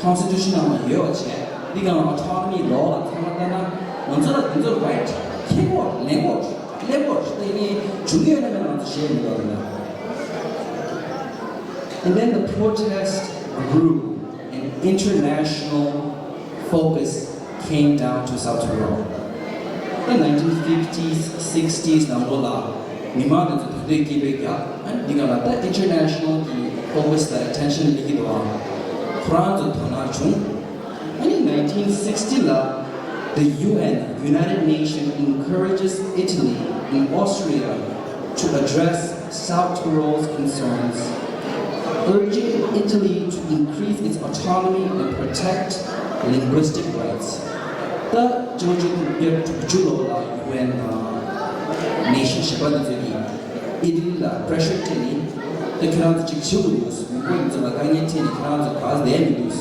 ཀོན་སི་ཊི་ཊུ་ཤན་ནང་ལ་ཡོད་པ་བྱས་འདི་ག་ཨོ་ཊོ་ནོ་མི་ལོ་ལ་ཚང་མ་ལྟ་ན་ང་ཚོ་ལ་དེ་ཚོ་རའིཊ་ཁེ་པོ་ལེན་པོ་ལེན་པོ་དེ་ནི་བྱུང་ཡོད་ན་མེད་ན་ང་ཚོ་ཤེས་མི་འདུག་ལ། And then the protest grew and international focus came down to South Tyrol. The nineteen fifties, sixties ནང་ལོགས་ལ་མི་མང་དེ་ཚོ་དོན་དོན་སྐྱིད་པའི་རྒྱ་ཨ་འདི་ག་ལ་ད་international གི་focus དང་attention སླེབས་ཀྱི་འདུག་ཨང་། ཁོ་རང་ཚོ་དོ་སྣང་བྱུང་། And in nineteen sixty ལ། The U N, United Nations, encourages Italy and Austria to address South Tyrol's concerns, urging Italy to increase its autonomy and protect linguistic rights. ད་བཅོ་བརྒྱད་དྲུག་ཅུ་ལོ་ལ་ཡུ་ཨེན་ནེ་ཤན་གཞན་པ་དེ་ཚོ་གིས་ཨི་ཊ་ལི་ལ་པྲེ་ཤར་སྤྲད་ནས་ད་ཁྱེད་རང་ཚོ་གཅིག་བྱེད་དགོས་འདུག་མི་མང་ཚོ་ལ་དཀའ་ངལ་འཕྲད་ནས་ཁྱེད་རང་ཚོ་ག་བསྡད་མི་འདུག་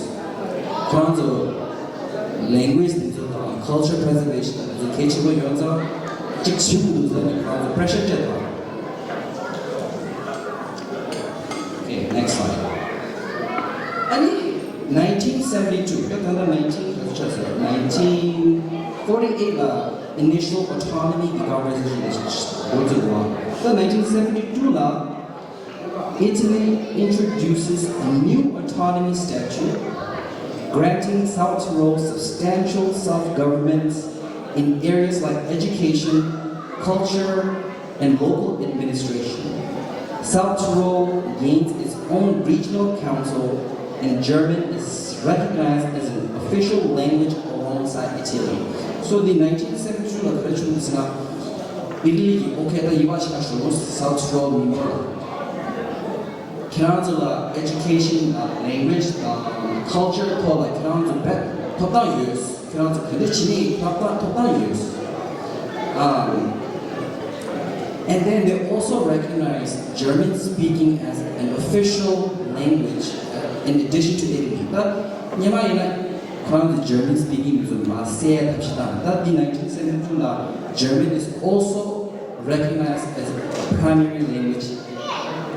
ཁོ་རང་ཚོ་language དེ་ཚོ་དང་culture preservation དེ་ཚོ་གལ་ཆེན་པོ་ཡོད་ཙང་གཅིག་བྱེད་དགོས་འདུག་ཟེར་ནས་ཁོ་རང་ཚོ་པྲེ་ཤར་སྤྲད་དང་། Okay, next slide. ཨ་ནི་nineteen seventy two ད་ད་ལྟ་nineteen ག་ཚོད་ཆགས་སོང་། Nineteen forty eight ལ་initial autonomy གི་conversation དེ་འགོ་བཙུགས་པ། ད་nineteen seventy two ལ། Italy introduces a new autonomy statute granting South Tyrol substantial self-government in areas like education, culture, and local administration. South Tyrol gains its own regional council, and German is recognized as an official language alongside Italian. So the nineteen seventy two ལ་ག་རེ་བྱུང་འདུག་ཟེར་ན། ཨི་ཊ་ལི་གིས་ཨོ་ཁེ་ད་ཡིན་པ་ཞིག་ལ་ཞོག་South Tyrol མི་མང་ལ། ཁྱེད་རང་ཚོ་ལ་education དང་language དང་culture ཐོག་ལ་ཁྱེད་རང་ཚོ་བས་ཐོབ་ཐང་ཡོད། ཁྱེད་རང་ཚོ་ག་འདྲ་བྱེད་ནས་ཐོབ་ཐང་ཐོབ་ཐང་ཡོད། Um, and then they also recognize German speaking as an official language, uh, in addition to Italy. ད་སྔོན་མ་ཡིན་ན་ཁོ་རང་ཚོ་German speaking ཚོ་མ་གསལ་ཐབས་ཤིག་དང་ད་འདི་nineteen seventy two ལ་German is also recognized as a primary language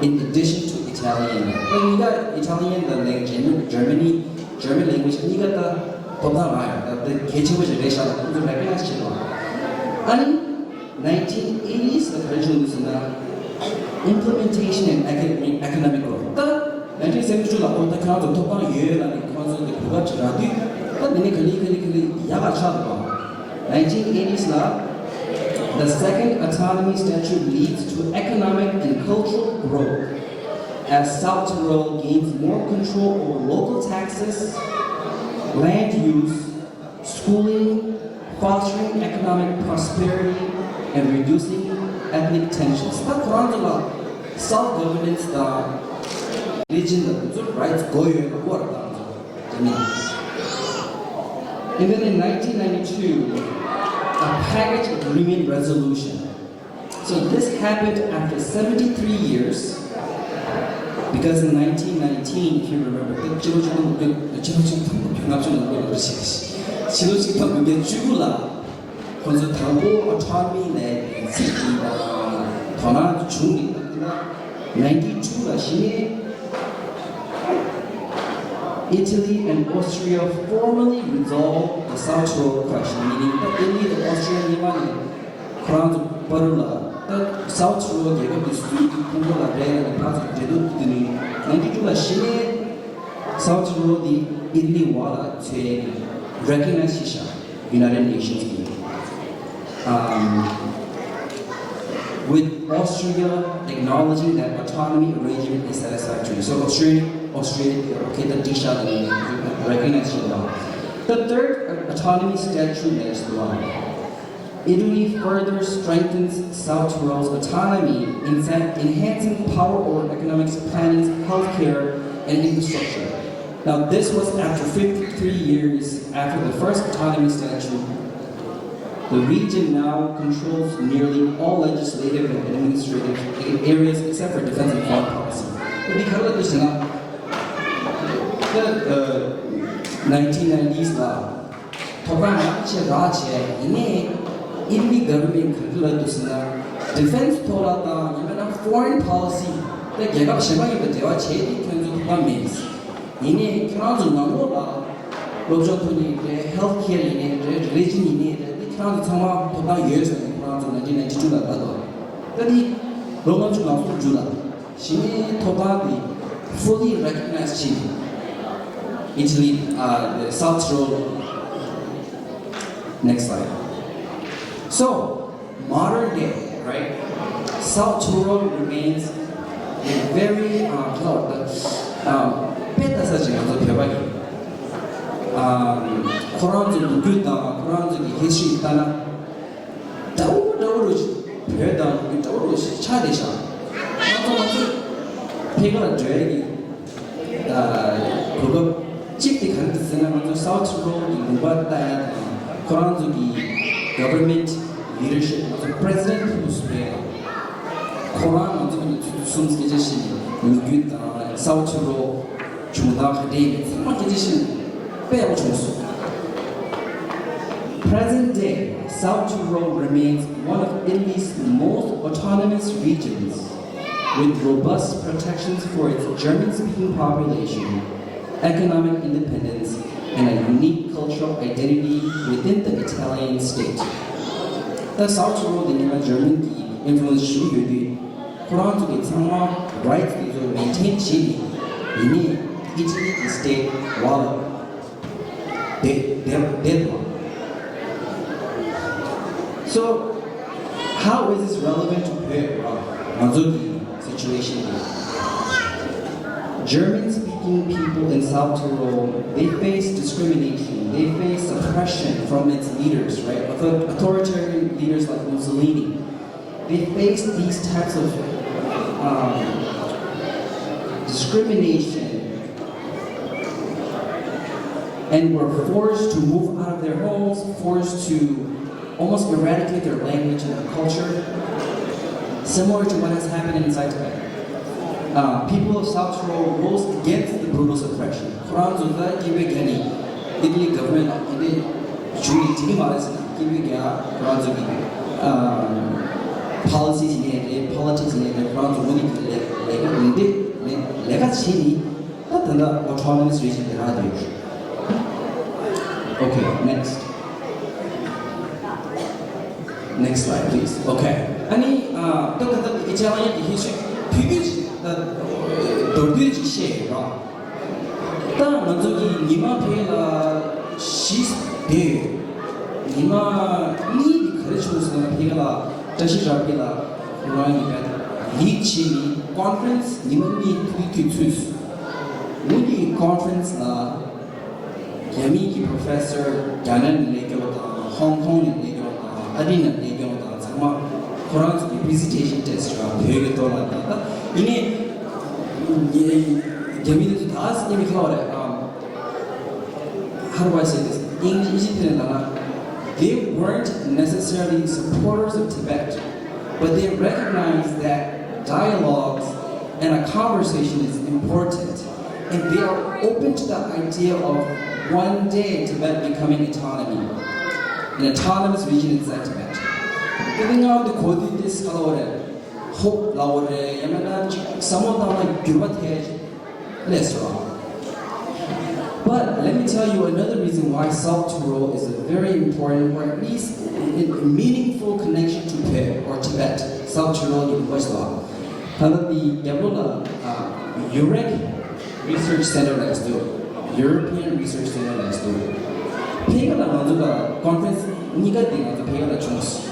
in addition to Italian. ད་གཉིས་ཀ་Italian དང་language Germany German language གཉིས་ཀ་ད་ཐོབ་ཐང་རག་ཡོད། ད་དེ་གལ་ཆེན་པོ་ཞིག་རེད་ཤག་ད་ཁོང་ཚོ་recognize བྱེད་དགོས། ཨ་ནི་nineteen eighties ལ་ག་རེ་བྱུང་འདུག་ཟེར་ན། Implementation and economic economic growth ད་nineteen seventy two ལ་ཨོ་ད་ཁོང་ཚོ་ཐོབ་ཐང་ཡོད་ལ་ནི་ཁོང་ཚོ་དེ་གོ་སྐབས་ཅིག་རག་དུས། ད་འདི་ནི་ག་ལེ་ག་ལེ་ག་ལེ་ཡག་ག་ཆགས་འདུག nineteen eighties ལ། The second autonomy statute leads to economic and cultural growth as South Tyrol gains more control over local taxes, land use, schooling, fostering economic prosperity, and reducing ethnic tensions. ད་ཁོ་རང་ཚོ་ལ་self governance དང་religion དང་དེ་ཚོ་rights དགོས་ཡོད་ལ་ཧོར་དང་ཚོ་དེ་ནས། And then in nineteen ninety-two, a package agreement resolution. So this happened after seventy-three years, because in nineteen nineteen, if you remember, ཕྱི་ལོ་ཆིག་སྟོང་དགུ་བརྒྱ་ཕྱི་ལོ་ཆིག་སྟོང་དགུ་བརྒྱ་ལྔ་བཅུ་ང་དགུ་ལ་ཕྱི་ལོ་ཆིག་སྟོང་དགུ་བརྒྱ་བཅུ་དགུ་ལ་ཁོང་ཚོ་དང་པོ་autonomy ལས་ཚིག་གི་དོ་སྣང་བྱུང་ནས། ninety-two ལ་གཞི་ནས། Italy and Austria formally resolved the South Tyrol question. Meaning, ད་ཨི་ཊ་ལི་དང་ཨོ་སི་ཊི་རི་ཡ་གཉིས་ལ་ནས་ཁོ་རང་ཚོ་བར་ལ་ད་South Tyrol རྒྱལ་ཁབ་ཀྱི་སྲིད་ཀྱི་ཁོངས་ལ་རེད་ལ་ནས་ཕར་ཚུར་འབྲེལ་གཏུག་དེ་ནི་ninety two ལ་གཞི་ནས་South Tyrol དེ་ཨི་ཊ་ལི་བ་ལ་ཚོས་recognize བྱས་ཤག United Nations གི um, with Austria acknowledging that autonomy arrangement is satisfactory. So Australia, Australia, okay, the Disha recognize the third autonomy statute is the one. Italy further strengthens South Tyrol's autonomy in enhancing power over economics, planning, healthcare, and infrastructure. Now, this was after fifty-three years after the first autonomy statute. The region now controls nearly all legislative and administrative areas except for defense and foreign policy. But because of this, the nineteen nineties ལ་ཐོབ་ཐང་ཡག་ཆེ་རག་བྱས་ཡིན་ནའི་ཨིན་ཌི་གྷ་རན་མེན་ག་འདྲ་ལ་འདུག་ཟེར་ན། ཌི་ཕེན་སི་ཐོག་ལ་དང་ཡང་མིན་ན་ཕོ་རེན་པོ་ལི་སི་དེ་རྒྱལ་ཁབ་གཞན་པ་ཡིན་པ་འབྲེལ་བ་བྱས་ཏེ་ཁྱོད་ཚོ་ཐོབ་ཐང་མེད། ཡིན་ནའི་ཁྱེད་རང་ཚོ་ནང་ལོགས་ལ་སློབ་སྦྱོང་ཐོག་ནས་རེད། ཧེལ་ཐི་ཁེར་ཡིན་ནའི་རེད། རི་ལི་ཇན་ཡིན་ནའི་རེད། དེ་ཁྱེད་རང་ཚོ་ཚང་མ་ཐོབ་ཐང་ཡོད་ཟེར་ནས་ཁོ་རང་ཚོ་nineteen ninety two ལ་ད་དོ་ད་དེ་ལོ་ལྔ་བཅུ་ང་གསུམ་མཇུག་ལ། གཞི་ནས་ཐོབ་ཐང་དེ་fully recognize བྱས་ནས་Italy, uh, South Tyrol. Next slide. So, modern day, right? South Tyrol remains a very, uh, um, དཔེ་ལྟ་ས་ཅིག་ང་ཚོ་བོད་པ་ཡིན། ཨམ། ཁོ་རང་ཚོའི་ལོ་རྒྱུས་དང་ཁོ་རང་ཚོའི་ཧི་སི་ཊོ་རི་ལྟ་ན། འདྲ་བོ་འདྲ་བོ་རུ་བོད་དང་འདྲ་བོ་རུ་ཆགས་བསྡད་ཤག་ང་ཚོ་ང་ཚོ་ཕ་གི་ལ་འགྲོ་ཡ་གི་གོ་སྐབས་གཅིག་དེ་ག་རེ་རེད་ཟེར་ན། ང་ཚོ་South Tyrol གི་ལུང་པ་ལྟ་ཡ་དང་ཁོ་རང་ཚོ་གི་government leadership ང་ཚོ་president ཕུ་སུ་རེད། ཁོ་རང་ང་ཚོ་གི་ཚུལ་གསུམ་སྐད་ཆ་བཤད་ནས་ལོ་རྒྱུས་དང་South Tyrol བྱུང་སྟངས་ག་འདྲ་ཡིན་ཚང་མ་སྐད་ཆ་བཤད་ནས་དཔེ་ཡག་པོ་བྱུང་སོང་། Present day, South Tyrol remains one of Italy's most autonomous regions, with robust protections for its German-speaking population, economic independence, and a unique cultural identity within the Italian state. ད་South Tyrol དེ་ནི་German གྱི་influence ཞེ་པོ་ཡོད་དུས། ཁོ་རང་ཚོ་གི་ཚང་མ་rights དེ་ཚོ་maintain བྱས་ནས་ཡིན་ནའི་Italy གི་state བ་ལ་བསྡད་བསྡད་བསྡད་འདུག So, how is this relevant to བོད་ང་ཚོ་གི་situation དེ། German speaking people in South Tyrol, they face discrimination, they face suppression from its leaders, right? Author- Authoritarian leaders like Mussolini. They faced these types of um, discrimination and were forced to move out of their homes, forced to almost eradicate their language and their culture, similar to what has happened in Zaitun. Uh, people of South Tyrol rose against the brutal suppression. ཁོ་རང་ཚོ་ད་སྐྱེ་བའི་རྒྱ་ནི་ཨི་ཊ་ལི་གྷ་རན་མེན་ཊི་ལ་འོ་དེ་བྱུང་ནས་འགྲིག་གི་མ་རེད་ཟེར་ན། སྐྱེ་བའི་རྒྱ་ཁོ་རང་ཚོ་གི་ཨམ་པོ་ལི་སི་ཡིན་ནའི་རེད། པོ་ལི་ཊིག་སི་ཡིན་ནའི་རེད། ཁོ་རང་ཚོ་འོ་དེ་གི་ལས་ལས་ཀ་འོ་དེ་ལས་ལས་ཀ་བྱས་ནས་ད་ད་ལྟ་ཨོ་ཊོ་ནོ་མས་རི་ཇན་དེ་རག་བསྡད་ཡོད་རེད། Okay, next. Next slide, please. Okay. ཨ་ནི་ཨ་ད་ད་ད་ཨི་ཊ་ལི་ཡ་གི་ཧི་སི་ཊོ་རི་བོད་ཀྱི་ད་མདོར་བསྡུས་ཅིག་བཤད་ཡོད་ར། ད་ང་ཚོ་གི་ཉི་མ་དེ་ལ་ བཞི་བསྡད་ཡོད། ཉི་མ་གཉིས་དེ་ག་རེ་བྱུང་སོང་ན། ཕ་གི་ལ་བཀྲ་ཤིས་རབ་རྒྱས་ལ་ཁོ་རང་གི་ལིཌ་བྱས་ནས་ཀོན་ཕ་རེན་སི་ཉི་མ་གཉིས་དེ་དུས་ཚོད་སུ། འོ་དེ་ཀོན་ཕ་རེན་སི་ལ་རྒྱ་མི་གི་པོ་རོ་ཕེ་སར། རྒྱ་ནག་ནས་སླེབས་མཁན་དང་། ཧོང་ཀོང་ནས་སླེབས་མཁན་དང་། ཨ་རི་ནས་སླེབས་མཁན་དང་། ཚང་མ་ཁོ་རང་ཚོ་གི་པི་རི་ཛེན་ཊེ་ཤན་ཊེ་སི་ཊི་ར་བོད་ཀྱི་ཐོག་ལ། ད་ད་ཡིན་ནའི་རྒྱ་མི་དེ་ཚོ་ད་སྙན་མི་ཁ་བ་རེད། ཨམ། How do I say this? In Egyptian, they weren't necessarily supporters of Tibet, but they recognized that dialogues and a conversation is important, and they are open to the idea of one day Tibet becoming autonomy, an autonomous region inside Tibet. དེ་ནང་དུ་གོ་དུས་དེ་སྐལ་བ་རེད། ཧོབ་ལ་བ་རེད། ཡང་མིན་ན་ཅིག་བསམ་བློ་བཏང་ན་འགྱུར་བ་ཐེབས། Let's rock. But let me tell you another reason why South Tyrol is a very important, or at least a, a meaningful connection to Tibet, or Tibet, South Tyrol གི་ལུང་པ་ཞིག་ལ། ད་ལྟ་འདི་རྒྱབ་ལོགས་ལ་ཨ། Eurek Research Center ལབ་ཡོད། European Research Center ལབ་ཡོད། ཕ་གི་ལ་ང་ཚོ་ལ་ཀོན་ཕ་རེན་སི་གཉིས་ཀ་དེ་ང་ཚོ་ཕ་གི་ལ་བྱུང་སོང་།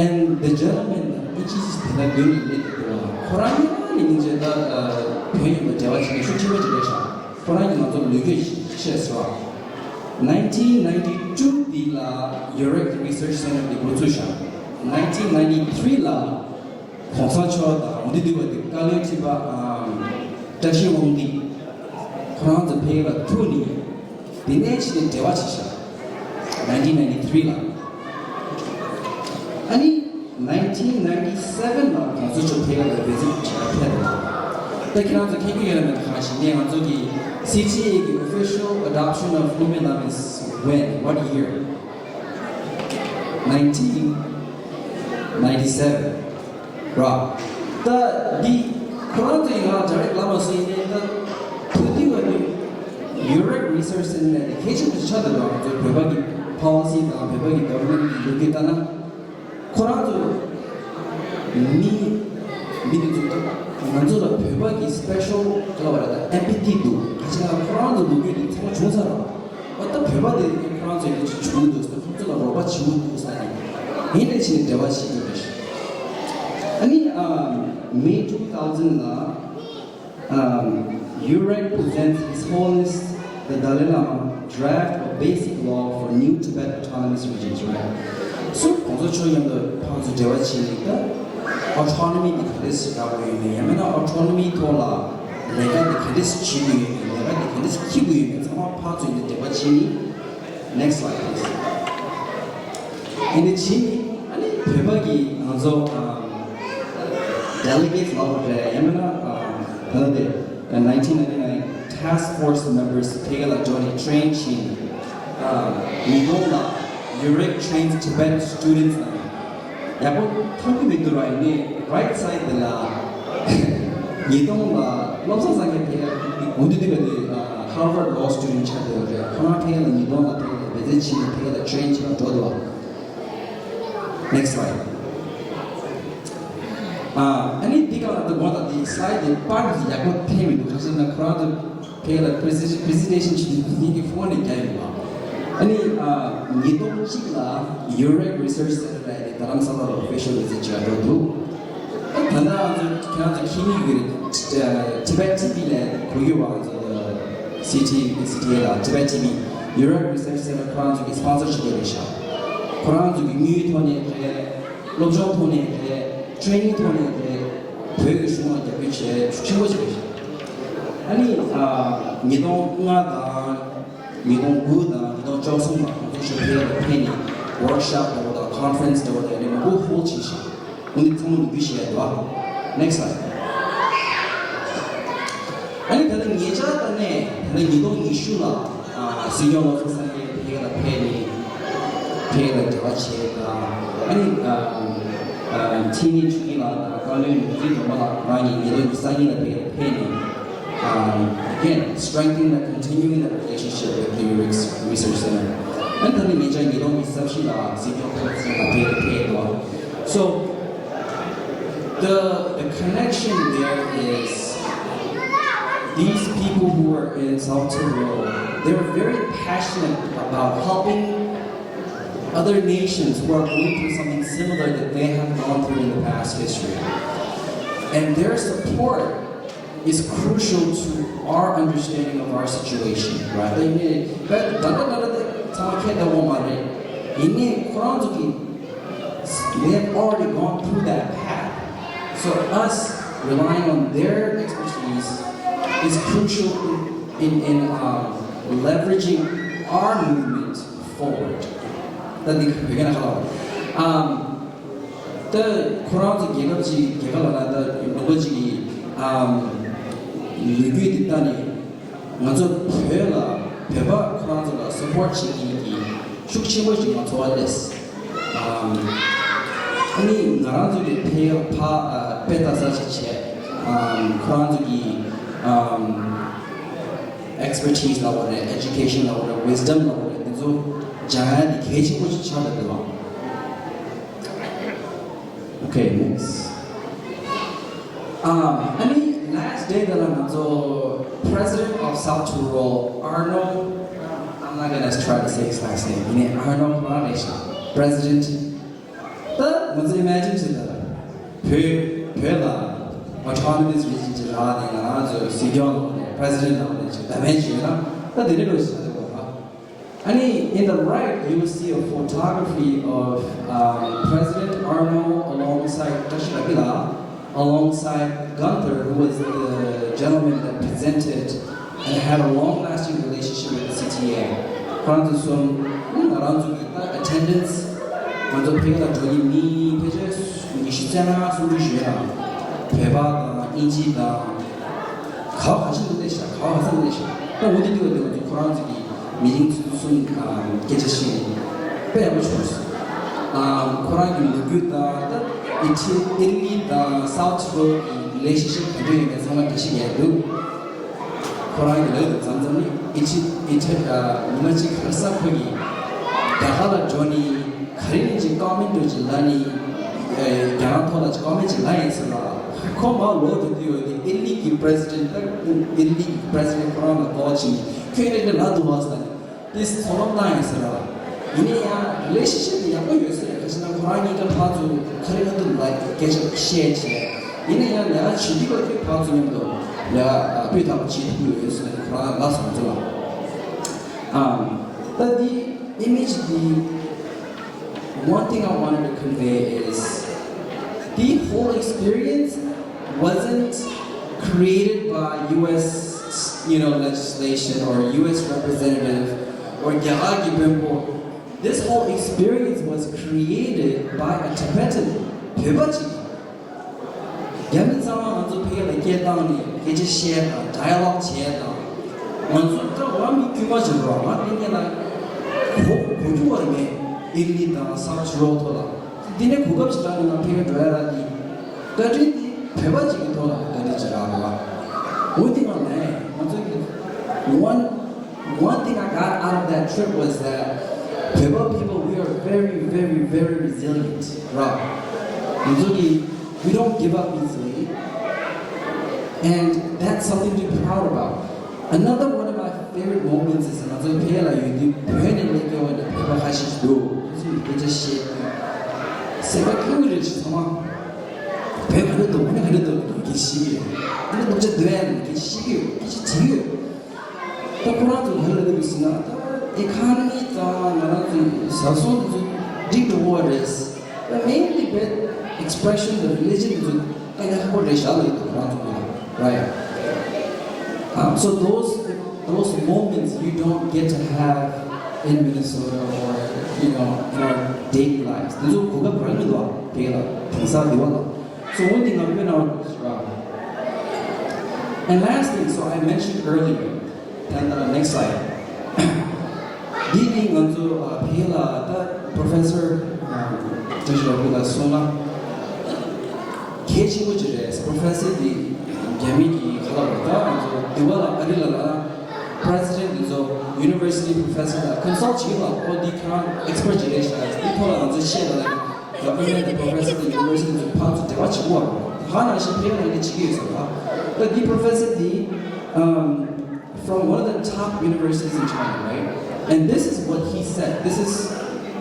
And the gentleman, ཨི་ཅི་ཅི་དེ་ན་མདུན་ལ་སླེབས་འདུག་ཁོ་རང་ཡང་ནི་སྙིང་རྗེ། ད་བོད་ཡིན་པ་འབྲེལ་བ་བྱེད་མཁན་ཤུགས་ཆེན་པོ་ཅིག་རེད་ཤག་ཁོ་རང་གིས་ང་ཚོར་ལོ་རྒྱུས་བཤད་སོང་། Nineteen ninety two འདི་ལ་Eurek Research Center འདི་འགོ་ཚུགས་ཤག nineteen ninety three ལ་གོང་ས་མཆོག་དང་འོ་དེ་དུས་པ་དེ་བཀའ་བློན་ཁྲི་པ་ཨམ། བཀྲ་ཤིས་དབང་འདུས་ཁོ་རང་ཚོ་ཕ་གི་ལ་ཐུག་ནས། དེ་ནས་ཕྱིན་ནས་འབྲེལ་བ་བྱས་ཤག nineteen ninety three ལ། ཨ་ནི་nineteen ninety seven ལ་གོང་ས་མཆོག་ཕ་གི་ལ་བི་ཛིཊ་བྱེད་པར་ཕེབས་འདུག་ད་ཁྱེད་རང་ཚོ་མཁྱེན་གྱི་ཡོད་ན་མེད་ན་གང་ཞིག་ནས། ང་ཚོ་གི་སི་ཊི་ཨེ་གི་official adoption of Hume Lam is when? What year? nineteen ninety seven ར། ད་འདི་ཁོ་རང་ཚོ་ཡིན་ལ་direct ལབ་མ་སོང་། ཡིན་ནའི་ད་ཐུག་དུས་བ་ནི་Eurek Research Center ནས་གལ་ཆེན་པོ་ཆགས་འདུག་ར། ང་ཚོ་བོད་པ་གི་policy དང་བོད་པ་གི་government གི་ལོ་རྒྱུས་ལྟ་ན། ཁོ་རང་ཚོ་མི་མི་དེ་ཚོ་ད་ང་ཚོ་ལ་བོད་པ་གི་special ག་ལབ་ར། ད་empathy འདུག་ག་ཅི་ལ་ཁོ་རང་ཚོ་ལོ་རྒྱུས་དེ་ཚང་མ་བྱུང་ཚར་ར། ཨོ་ད་བོད་པ་དེ་ཁོ་རང་ཚོ་ཡིན་ན་ཅིག་བྱུང་འདུག་ཟེར། ཁོ་ཚོ་ལ་རོགས་པ་བྱེད་འདུག་ཟེར་ནས་ཡིན་ནས་ཕྱིན་ནས་འབྲེལ་བ་བྱེད་ཀྱི་རེད། ཨ་ནི་ཨ། May two thousand ལ་ཨ། Eurek presents His Holiness the Dalai Lama draft of basic law for new Tibet autonomous regions རེད། སུ་གོང་ས་མཆོག་མཉམ་དུ་ཕར་ཚུར་འབྲེལ་བ་བྱས་ནས། ད་autonomy དེ་ག་འདྲས་སེ་རག་དགོས་ཡོད་མེད། ཡང་མིན་ན་autonomy ཐོག་ལ་ལས་ཀ་དེ་ག་འདྲས་སེ་བྱེད་དགོས་ཡོད་མེད། ལས་ཀ་དེ་ག་འདྲས་སེ་འཁྱེར་དགོས་ཡོད་མེད། ཚང་མ་ཕར་ཚུར་ཡིན་ན་འབྲེལ་བ་བྱས་ནས། Next slide please. ཨ་ནི་བྱས་ནས་ཨ་ནི་བོད་པ་གི་ང་ཚོ་ཨམ། delegates ལབ་རེད། ཡང་མིན་ན་ཨམ། ད་ལྟ་དེ་nineteen ninety nine task force members ཕ་གི་ལ་འགྲོ་ནས་train བྱས་ནས། ཨམ། ཉིས་སྟོང་ལ་Eurek trains Tibetan students ལ། ཡག་པོ་མཐོང་གི་མི་འདུག་ར། ཡིན་ནའི་right side དེ་ལ་ཉིས་སྟོང་ལ་བློ་བཟང་སངས་རྒྱས་དེ་འོ་དེ་དུས་པ་དེ་Harvard Law student ཆགས་བསྡད་ཡོད་རེད། ཁོ་རང་ཕ་གི་ལ་ཉིས་སྟོང་ལ་ཕ་གི་ལ་འབད་བརྩོན་བྱས་ནས་ཕ་གི་ལ་train བྱས་ནས་འགྲོ་འདུག Next slide. ཨ་ཨ་ནི་འདི་ག་ལ་ད་དགོངས་དག་འདི་slide དེ་པར་དེ་ཡག་པོ་ཕན་མི་འདུག་ག་ཅི་ཟེར་ན་ཁོ་རང་ཚོ་ཕ་གི་ལ་presentation presentation བྱེད་དུས་ངེད་ཀྱི་phone ནས་རྒྱག་ཡོད་པ། ཨ་ནི་ཨ་ཉིས་སྟོང་གཅིག་ལ་Eurek Research Center ལ་ཡ་ནི་རྡ་རམ་ས་ལ་ལ་official visit བྱེད་ཡ་འགྲོ་འདུག་ད་ལྟ་ང་ཚོ་ཁྱེད་རང་ཚོ་མཁྱེན་གྱི་ཡོད་རེད། Tibet T V ལ་གོ་ཡོད་པ། ང་ཚོ་C T C T A ལ་Tibet T V Eurek Research Center ཁོ་རང་ཚོ་གི་sponsor བྱེད་ཀྱི་རེད་ཤག་ཁོ་རང་ཚོ་གི་དངུལ་ཐོག་ནས་རེད། སློབ་སྦྱོང་ཐོག་ནས་རེད། training ཐོག་ནས་རེད། བོད་ཀྱི་གཞུང་ལ་རྒྱབ་སྐྱོར་བྱས་ཤུགས་ཆེན་པོ་བྱས་ཤག་ཨ་ནི་ཨ་ཉིས་སྟོང་ལྔ་དང་ཉིས་སྟོང་དགུ་དང་ཉིས་སྟོང་བཅུ་གསུམ་ལ་ང་ཚོ་ཞོགས་ཕེ་ལ་ཕེབས་ནས་workshop འདྲ་བོ་དང་conference འདྲ་བོ་དང་ཡང་མང་པོ་hold བྱས་ཤག་འོ་འདི་ཚང་མ་ལོ་རྒྱུས་བཤད་ཡ་འདུག Next slide. ཨ་ནི་ད་ལྟ་ཉེ་ཆར་ད་ནས་ད་ལྟ་ཉིས་སྟོང་ཉི་ཤུ་ལ་ཨ་སྲིད་སྐྱོང་བློ་བཟང་སེང་གེ་ཕ་གི་ལ་ཕེབས་ནས་ཕ་གི་ལ་འབྲེལ་བ་བྱས་དང་། ཨ་ནི་ཨ་ཨ་འཐུས་མི་ཆོས་སྐྱིད་ལགས་དང་བཀའ་བློན་ནོར་འཛིན་སྒྲོལ་མ་ལགས་ཁོ་རང་གཉིས་ཉིས་སྟོང་ཉི་ཤུ་རྩ་གཉིས་ལ་ཕ་གི་ལ་ཕེབས་ནས། Um, again, strengthening and continuing the relationship with the Eurek Research Center. ཨ་ནི་ད་ནི་ཉེ་ཆར་ཉིས་སྟོང་ཉི་ཤུ་རྩ་བཞི་ལ་སྲིད་སྐྱོང་ཐོག་ཚད་ལ་ཕེབས་ཕེབས་འདུག So, the, the connection there is these people who are in South Tyrol, They're very passionate about helping other nations who are going through something similar that they have gone through in the past history. And their support is crucial to our understanding of our situation, right? ད་ཡིན་ནའི་ད་ད་ད་ད་ད་ཚང་མ་ཁྱེད་ལྟ་བུ་མ་རེད། ཡིན་ནའི་ཁོ་རང་ཚོ་གི they have already gone through that path. So us relying on their expertise is crucial in, in, in um, leveraging our movement forward. ད་འདི་བོད་སྐད་ནང་ཁ་ལ་um, ད་ཁོ་རང་ཚོ་རྒྱལ་ཁབ་ཅིག་རྒྱལ་ཁབ་ལ་ད་ལུང་པ་ཅིག་གིས་um, ལོ་རྒྱུས་འདི་ལྟ་ནས། ང་ཚོ་བོད་ལ་བོད་པ་ཁོ་རང་ཚོ་ལ་སབ་པོར་བྱེད་མཁན་གྱི་ཤུགས་ཆེན་པོ་ཞིག་ང་ཚོ་བ་སླེབས། ཨམ། ཨ་ནི་ང་རང་ཚོ་གི་ཕེ་ཕ་ཨ་དཔེ་ལྟ་ས་ཞིག་བྱས། ཨམ། ཁོ་རང་ཚོ་གི་ཨམ་expertise་ལབ་དགོས་རེད། Education་ལབ་དགོས་རེད། Wisdom་ལབ་དགོས་རེད། འདི་ཚོ་སྦྱང་ཡ་དེ་གལ་ཆེན་པོ་ཞིག་ཆགས་བསྡད་འདུག Okay, next. Um, I mean, last day དེ་ལ་ང་ཚོ President of South Tyrol, Arno, I'm not gonna try to say his last name. ཡིན་ནའི་Arno ཁོ་རང་རེད་ཤག President. ད་ང་ཚོ་imagine་བྱེད་ད། བོད་བོད་ལ་autonomous region་ཅིག་རག་ནས་ང་རང་ཚོ་སྲིད་སྐྱོང་ལ་ནས་President་ལ་ནས་ཅིག་ད་མེད་བྱས་ན་ད་དེ་འདྲ་འགྲོ་ཞིག་ད་དེ་གོ་ཧ། And in the right, you will see a photography of um, President Arno alongside Tashirabila, alongside Gunther, who was the gentleman that presented and had a long-lasting relationship with the C T A. ཁོ་རང་ཚོ་གསུམ་ང་རང་ཚོ་གི་ད་attendance ང་ཚོ་ཕ་གི་ལ་འགྲོ་གི་མི་ཕལ་ཆེར་ཉི་ཤུ་རྩ་ལྔ་སུམ་ཅུ་ཞིག་ཡོད་ལ། བོད་པ་དང་དབྱིན་ཇི་དང་ག་བ་ག་ཤི་འདུག་ལས་ཤག་ག་བ་ག་ས་འདུག་ལས་ཤག་ད་འོ་དེ་དུས་བ་དེ་ང་ཚོ་ཁོ་རང་ཚོ་གི་meeting་ཚོ་གསུམ་སྐད་ཆ་བཤད་ནས་དཔེ་ཡག་པོ་བྱུང་སོང་། ཁོ་རང་གི་ལོ་རྒྱུས་དང་ད་ཨི་ཊི་ལི་དང་South Tyrol་གི་relationship་ག་འདྲ་ཡོད་མེད་ཚང་མ་འགྲེལ་བཤད་རྒྱག་འདུག་ཁོ་རང་གི་ལོ་དང་མཚམས་མཚམས་ནི་ཨི་ཊི་ཨི་ཊི་ཉི་མ་གཅིག་ག་རེ་ས་ཁོ་གི་རྒྱ་གར་ལ་འགྲོ་ནི་ག་རེ་ནི་ཅིག་ཀོ་མེན་ཊི་ཅིག་ལ་ནི་རྒྱ་ནག་ཐོག་ལ་ཅིག་ཀོ་མེན་ཊི་ཅིག་ལ་ཡིན་ཟེར་ལ། ཁོ་མ་ལོ་དུ་དུ་ཡོད་དེ་ཨི་ལི་གི་president་ཨི་ལི་གི་president་ཁོ་རང་ལ་ཀོལ་བྱས་ནི་ཁྱོད་ནི་ལ་ལ་དུ་བ་ཟེར་ལ་ནི། དེ་ཚོ་ལོ་ན་ཡིན་ཟེར་ར། ཡིན་ན་ཡང་relationship་དེ་ཡག་པོ་ཡོད་ཟེར་རེད། ག་ཅི་ན་ཁོ་རང་གཉིས་ཀ་ཕར་ཚུར་ཁ་རི་ཁ་ཐུག་ལ་སྐད་ཆ་བཤད་བྱས། ཡིན་ན་ཡང་ལས་ཀ་བྱེད་དུས་ལ་དེ་ཕར་ཚུར་མཉམ་དུ་ལས་ཀ་སྤུས་དག་པོ་བྱེད་ཐུབ་ཀྱི་ཡོད་ཟེར་ཁོ་རང་ལ་སོང་ཚུལ་ལ། ཨམ། ད་འདི་image་འདི། One thing I wanted to convey is the whole experience wasn't created by U S, you know, legislation or U S representative or རྒྱ་གར་གྱི་དཔོན་པོ། This whole experience was created by a Tibetan བོད་པ་ཅིག་རྒྱ་མི་ཚང་མ་ང་ཚོ་ཕ་གི་ལ་སྐད་བཏང་ནས་སྐད་ཆ་བཤད་དང་dialogue་བྱས་དང་། ང་ཚོ་ད་ང་མི་དཀྱུས་མ་ཞིག་རེད་བ། ང་དེ་ངས་ལ་གོ་གོ་རྒྱུ་བ་རེད་མེད། ཨི་ལི་དང་South Tyrol་ཐོག་ལ་དེ་ནས་གོ་སྐབས་ཞིག་རག་ནས་ང་ཕ་གི་འགྲོ་ཡ་རག་གི་བཀའ་དྲིན་དེ་བོད་པ་ཅིག་གི་ཐོག་ལ་བཀའ་དྲིན་ཅིག་རག་རེད་བ། འོ་དེ་ང་ལ་ང་ཚོ་གི་one One thing I got out of that trip was that Beba people, we are very, very, very resilient, right? ང་ཚོ་གི we don't give up easily, and that's something to be proud about. Another one of my favorite moments is ང་ཚོ་ཕ་གི་ལ་ཡོད་དུས་བོད་ནས་སླེབས་ཡོང་བའི་བོད་པ་ཁ་ཤས་ཤིག་འདུག་ང་ཚོ་སྐད་ཆ་བཤད་སེམས་པ་སྐྱིད་པོ་རེད་ཤག་ཚང་མ་བོད་ག་འདྲ་འདུག་ང་ནི་ག་འདྲ་འདུག་སྐད་ཆ་བཤད་ཀྱི་ཡོད། ང་ནི་སློབ་གྲྭ་སྡོད་ཡ་ནི་སྐད་ཆ་བཤད་ཀྱི་ཡོད། སྐད་ཆ་དྲིས་ཀྱི་ཡོད། ད་ཁོ་རང་ཚོ་ག་རེ་ལབ་ཀྱི་ཡོད་ཟེར་ན། ད་economy་དང་ང་རང་ཚོའི་བཟའ་ཚང་དེ་ཚོ་འགྲིག་འགྲོ་གི་རེད། But mainly bad expression the religion དེ་ཚོ་དཀའ་ལས་ཁག་པོ་རེད་ཤག་ལབ་ཀྱི་འདུག་ཁོ་རང་ཚོ་ག་རེ། Right. Um, so those those moments you don't get to have in Minnesota or, you know, in our daily lives. དེ་ཚོ་གོ་སྐབས་རག་གི་མི་འདུག་བ། དེ་ལ་དེང་སང་འདི་བ་ལ། So one thing I'm gonna, uh, and last thing, so I mentioned earlier, and uh, next slide. འདི་ནི་ང་ཚོ་ཕ་གི་ལ་ད་professor བཀྲ་ཤིས་རབ་རྒྱས་ལགས་གསུངས་ན་གལ་ཆེན་པོ་ཅིག་རེད། Professor་འདི་རྒྱ་མི་གི་ཁ་ལ་བ་ད་ང་ཚོ་འདི་བ་ལ་ཨ་རི་ལ་ལ་president་འདི་ཚོ་university professor་ལ་consult་བྱེད་ལ་ཁོ་འདི་ཁོ་རང་expert་ཅིག་རེད་ཤག་འདི་ཐོག་ལ་ང་ཚོ་བཤད་ལ་ལ་government་དང་professor་དང་university་ཚོ་ཕར་ཚུར་འབྲེལ་བ་བྱེད་དགོས་བ། ད་ག་ནང་བཞིན་ཕ་གི་ལ་འདི་བྱེད་ཀྱི་ཡོད་ཟེར་བ། ད་འདི་professor་འདི་ཨམ། from one of the top universities in China, right? And this is what he said. This is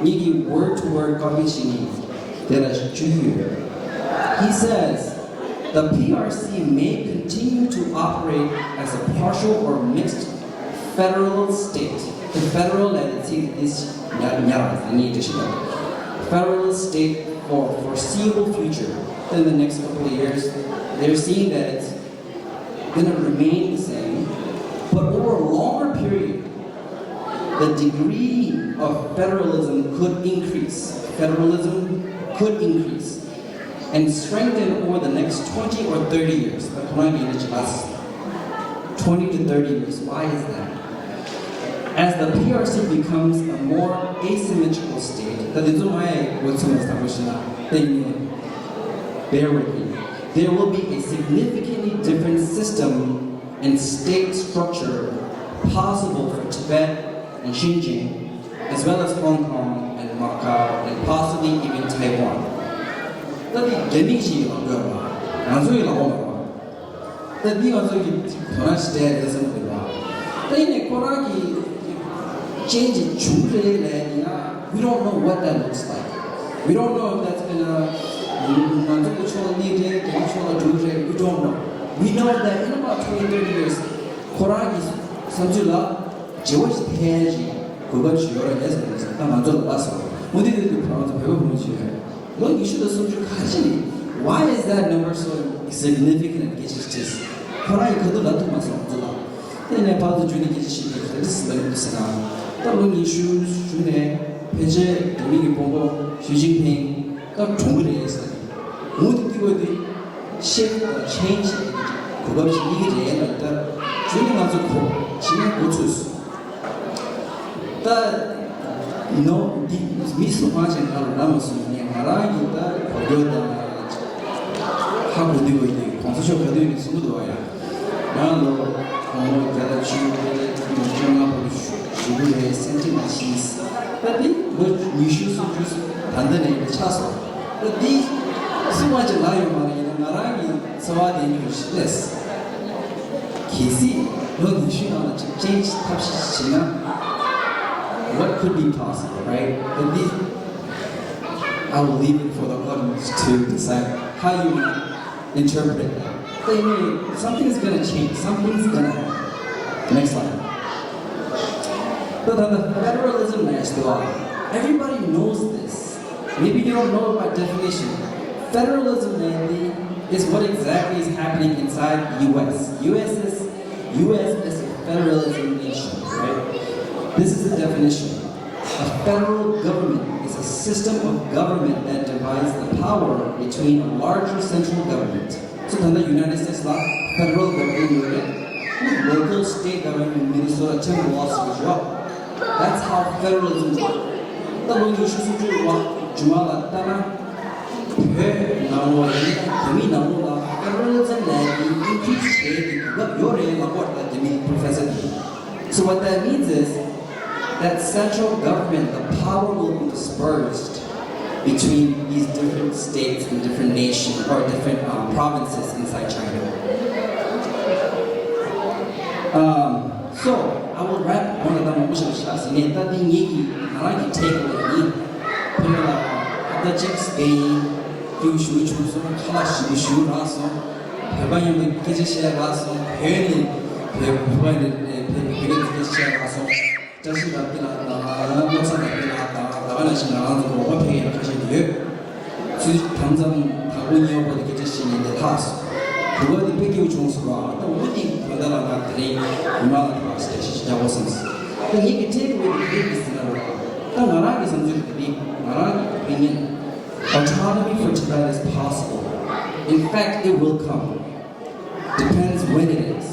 ངེད་ཀྱི་word to word བཀའ་འགྱུར་ཞིག་ཡིན། དེ་ལ་བཅུག་ཡོད། He says, the P R C may continue to operate as a partial or mixed federal state. The federal and the state is federal state for foreseeable future. In the next couple of years, they're seeing that it's going to remain the same, but over a longer period, the degree of federalism could increase. Federalism could increase and strengthen over the next twenty or thirty years. But ཁོ་རང་གིས་ལས་བྱེད་པ། Twenty to thirty years. Why is that? As the P R C becomes a more asymmetrical state, ད་དེ་ཚོ་ང་ཡི་འོ་ཚོད་མ་བཏང་བ་ཞིག་ན་ཏེ་ཉོན། Bear with me. There will be a significantly different system and state structure possible for Tibet and Xinjiang, as well as Hong Kong and Macau and possibly even Taiwan. ད་དེ་རྒྱ་མི་ཞིག་ལ་དགོས་པ། ང་ཚོ་ཡི་ལ་དགོས་པ། ད་འདི་ང་ཚོ་གི་དོ་སྣང་ཞིག་སྤྲད་ཡ་བསམ་གྱི་འདུག་ད་ཡིན་ནའི་ཁོ་རང་གི་change འབྱུང་རེད་ལབ་ཡིན་ན། We don't know what that looks like. We don't know if that's gonna ང་ཚོ་གི་ཕྱོགས་ལ་སླེབས་རེད། རྒྱ་མི་ཕྱོགས་ལ་འགྲོ་རེད། We don't know. We know that in about twenty, thirty years ཁོ་རང་གི་བསམ་ཚུལ་ལ་བརྗེ་བོ་ཞིག་ཐེབས་ཡ་ཞིག་གོ་སྐབས་ཞིག་ཡོད་རེད་ཟེར་ནས། ད་ང་ཚོ་ལ་ལབ་སོང་། འོ་དེ་དུས་དུས་ཁོ་རང་ཚོ་བོད་པ་བུ་མོ་ཞིག་རེད། ལོ་ཉི་ཤུ་དང་སུམ་ཅུ་ག་ཅི་ནས། Why is that number so significant? སྐད་ཆ་ཅིག་དྲིས། ཁོ་རང་གིས་ག་དུས་ལབ་ཐུབ་མ་སོང་ང་ཚོ་ལ། དེ་ནས་ཕར་ཚུར་བརྒྱུད་ནས་སྐད་ཆ་བཤད་ཀྱི་རེད། དེ་ཟིན་པ་ཡིན་ཟེར་ན། ད་ལོ་ཉི་ཤུ་བཞུགས་ནས་ཕལ་ཆེར་རྒྱ་མི་གི་དཔོན་པོ་ཞི་ཅིན་ཕིང་ད་གྲོངས་ཀྱི་རེད་ཟེར། འོ་དེ་དུས་དེ་shift དང་change གོ་སྐབས་ཤིག་སླེབས་ཀྱི་རེད་ལབ། ད་བརྒྱུད་ནས་ང་ཚོ་གོ་བྱས་ན་གོ་ཚོད་སོང་། ད་ནོ་འདི་མི་སུ་མང་ཞིག་ང་ལ་ལབ་མ་སོང་། ངས་ང་རང་གི་ད་གོ་རྒྱུ་དང་ཧ་གོ་དུས་བ་ཡིན། གོང་ས་མཆོག་ག་དུས་ནས་གསུང་གི་འདུག་བ་ཡ། ང་ལོ་གོང་ལོ་བརྒྱ་དང་བཅུ་དགུ་བཅུ་ལྔ་བར་དུ་བཞུགས་ཀྱི་རེད། སེམས་ཅན་ལ་ཤིས། ད་འདི་ལོ་ཉི་ཤུ་སུམ་ཅུ་ད་ལྟ་ནས་ཆགས་སོང་། ད་འདི་སུ་མང་ཞིག་ལབ་ཡོད་མ་རེད། ཡིན་ན་ང་རང་གི་འཚོ་བ་དེ་ཉུང་ཞིག་ལས། གལ་སྲིད་ལོ་ཉི་ཤུ་ནང་ལ་ཅིག་change ཐབས་ཤེས་ཤིག་བྱས་ན། What could be possible, right? But this, I will leave it for the audience to decide how you interpret that. But anyway, something's gonna change. Something's gonna happen. Next slide. ད་ད་ད་federalism ལབ་ཡ་ཞིག་འདུག་བ། Everybody knows this. Maybe you don't know it by definition. Federalism ལབ་ཡ་དེ is what exactly is happening inside U S. U S is, U S is a federalism nation, right? This is the definition. A federal government is a system of government that divides the power between a larger central government. So ད་ལྟ་United States ལ་federal government ཡོད་རེད། Local state government, Minnesota, Timberwolves ཡོད། That's how federalism works. ད་ལོ་ཉི་ཤུ་སུམ་ཅུ་བ་རྗེས་མ་ལ་ལྟ་ན། བོད་ནང་ལོགས་ཡིན་ན་རྒྱ་མི་ནང་ལོགས་ལ་federalism ལབ་ཡ་དེ་increase བྱེད་ཡ་གི་གོ་སྐབས་ཡོད་རེད་ལབ་ཀྱི་ཡོད་རེད། ད་རྒྱ་མི་professor དེ། So what that means is that central government, the power will be dispersed between these different states and different nations or different, um, provinces inside China. Um, so, I will wrap. འོ་ན་ད་མང་པོ་ཞིག་བཤད་ཟིན་ནས། ད་འདི་ངེད་ཀྱི་ང་རང་གི་take away ཡིན། བོད་ལ་ད་ཅིག་སྤེན་ཡིན། ཀྱུ་ཞུ་བྱུང་སོང་། ཁ་ལག་ཞུ་ཞུ་རག་སོང་། བོད་པ་ཡིན་པའི་སྐད་ཆ་བཤད་རག་སོང་། བོད་ནས་བོད་བོད་པ་ནས་བོད་བོད་སྐད་སྐད་ཆ་བཤད་རག་སོང་། བཀྲ་ཤིས་རབ་རྒྱས་ལགས་དང་། བློ་བཟང་རབ་རྒྱས་ལགས་དང་། ད་ག་ནང་བཞིན་ང་རང་ཚོ་རོགས་པ་ཕེབས་ཡག་ཁ་ཤས་ཡོད། ཚུལ་དམ་ཙམ་དང་པོ་གཉིས་པ་བར་དུ་སྐད་ཆ་བཤད་ནས་ལས་ཐག་སོང་། དུ་བ་འདི་དཔེ་སྐྱིད་པོ་བྱུང་སོང་བ། ད་འོ་འདི་བོད་ཟླ་ལ་ང་དེ་རིང་ཉི་མ་ལ་ཐག་སྐད་ཆ་ཞིག་རྒྱག་དགོས་བསམ་སོང་། ད་ངེད་ཀྱི་take away དེ་ག་རེ་ཡིན་ཟེར་ན། རོགས་ད་ང་རང་གི་བསམ་ཚུལ་དེ་རིང་ང་རང་གི་opinion, autonomy for Tibet is possible. In fact, it will come. Depends when it is.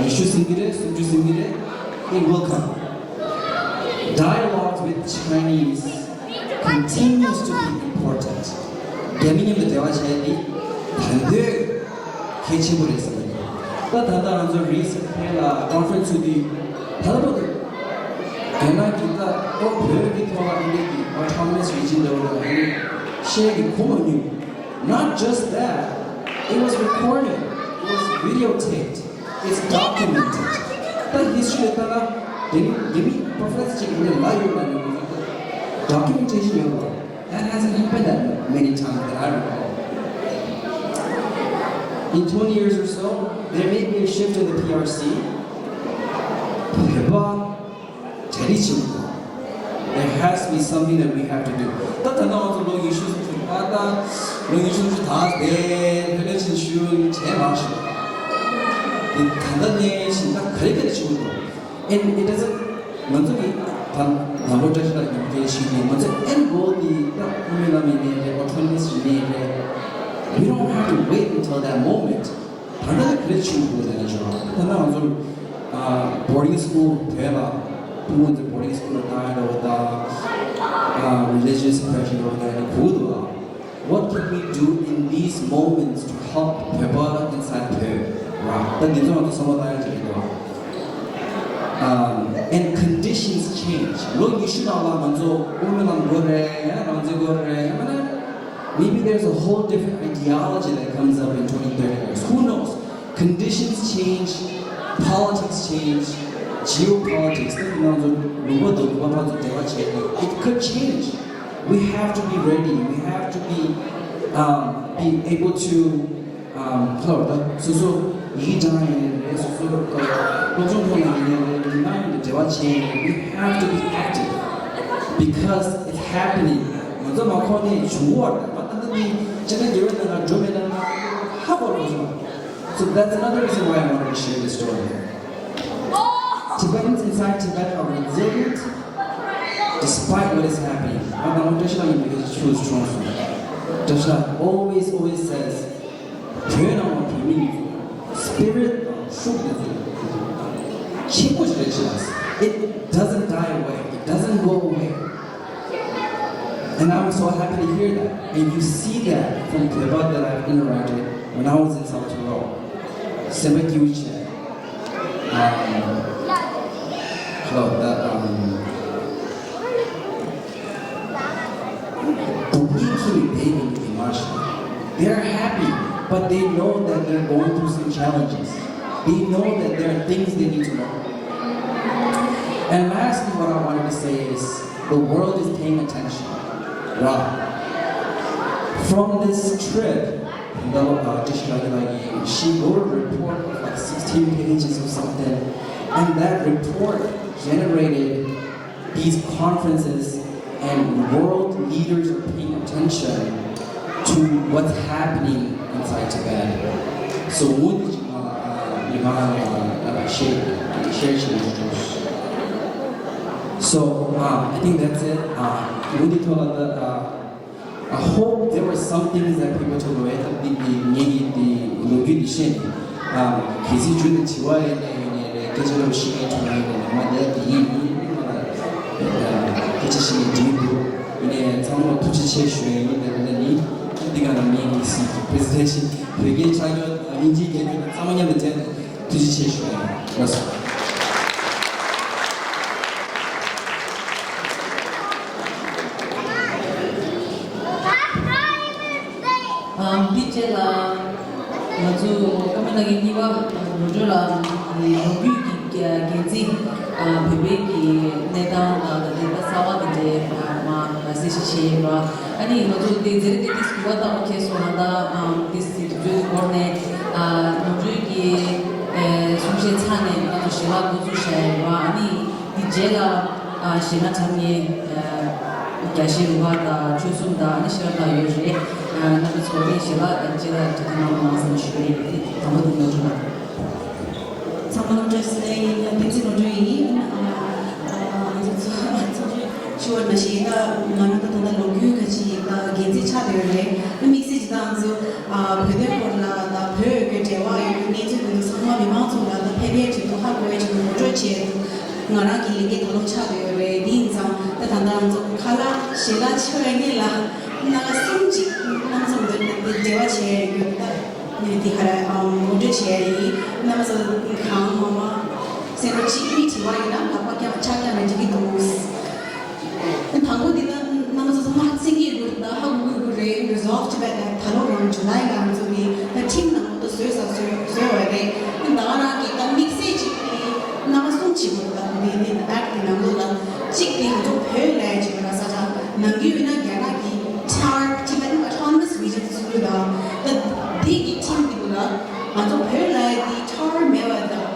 ཉི་ཤུ་ཟིན་གྱི་རེད། སུམ་ཅུ་ཟིན་གྱི་རེད། It will come. Dialogues with Chinese continues to be important. རྒྱ་མི་མཉམ་དུ་འབྲེལ་བ་བྱས་ཏེ་ད་འདོད་གལ་ཆེན་པོ་རེད་བསམ་གྱི་འདུག་ད་ད་ལྟ་ང་ཚོ་རིས་ཕེ་ལ་conference ཚུགས་དུས་ད་ལྟ་བར་དུ་རྒྱ་ནག་གིས་ད་ཨོ་བོད་ཀྱི་ཐོག་ལ་ཨ་ནི་གི་autonomous region འདྲ་བོ་ལ་ཨ་ནི་བཤད་ཀྱི་གོ་མ་མྱོང་། Not just that, it was recorded, it was videotaped, it's documented. ད་ཧིས་ཊོ་རི་ལ་ལྟ་ན་དེ་རིང་དེ་མི་པོ་རོ་ཕེ་སར་གཅིག་ཡིན་ན་ལ་ཡོད་ལ་ཡོད་ཌོ་ཀུ་མེན་ཊེ་ཤན་ཡོད་པ། That hasn't happened that many times that I recall. In twenty years or so, there may be a shift in the P R C. བོད་པ་གྲ་སྒྲིག་བྱེད་དགོས། There has to be something that we have to do. ད་ད་ནང་ང་ཚོ་ལོ་ཉི་ཤུ་ཙམ་ཞིག་ཨ་ད་ལོ་ཉི་ཤུ་ཙམ་ཞིག་ད་དེ་ལྷོད་ལྷོད་ཕྱིན་ཞུ་བྱས་མ་ཞུ། དེ་ད་ལྟ་ནས་ཕྱིན་ད་ག་རེ་ག་རེ་བྱེད་དགོས། And it doesn't ང་ཚོ་གི་ད་ནང་ལོ་བཀྲ་ཤིས་ལགས་ཀྱི་སྐད་ཆ་ཞིག་ནས་ང་ཚོ་end goal དེ་ད་ཨུ་མེ་ལམ་ཡིན་ནའི་རེད། ཨོ་ཊོ་ནོ་མས་ཡིན་ནའི་རེད། We don't have to wait until that moment. ད་ལྟ་ག་རེ་བྱེད་དགོས་ཟེར་ན་ཆོག་ད་ལྟ་ང་ཚོ་ཨ་boarding school བོད་ལ་ཕྲུ་གུ་ཚོ་boarding school ལ་བཏང་ཡ་འདྲ་བོ་དང་ཨ་religious pressure འདྲ་བོ་དང་ཡ་གོ་གི་འདུག་ཨ། What can we do in these moments to help བོད་པ་inside བོད་ར། ད་འདི་ཚོ་ང་ཚོ་བསམ་བློ་བཏང་ཡ་བྱེད་ཀྱི་འདུག་ཨ། Um, and conditions change. ལོ་ཉི་ཤུ་ནང་ལ་ང་ཚོ་ཨུ་མེ་ལམ་དགོས་རེད། ཡང་རང་བཙན་དགོས་རེད། ཡང་མིན་ན། Maybe there's a whole different ideology that comes up in twenty, thirty years. Who knows? Conditions change, politics change, geopolitics. ད་ང་ཚོ་ལུང་པ་དང་ལུང་པ་བར་དུ་འབྲེལ་བ་བྱས་ཏེ། It could change. We have to be ready. We have to be, um, be able to, um, ཁ་ལོ་ད་སོ་སོ་ཡི་གེ་སྦྱང་ཡ་ཡིན་རེད། སོ་སོ་སློབ་སྦྱོང་ཐོག་ནས་ཡིན་ནའི་རེད། མི་མང་ཡོངས་དང་འབྲེལ་བ་བྱས་ཡིན་རེད། We have to be active because it's happening. ང་ཚོ་མ་ཁོ་ནས་བྱུང་བར་ད་ད་ལྟ་འདི་སྤྱི་ཟླ་བརྒྱད་པའི་ནང་ལ་འགྲོ་མེད་ན་ཧ་གོ་རོགས་བྱུང་། So that's another reason why I wanted to share this story. Tibetans inside Tibet are resilient despite what is happening. ང་དང་བཀྲ་ཤིས་ལགས་ཀྱིས་འདི་ཆུ་བྱུང་སོང་། བཀྲ་ཤིས་ལགས་always, always says བོད་ནང་བ་བོད་མི་ཡིན། Spirit དང་ཤུགས་དེ་ཚོ་ཆེན་པོ་ཞིག་རེད་ཤག It doesn't die away. It doesn't go away. And I'm so happy to hear that. And you see that from བོད་པ་that I've interacted when I was in Sao Toro. སེམས་པ་སྐྱིད་པོ་བྱས། Um, hello, the, um, They are happy, but they know that they're going through some challenges. They know that there are things they need to learn. And lastly, what I wanted to say is the world is paying attention. Right. From this trip, the, uh, she wrote a report of like sixteen pages or something, and that report generated these conferences and world leaders are paying attention to what's happening inside Tibet. So, what did you want to share, share, share? So, uh, I think that's it. Uh, what did you want to, uh, I hope there were some things that people took away. ད་འདི་འདི་ངེད་ཀྱི་འདི་ལོ་རྒྱུས་འདི་བཤད་ནས། ཨ། གལ་སྲིད་རྒྱུན་དུ་དྲི་བ་ཡིན་ནའི་ཡིན་ནའི་རེད། སྐད་ཆ་འདྲ་བོ་ཤེས་མཁན་བྱུང་ན་ཡིན་ནའི་ང་འདི་ལ་འདི་ཡིན་ཡིན་ང་ལ་སྐད་ཆ་ཤེས་མཁན་འདི་འདུག་ཡིན་ནའི་ཚང་མར་ཐུགས་རྗེ་ཆེ་ཞུ་ཡ་ཡིན། དེ་འདི་ནི་འདི་ག་ནང་མིན་གྱི་སི་presentation བོད་སྐད་ཕྱག་རྒྱ་དང་དབྱིན་ཇིའི་སྐད་རྒྱ་དང་ཚང་མ་མཉམ་དུ་བྱས་ནས། ཐུགས་རྗེ་ཆེ་ཞུ་ཡ་ཡིན། ལགས་སོ། ཨམ། འདི་རྗེས་ལ་ང་ཚོ་ཀ་མེ་ལ་གི་གཉིས་པ་ནོར་འཁྲུལ་ལ་ལོ་རྒྱུས་ཀྱི་འགན་འཛིན། ཨ། བོད་པའི་གི་གནས་སྟངས་དང་ད་ལྟའི་གསར་བ་དེ་འདྲའི་མ་གསལ་བཤད་བྱས་ཡོད་པ། ཨ་ནི་ང་ཚོ་དེ་རྫས་རིག་དེ་དུས་འགྱུར་བ་ལྟ་བུ་ཁེལ་སོང་ན། ད་ཨམ་དེ་སྲིད་དུས་ཚོད་འགོར་ནས། ཨ། ནོར་འཁྲུལ་གྱི་ཨེ་གསུང་བཤད་ཚར་ནས་ང་ཚོ་ཞལ་ལག་འགོ་འཛུགས་བྱས་ཡོད་པ། ཨ་ནི་དེ་རྗེས་ལ་ཨ་ཞལ་ལག་འཁྲབ་མཁན་ཨ་རྒྱ་ཆེའི་རུ་ཁག་དང་ཆོལ་གསུམ་དང་། ཨ་ནི་ཤེས་རབ་ལགས་ཡོད་རེད། ཨ། རྣམ་པ་ཚོ་ནས་ཞལ་ལག་རྗེས་ལ་འཁྲབ་གནང་རོགས་གནང་ཟེར་ནས་ཞུ་གི་ཡིན། དང་པོ་དེ་ནོར་འཁྲུལ་ལགས། ཚང་མ་ལ་བཀྲ་ཤིས་བདེ་ལེགས། ཡིན་ཡང་བསྟན་འཛིན་ནོར་འཁྲུལ་ཡིན། ཨ། ང་ཚོ་ཚོ་ཚོ་ཞུ་བ་ནང་བཞིན་ད་ང་རང་ད་ད་ལྟ་ལོ་རྒྱུས་ཁ་ཅིག་ད་འགན་འཛིན་ཆགས་བསྡད་ཡོད་རེད། ད་དམིགས་བསལ་གྱི་ད་ང་ཚོ་ཨ་བོད་དོན་སྐོར་ལ་ད་བོད་ཡོད་དགོས་འབྲེལ་བ་ཡོད་དགོས་གནས་ཚུལ་དེ་ཚོ་ཚང་མ་མི་མང་ཚོ་ལ་ད་ཕན་པའི་ཆེད་དུ་ཧ་གོ་བའི་ཆེད་དུ་ངོ་སྤྲོད་བྱས་འདུག་ང་རང་གི་ལས་འགན་ད་ལོ་ཆགས་བསྡད་ཡོད་རེད། དེ་ཡིན་ཙང་ད་ད་ལྟ་ང་ཚོ་ཁ་ལག་ཞལ་ལག་མཆོད་ཡ་ལ་སྣ་ཁ་གསུམ་ཅིག་རྣམ་པ་ཚོ་འདི་འབྲེལ་བ་བྱས་ཡོད་ད། ངས་དེ་ག་རེ་ཨམ་ངོ་སྤྲོད་བྱས་ཡིན། རྣམ་པ་ཚོ་གང་མང་མང་སེམས་ཁྲལ་ཅིག་མི་དྲི་བ་ཡིན་ན་ལག་པ་བརྐྱངས་ཕྱག་བརྐྱངས་ནས་འགྲིག་གི་འདུག་དང་པོ་འདི་ལ་རྣམ་པ་ཚོ་ཚང་མ་བརྩི་གི་དགོས། ད་ཧ་གོ་གི་དགོས་རེད། Resolve Tibet ད་ད་ལོ་རང་July ལ་ང་ཚོ་གི་ད་ཁྲིམས་ནང་ལོགས་ད་བཟོས་ས་བཟོས་བཟོས་བ་རེད། ད་ང་རང་གི་ད་དམིགས་བསལ་ཅིག་གི་རྣམ་པ་ ཞིག་ཡོད་པ་དང་དེ་དེ་ཨེཀ་ཊི་དེ་ནང་ལོགས་ལ་གཅིག་དེ་ང་ཚོ་བོད་ལ་ཡ་ཅིག་ཡོད་ན་ས་ཆ་ནང་གི་ཡོད་ན་རྒྱ་ནག་གི་ཊར་Tibetan Autonomous Region་ཟེར་དུས་དང་ད་དེ་གི་ཁྲིམས་དེ་གུ་ལ་ང་ཚོ་བོད་ལ་ཡ་དེ་ཊར་མེད་པ་དང་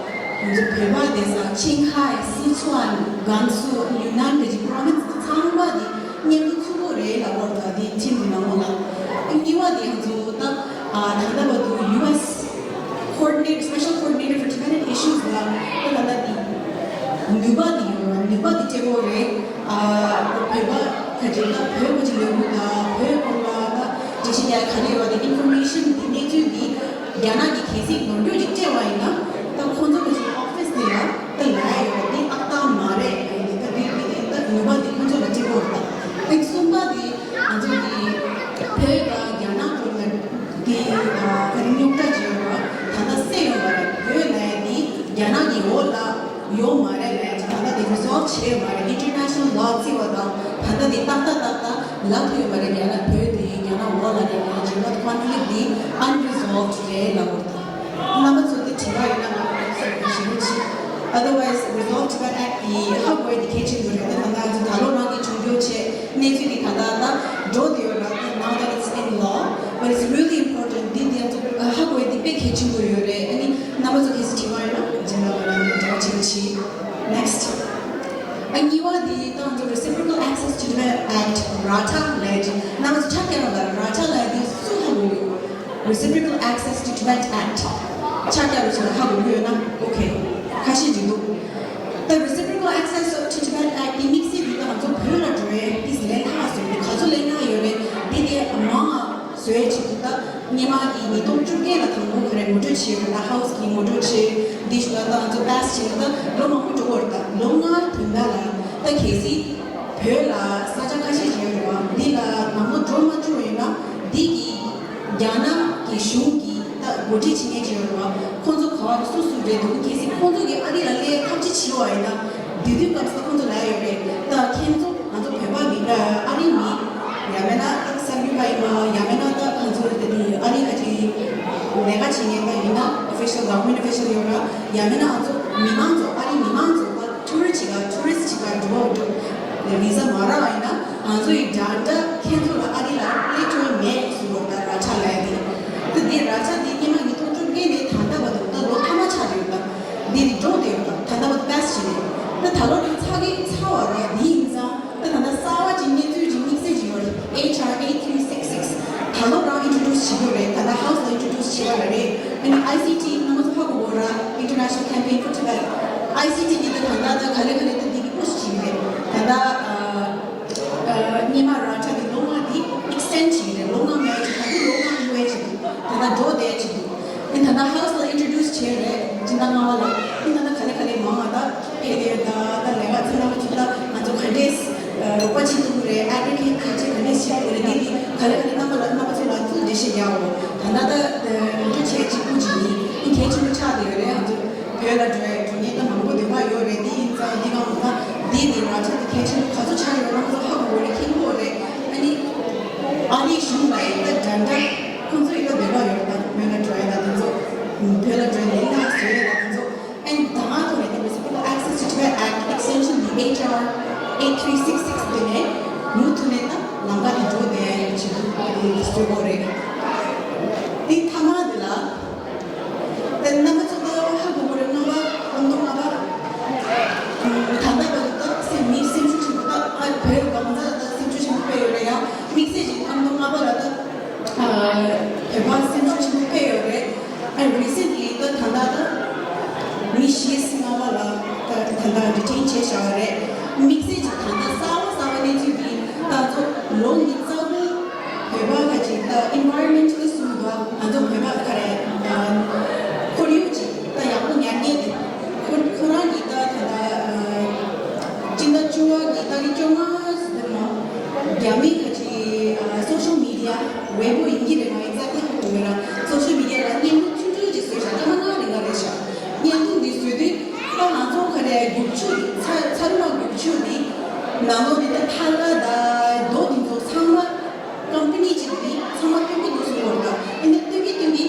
ང་ཚོ་བོད་པ་དེ་ས་ཆིང་ཧའེ་སི་ཁྲོན་ཀན་སུའུ་ཡུན་ནན་དེ་ཅིག་པོ་རོ་ཝིན་སི་ཚང་མ་དེ་མཉམ་དུ་ཚུད་དགོས་རེད་ལབ་པ་རེད། ད་དེ་ཁྲིམས་དེ་ནང་ལོགས་ལ་གཉིས་པ་དེ་ང་ཚོ་ད་ད་ལྟ་བར་དུ་ཡུ་ཨེསི་Coordinator, Special Coordinator for Tibetan Issues་ལ་ད་ལྟ་དེ་ནུས་པ་དེ་ཡོད་རེད། ནུས་པ་དེ་སྤྲད་དགོས་རེད། ཨ་བོད་པ་ག་ཅིག་ད་བོད་ཀྱི་ལས་འགུལ་དང་བོད་སྐོར་ལ་ད་འགྲེལ་བཤད་རྒྱག་ག་རེ་ཡོད་པ་དེ་ཨིན་ཕོར་མེ་ཤན་དེ་གནས་ཚུལ་དེ་རྒྱ་ནག་གི་གལ་སྲིད་ནོར་འཁྲུལ་ཅིག་སྤྲད་པ་ཡིན་ན་ད་ཁོང་ཚོ་གི་ཨོ་ཕི་སི་དེ་ལ་ད་ལབ་ཡ་ཡོད་པ་དེ་ཏག་ཏག་མ་རེད། ད་དེ་དེ་ད་ནུས་པ་དེ་ཁོང་ཚོ་ལ་སྤྲད་དགོས་རེད། ད་གསུམ་པ་དེ་ང་ཚོ་གི་བོད་དང་རྒྱ་ནག་བར་ལ། དེ་ཨ་རྙོག་དྲ་བརྗོད་པ་ད་ལྟ་སེལ་ཡོང་བ་རེད། བོད་ལ་ཡ་དེ་རྒྱ་ནག་གི་འོག་ལ་ཡོད་མ་རེད་ལ་ཡ་ད་ལྟ་དེ་རི་སོལ་བ་བྱས་ཡོད་མ་རེད། International Law་བརྩི་བ་དང་ད་ལྟ་དེ་ཏག་ཏག་ཏག་ཏག་ལབ་ཐུབ་ཡོད་མ་རེད། རྒྱ་ནག་བོད་དེ་རྒྱ་ནག་འོག་ལ་རེད་ལ་ཡ་བརྗོད་པ་ཀོན་ཕི་ལིག་དེ་unresolved་རེད་ལབ་དགོས་རེད། རྣམ་པ་ཚོ་དེ་དྲི་བ་ཡོད་ན་ང་ཚོ་ཞུ་རོགས་གྱིས། Otherwise Resolve Tibet Act་དེ་ཧ་གོ་ཡ་དེ་གལ་ཆེན་པོ་རེད། ད་ང་ཚོ་ད་ལོ་རང་གི་བྱུང་རྒྱུ་བྱས། གནས་ཚུལ་འདི་ད་ལྟ་ད་འགྲོ་བསྡད་ཡོད་ལ། Now that it's in law, but it's really important. འདི་འདི་ང་ཚོ་ཧ་གོ་ཡ་འདི་དཔེ་གལ་ཆེན་པོ་ཡོད་རེད། ཨ་ནི་རྣམ་པ་ཚོ་གལ་སྲིད་དྲི་བ་ཡོད་ན་རྗེས་ལ་ང་རང་འདྲི་བ་བྱེད་རོགས་གྱིས། Next. ཨ་གཉིས་པ་འདི་ད་ང་ཚོ་Reciprocal Access to Tibet Act། ར་ཊ་ལབ་ཡ་ཅིག་རྣམ་པ་ཚོ་ཆ་མཁས་པ་ལ་ར་ཊ་ལབ་ཡ་འདི་སུ་ཧ་གོ་ཡོད། Reciprocal Access to Tibet Act། ཆ་རྒྱག་རུ་ཆ་ལ་ཧ་གོ་གི་ཡོད་ན། ཨོ་ཁེ། ཁ་ཤས་ཅིག་འདུག་ད་Reciprocal Access to Tibet Act་དེ་དམིགས་བསལ་དུ་ད་ང་ཚོ་བོད་ལ་འགྲོ་བའི་ཏིས་ལེན་ཐག་ཟེར་ནས་ག་ཚོད་ལེན་ཐག་ཡོད་རེད། འདི་དེ་མང་ང་བཟོས་བྱེད་དུ་ད་སྔོན་མ་གི་ཉིས་སྟོང་བཅོ་བརྒྱད་ལ་དང་པོ་ག་རེ་ངོ་སྤྲོད་བྱས་ཡོད་རེད། ད་ཧའུ་སི་གི་ངོ་སྤྲོད་བྱས། འདི་ཞུ་ད་ད་ང་ཚོ་པེ་སི་བྱས་ད་ལོ་མང་པོ་འགྲོ་བར་ད་ལོ་ལྔ་བདུན་ད་ལ་ད་གལ་སྲིད་བོད་ལ་ས་ཆ་ཁ་ཤས་ཅིག་ཡོད་རེད་བ། འདི་ལ་མང་པོ་འགྲོ་མ་བཅུག་ཡོད་ན་འདི་གི་རྒྱ་ནག་གི་གཞུང་གིས་ད་འགོ་ཁྲིད་བྱེད་མཁན་ཅིག་ཡོད་རེད་བ། ཁོང་ཚོ་ག་བ་སུ་སུ་རེད་འདུག་གལ་སྲིད་ཁོང་ཚོ་གིས་ཨ་རི་ལ་སླེབས་ཐབས་ཅིག་བྱས་པ་ཡིན་ན། དེ་དུས་སྐབས་སུ་ཁོང་ཚོ་ལབ་ཡོད་རེད། ད་ཁྱེད་ཚོ་ང་ཚོ་བོད་པ་མི་ཨ་རི་མི་ཡང་མིན་ན་ད་གསར་འགོད་པ་ཡིན་པ་ཡང་མིན་ན་ད་ང་ཚོ་དེ་དུས་ཨ་རི་ཁ་ཅིག་ལས་ཀ་བྱེད་མཁན་པ་ཡིན་ན་ཨོ་ཕི་ཤལ་གྷ་ཝར་མེན་ཊི་ཨོ་ཕི་ཤལ་ཡོད་ར། ཡང་མིན་ན་ང་ཚོ་མི་མང་ཚོ་ཨ་རི་མི་མང་ཚོ་ད་ཊུ་རི་སི་ཊི་ཅིག་ག་ཊུ་རི་སི་ཊི་ཅིག་ག་འགྲོ་བ་འགྲོ་བི་ཟ་མ་རག་པ་ཡིན་ན། ང་ཚོ་ཡི་འདྲ་འདྲ་ཁྱེད་ཚོ་ལ་ཨ་རི་ལ་སླེབས་ཐུབ་མེད་ཟེར་བ་ད་ར་ཆ་ལབ་ཡ་དེ། ད་འདི་ར་ཆ་འདི་སྔོན་མ་ཉིས་སྟོང་བཅོ་བརྒྱད་ནས་ད་ལྟ་བར་དུ་ད་ལོ་ཐ་མ་ཆགས་ཡོད་ད། འདི་རི་འགྲོ་བསྡད་ཡོད་ད། ད་ལྟ་བར་དུ་པེ་སི་བྱས་ནས་ད་ད་ལོ་ད་ཚ་གི་ཚ་བ་ར་འདི་ཡིན་ཙང་ད་ད་ལྟ་གསར་བ་ཅིག་གནས་ཚུལ་ཅིག་དམིགས་བསལ་ཅིག་ཡོད་རེད། H R eight three six six། ད་ལོ་རང་ཨིན་ཊྲོ་ཌུ་སི་བྱེད་དགོས་རེད། ད་ལྟ་ཧའུ་སི་ལ་ཨིན་ཊྲོ་ཌུ་སི་བྱེད་པ་རེད། ཨ་ནི་ཨའི་སི་ཊི་ནང་ཚོ་ཧ་གོ་གོ་ར། International Campaign for Tibet། ཨའི་སི་ཊི་གི་ད་ད་ལྟ་ད་ག་ལེ་ག་ལེ་ད་འདི་གི་པུ་ཤི་བྱེད་ཀྱི་རེད། ད་ལྟ་ཨ་སྔོན་མ་ར་ཊ་གི་ལོ་ལྔ་འདི་ཨེག་སི་ཊེན་ཌི་བྱེད་ཀྱི་རེད། ལོ་ལྔ་མེད་ཅིག་ད་འདི་ལོ་ལྔ་ཡོད་ཅིག་ད་ལྟ་འགྲོ་བསྡད་ཅིག་འདུག་ཨ་ད་ལྟ་ཧའུ་སི་ལ་ཨིན་ཊྲོ་ཌུ་སི་བྱས་རེད། སྤྱི་ཟླ་ལྔ་པ་ལ། ཨ་ད་ལྟ་ག་ལེ་ག་ལེ་མང་ང་ད་ཕེབས་ཡོད། ད་ད་ལས་ཀ་ཚེ་ལ་མ་ཆུ་ད་ང་ཚོ་ག་འདྲས་རོགས་པ་བྱེད་ཐུབ་ཀྱི་རེད། ཨ་ཌི་ཁེ་ཁ་ཆེ་ག་འདྲས་བྱེད་ཀྱི་རེད། འདི་འདི་ག་ལེ་ག་ལེ་རྣམ་པ་ལ་རྣམ་པ་ཚོ་ལ་ཚུར་འགྲེལ་བཤད་རྒྱག་འོ། ད་ལྟ་ད་ཨ་ང་ཚོ་བྱས་གཅིག་པུ་ཅིག་ཡིན། ཨ་གལ་ཆེན་པོ་ཆགས་བསྡད་ཡོད་རེད། ང་ཚོ་བོད་ལ་འགྲོ་ཡ་འགྲོ་མཁན་ད་མང་པོ་འདོད་པ་ཡོད་རེད། འདི་ཡིན་ཙང་འདི་ག་མ་ད་འདི་འདི་ར་ཆ་འདི་གལ་ཆེན་པོ་ག་ཚོད་ཆགས་ཡོད་རྣམ་པ་ཚོ་ཧ་གོ་གོ་རེད། མཁྱེན་གོ་རེད། ཨ་ནི་ཨ་རིའི་གཞུང་ལ་ཡིན་ད་འདྲ་འདྲ་ཁོང་ཚོ་ཡིན་ད་འདོད་པ་ཡོད་རེད། ད་བོད་ལ་འགྲོ་ཡ་ད་དེ་ཚོ་བོད་ལ་འགྲོ་ཡ་ལས་ཀ་བཟོ་ཡ་ད་དེ་ཚོ། And ད་ང་ཐོག་ནས་ད་Reciprocal Access to Tibet Act extension the H R eight three six six དེ་ནས་མུ་མཐུད་ནས་ད་ལམ་ཁ་དེ་འགྲོ་བསྡད་ཡ་ཡིན་ཆེད་དུ་བཟོས་པ་རེད། དེ་མཐའ་མ་དེ་ལ་ད་རྣམ་པ་ཚོ་ད་ཧ་གོ་གོ་རེད། ལྔ་པ་ཨང་དང་ལྔ་པ་ད་ལྟ་བར་དུ་ད་སེམས་མི་སེམས་ཤུགས་ཆེན་པོ་ད་ཨ་བོད་གང་ས་ད་སེམས་ཤུགས་ཆེན་པོ་སྤེལ་ཡོད་རེད། ཡང་དམིགས་བསལ་གྱིས་ཨང་དང་ལྔ་པ་ལ་ད་བོད་པ་སེམས་ཤུགས་ཆེན་པོ་སྤེལ་ཡོད་རེད། And recently ད་ད་ལྟ་ད་མི་བཞི་ལྔ་པ་ལ་ད་ད་ལྟ་detain བྱས་བཞག་པ་རེད། དམིགས་བསལ་གྱི་ད་ལྟ་གསར་པ་གསར་པ་གནས་ཚུལ་འདི་ད་ཚོ་ལོ་ཉི་ཤུ་རྩ་དགུ་བོད་པ་ཁ་ཅིག་ད་environmentalist གསུམ་པ་ང་ཚོ་བོད་པ་ཁ་རེད། ད་ཁོར་ཡུག་ཅིག་ད་ཡག་པོ་ཉར་མཁན་དེ་ཁོ་ཁོ་རང་གིས་ད་ད་ལྟ་སྤྱི་ཟླ་བཅུ་པ་གི་ཏ་རིག་བཅོ་ལྔ་ཟེར་དུས་རྒྱ་མི་ཁ་ཅིག་social media ཝེ་པོ་ཡིན་གྱི་རེད། ང་ཡིན་ཙང་ཏན་ཏན་གོ་མེད་ར། Social media ལ་བརྙན་ཐུང་ཆུང་ཆུང་ཅིག་བཟོས་ཤག་སྐར་མ་ལྔ་རིང་ག་རེད་ཤག་བརྙན་ཐུང་འདི་བཟོས་དུས་ད་ང་ཚོ་ག་རེ་རྒྱུག་ཆུ་ཚ་ཚ་རུ་མ་རྒྱུག་ཆུ་འདི་ནང་ལོགས་ནས་ད་ཐལ་བ་ད་རྡོ་འདི་ཚོ་ཚང་མ་ཀམ་པ་ནི་ཅིག་འདི་ཚང་མ་སྟོན་གྱི་འདུག་ཟེར་བ་རེད། ད་འདི་སྟོན་གྱི་སྟོན་གྱི།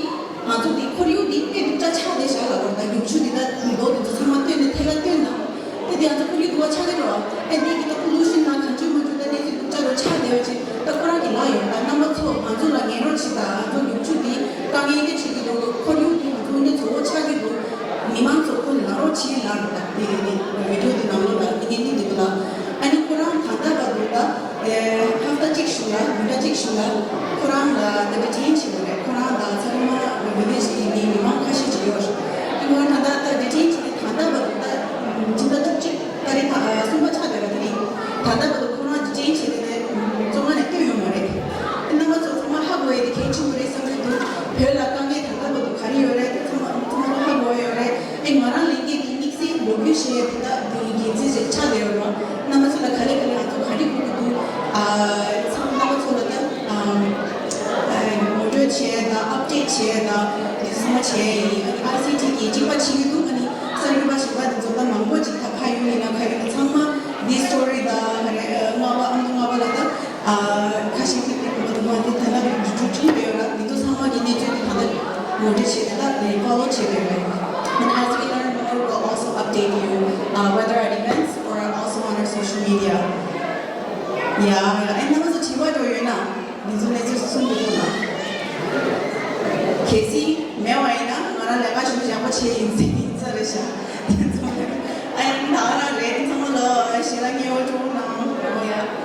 ཞུ་ལ་མི་འདྲ་གཅིག་ཞུ་ལ་ཁོ་རང་ལ་ད་ཌི་ཊེན་བྱས་པ་རེད། ཁོ་རང་དང་ཚ་རི་མ་བི་ལེ་ཇི་གི་མི་མི་མང་ཁ་ཤས་ཅིག་ཡོད་རེད། དེ་ཁོ་རང་ད་ལྟ་ད་ཌི་ཊེན་བྱས་ཏེ་ད་ལྟ་བར་དུ་ད་སྤྱི་ཟླ་བཅུ་གཅིག་ཏ་རིག་ཨ་གསུམ་པ་ཆགས་བསྡད་པ་དེ་རིང་ད་ལྟ་བར་དུ་ཁོ་རང་ཌི་ཊེན་བྱས་ཏེ་ནས་བཙོན་ཁང་ནས་བཏོན་ཡོད་མ་རེད། དེ་རྣམ་པ་ཚོ་ཚང་མ་ཧ་གོ་ཡས་དེ་གལ་ཆེན་པོ་རེད་བསམ་གྱི་འདུག་བོད་ལ་དཀའ་ངལ་ད་ལྟ་བར་དུ་ག་རེ་ཡོད་རེད། དེ་ཚང་མ་ཚང་མ་ཧ་གོ་ཡོད་རེད། ཨེ་ང་རང་ལས་འགན་དེ་དམིགས་བསལ་ལོ་རྒྱུས་བཤད་ཡས་དེ་དག་དེ་འགན་འཛིན་ཞིག་ཆགས་བསྡད་ཡོད་རེད། རྣམ་པ་ཚོ་ལ་ག་ལེ་ག་ལེ་ང་ཚོ་ག་རེ་དགོས་ཀྱི་འདུག་ཨ་ཚང་རྣམ་པ་ཚོ་ལ་ད་ཨ་ངོ་སྤྲོད་བྱས་དང་ཨབ་ཌེཊ་བྱས་དང་དེ་ཚང་མ་བྱས་ཡིན། ཨ་ནི་ཨའི་སི་ཊི་གི་སྒྲིག་པ་བྱེད་ཀྱི་འདུག་ཨ་ནི་གསར་འགོད་པ་གཞན་པ་དེ་ཚོ་ད་མང་པོ་ཅིག་ད་ཕ་ཡུལ་ཡིན་ན་ཁ་ཡུལ་ན་ཚང་མ་འདི་སི་ཊོ་རི་དང་ཨ་རེ་ཨ་ལྔ་པ་ཨ་མདོ་ལྔ་པ་ལ་ད། ཨ་ཁ་ཤས་ཀྱིས་དེ་གོ་མ་ཐུབ་མ་དེ་ད་ལྟ་འགྲོ་གྲུབ་བྱུང་བསྡད་ཡོད་ལ། འདི་ཚོ་ཚང་མ་གི་གནས་ཚུལ་དེ་ད་ལྟ་ངོ་སྤྲོད་བྱས་ཏེ་ད་ནས་ཕོ་ལོ་བྱེད་དགོས་རེད། And as we learn more, we'll also update you, uh, whether at events or also on our social media. Yeah, yeah. ཨེ་རྣམ་པ་ཚོ་དྲི་བ་འདྲ་ཡོད་ན་འདི་ཚོ་གནས་ཚུལ་གསུང་དགོས་ཐུབ་ན། གལ་སྲིད་མེད་པ་ཡིན་ན་ང་རང་ལས་ཀ་ཞུ་ཡག་པོ་བྱས་ཡིན་ཟེར་ཡིན་ས་རེད་ཤག་ཨ་ཡིན་ད་རང་རེད། ཚང་མ་ལ་ཞེ་ལ་ཉེ་བོ་ཀྲོང་ནང་ཨོ་ཡ།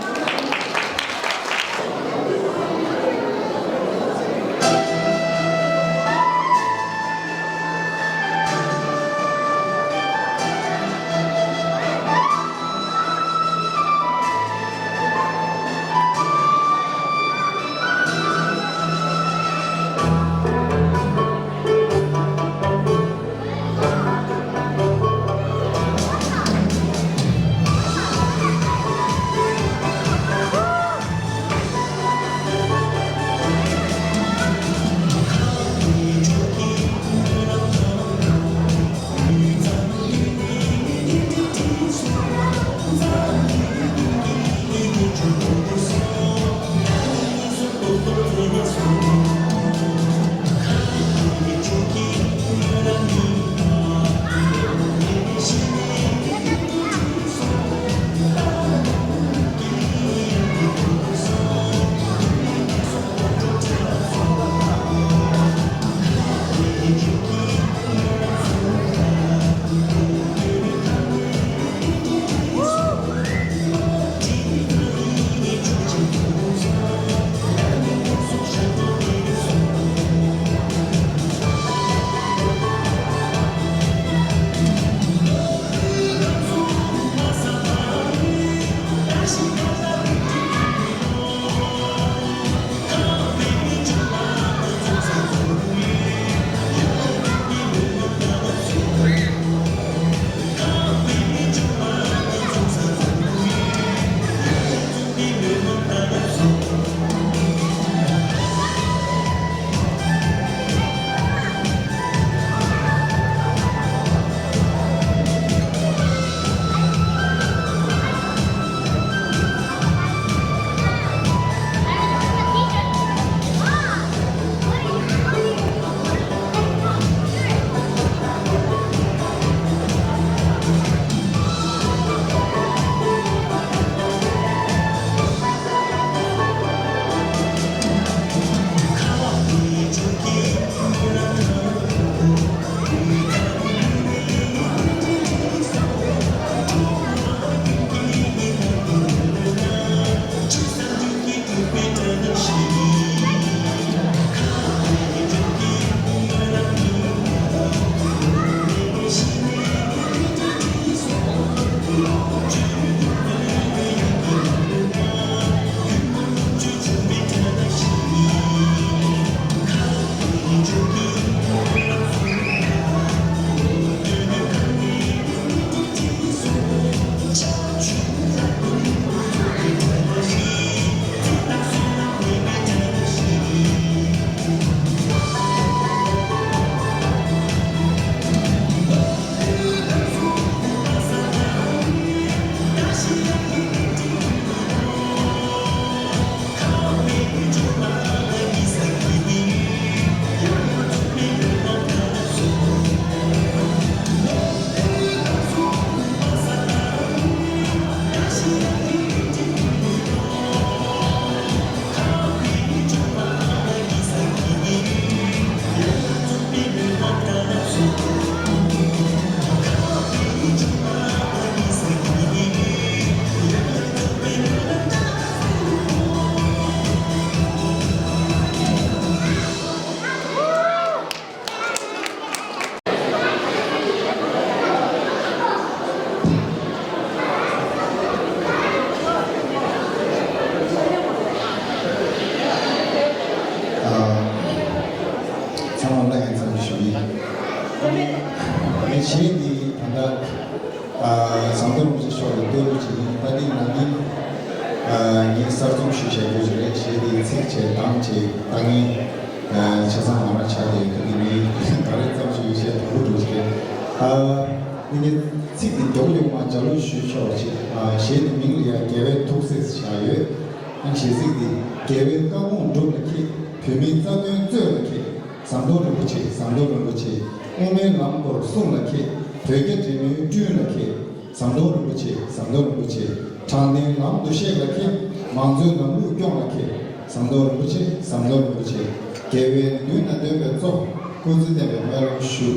ངས་གསར་རྩོམ་ཞུས་བྱས་རྒྱུ་ཞིག་རེད། གཞས་འདི་ཚིག་བྱས་གདངས་བྱས་ལྟ་མཁན་ཆ་ཚང་ང་རང་ཆགས་བསྡད་ཡོད། ད་ངས་ད་རེས་བརྩམས་ཞུས་བྱས་དང་པོ་འགྲོ་ཞིག་རེད། ཨ། འདི་ངས་ཚིག་འདི་མགྱོགས་མགྱོགས་མ་ལྗགས་ལུད་ཞུས་ཆོག་ཅིག་ཨ། གཞས་འདི་མིང་ལ་ཡང་རྒྱལ་བའི་ཐུགས་སྲས་བཞག་ཡོད། ཨ། གཞས་ཚིག་འདི། རྒྱལ་བའི་བཀའ་དགོངས་སྒྲུབ་ལ་མཁས། བོད་མིའི་རྩ་དོན་རྩོད་ལ་མཁས། ཟམ་གདོང་རིན་པོ་ཆེ། ཟམ་གདོང་རིན་པོ་ཆེ། དབུ་མའི་ལམ་སྐོར་གསུང་ལ་མཁས། བོད་རྒྱ་འབྲེལ་མོལ་བསྐྲུན་ལ་མཁས། ཟམ་གདོང་རིན་པོ་ཆེ། ཟམ་གདོང་རིན་པོ་ཆེ། དྲང་བདེན་ལམ་དུ་གཤེགས་ལ་མཁས། མང་གཙོའི་ལམ་ལུགས་སྐྱོང་ལ་མཁས། ཟམ་གདོང་རིན་པོ་ཆེ། ཟམ་གདོང་རིན་པོ་ཆེ། རྒྱལ་བའི་མདུན་ན་སྟོན་པའི་གཙོ། སྐུ་ཚེ་བརྟན་པའི་སྨོན་ལམ་ཞུ།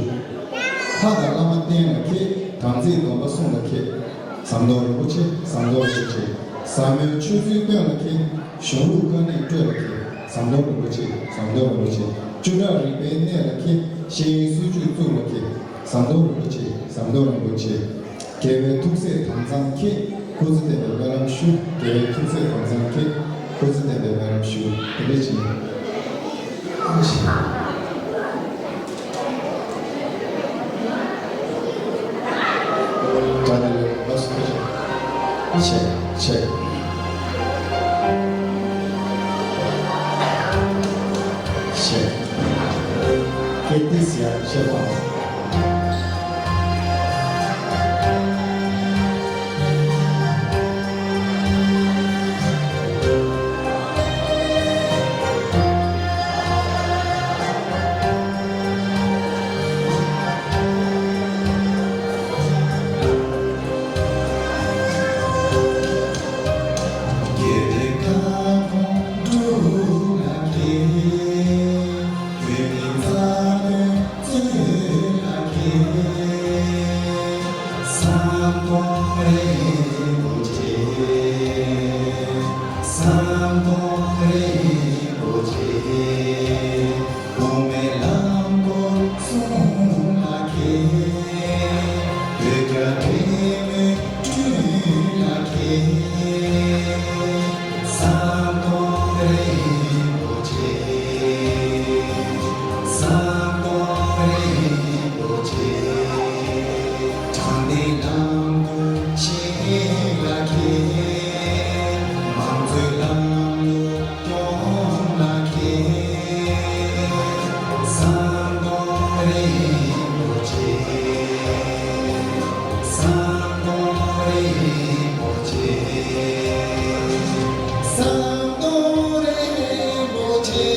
ལྷ་དང་བླ་མ་བསྟེན་ལ་མཁས། དམ་ཚིག་སྡོམ་པ་སྲུང་ལ་མཁས། ཟམ་གདོང་རིན་པོ་ཆེ། ཟམ་གདོང་རིན་པོ་ཆེ། ཟབ་མོའི་ཆོས་ཚུལ་སྟོན་ལ་མཁས། གཞུང་ལུགས་དཀའ་གནད་བཀྲོལ་ལ་མཁས། ཟམ་གདོང་རིན་པོ་ཆེ། ཟམ་གདོང་རིན་པོ་ཆེ། བཅུ་ཕྲག་རིག་པའི་གནས་ལ་མཁས། ཤེས་ཡོན་སྲིད་བྱུས་བཙུགས་ལ་མཁས། ཟམ་གདོང་རིན་པོ་ཆེ། ཟམ་གདོང་རིན་པོ་ཆེ། རྒྱལ་བའི་ཐུགས་སྲས་དྭངས་གཙང་མཁས། སྐུ་ཚེ་བརྟན་པའི་སྨོན་ལམ་ཞུ། རྒྱལ་བའི་ཐུགས་སྲས་དྭངས་གཙང་མཁས། སྐུ་ཚེ་བརྟན་པའི་སྨོན་ལམ་ཞུ། དེ་འདྲ་བྱས། བཀྲ་ཤིས་བདེ་ལེགས། ལགས་སོ། ཐུགས་རྗེ་ཆེ། ཆེ། ཆེ། ཀེ་ཏི་སི་ཡ་ཤེར་ཕང་། དབུ་མའི་ལམ་སྐོར་གསུང་ལ་མཁས། བོད་རྒྱ་འབྲེལ་མོལ་བསྐྲུན་ལ་མཁས། ཟམ་གདོང་རིན་པོ་ཆེ། ཟམ་གདོང་རིན་པོ་ཆེ། དྲང་བདེན་ལམ་དུ་གཤེགས་ལ་མཁས། མང་གཙོའི་ལམ་ལུགས་སྐྱོང་ལ་མཁས། ཟམ་གདོང་རིན་པོ་ཆེ། ཟམ་གདོང་རིན་པོ་ཆེ། ཟམ་གདོང་རིན་པོ་ཆེ་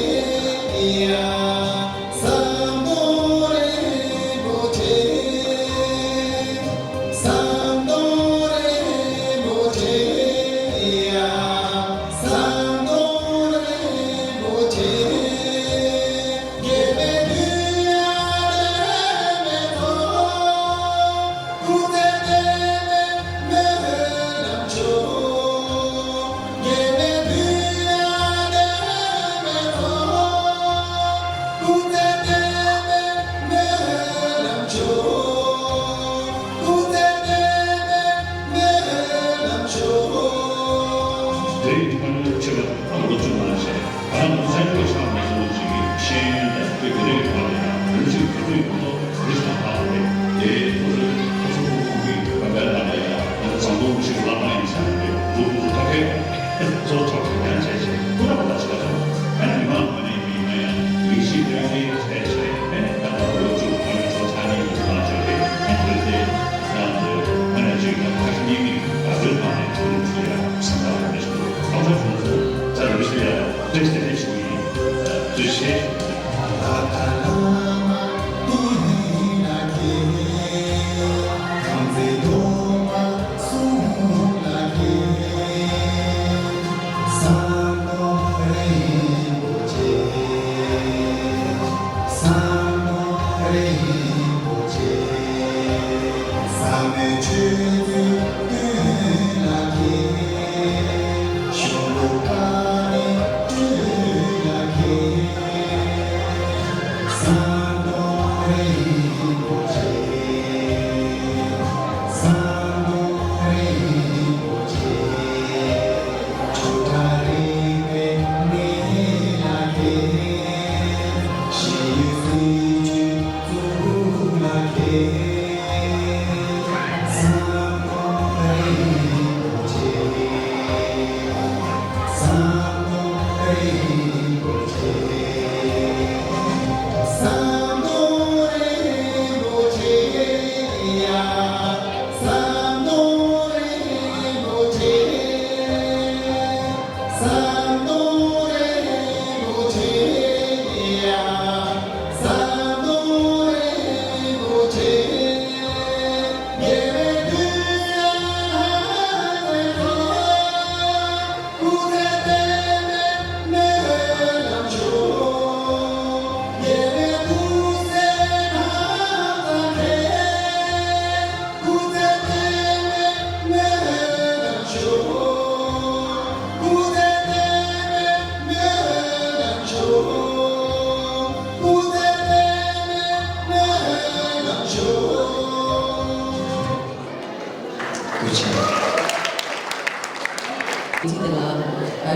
ཡ། ཟམ་གདོང་རིན་པོ་ཆེ། ཟམ་གདོང་རིན་པོ་ཆེ་ཡ། ཟམ་གདོང་རིན་པོ་ཆེ། རྒྱལ་བའི་མདུན་ན་སྟོན་པའི་གཙོ། སྐུ་ཚེ་བརྟན་པའི་སྨོན་ལམ་ཞུ། རྒྱལ་བའི་མདུན་ན་སྟོན་པའི་གཙོ། སྐུ་ཚེ་བརྟན་པའི་སྨོན་ལམ་ཞུ། སྐུ་ཚེ་བརྟན་པའི་སྨོན་ལམ་ཞུ། དེ་ཡི་ཐོག་ནས་ཆེ་བ་ལོ་བཅུ་མ་བྱས། ང་རང་ཚོ་ཚན་རིག་པ་ཆགས་མི་སོང་ཞིག་གི་ཤེས་ཡོན་དང་དེ་དེ་རིགས་ཐོག་ནས་ཡང་རིམ་བཞིན་གོང་འཕེལ་ཡོང་ཐོག་རིགས་དང་ལྷག་པའི་དེ་ཁོ་ཚོའི་ཁོ་ཚོ་ཁོ་ཁོ་གི་བཀའ་འགན་ནང་ལ་ཡང་ང་ཚོ་ཟམ་གདོང་རིན་པོ་ཆེ་གི་བླ་བྲང་ཡིན་ཙང་དེ་ཁོ་ཚོ་ཁོ་ཚོ་ཁ་ཁའི་གཙོ་བོ་ཐོག་ཁ་རྒྱ་བྱས་བྱས་སྐུ་ལ་བ་ལ་ཆེ་བ་ཐོག་ཨ་ནི་མི་མང་ངོས་ནས་མི་ཡིན་ན་ཡང་ཡིན་གཤིས་དཔལ་འབྱོར་བྱས་བྱས་ཨ་ནི་ད་ལྟ་ལོ་བཅུ་གོང་ནས་ཚོ་ཚ་ནི་ཡོད་ཙང་བྱས་ཏེ་ཨ་ནི་དེ་ཡང་དེ་ཨ་ནི་ཅིག་ཡང་ཁ་ཤས་གཉིས་མིག་བ་བོད་ནང་ནས་ཚོ་རིམ་ཚོ་ཡང་སེམས་ཐག་ལ་མི་སོང་ཨ་ཁ་ཚོ་ཚོ་ཚ་རིམ་ཚོ་ཡང་བཀྲ་ཤིས་བདེ་ལེགས་ཞུ་གི་ཡིན།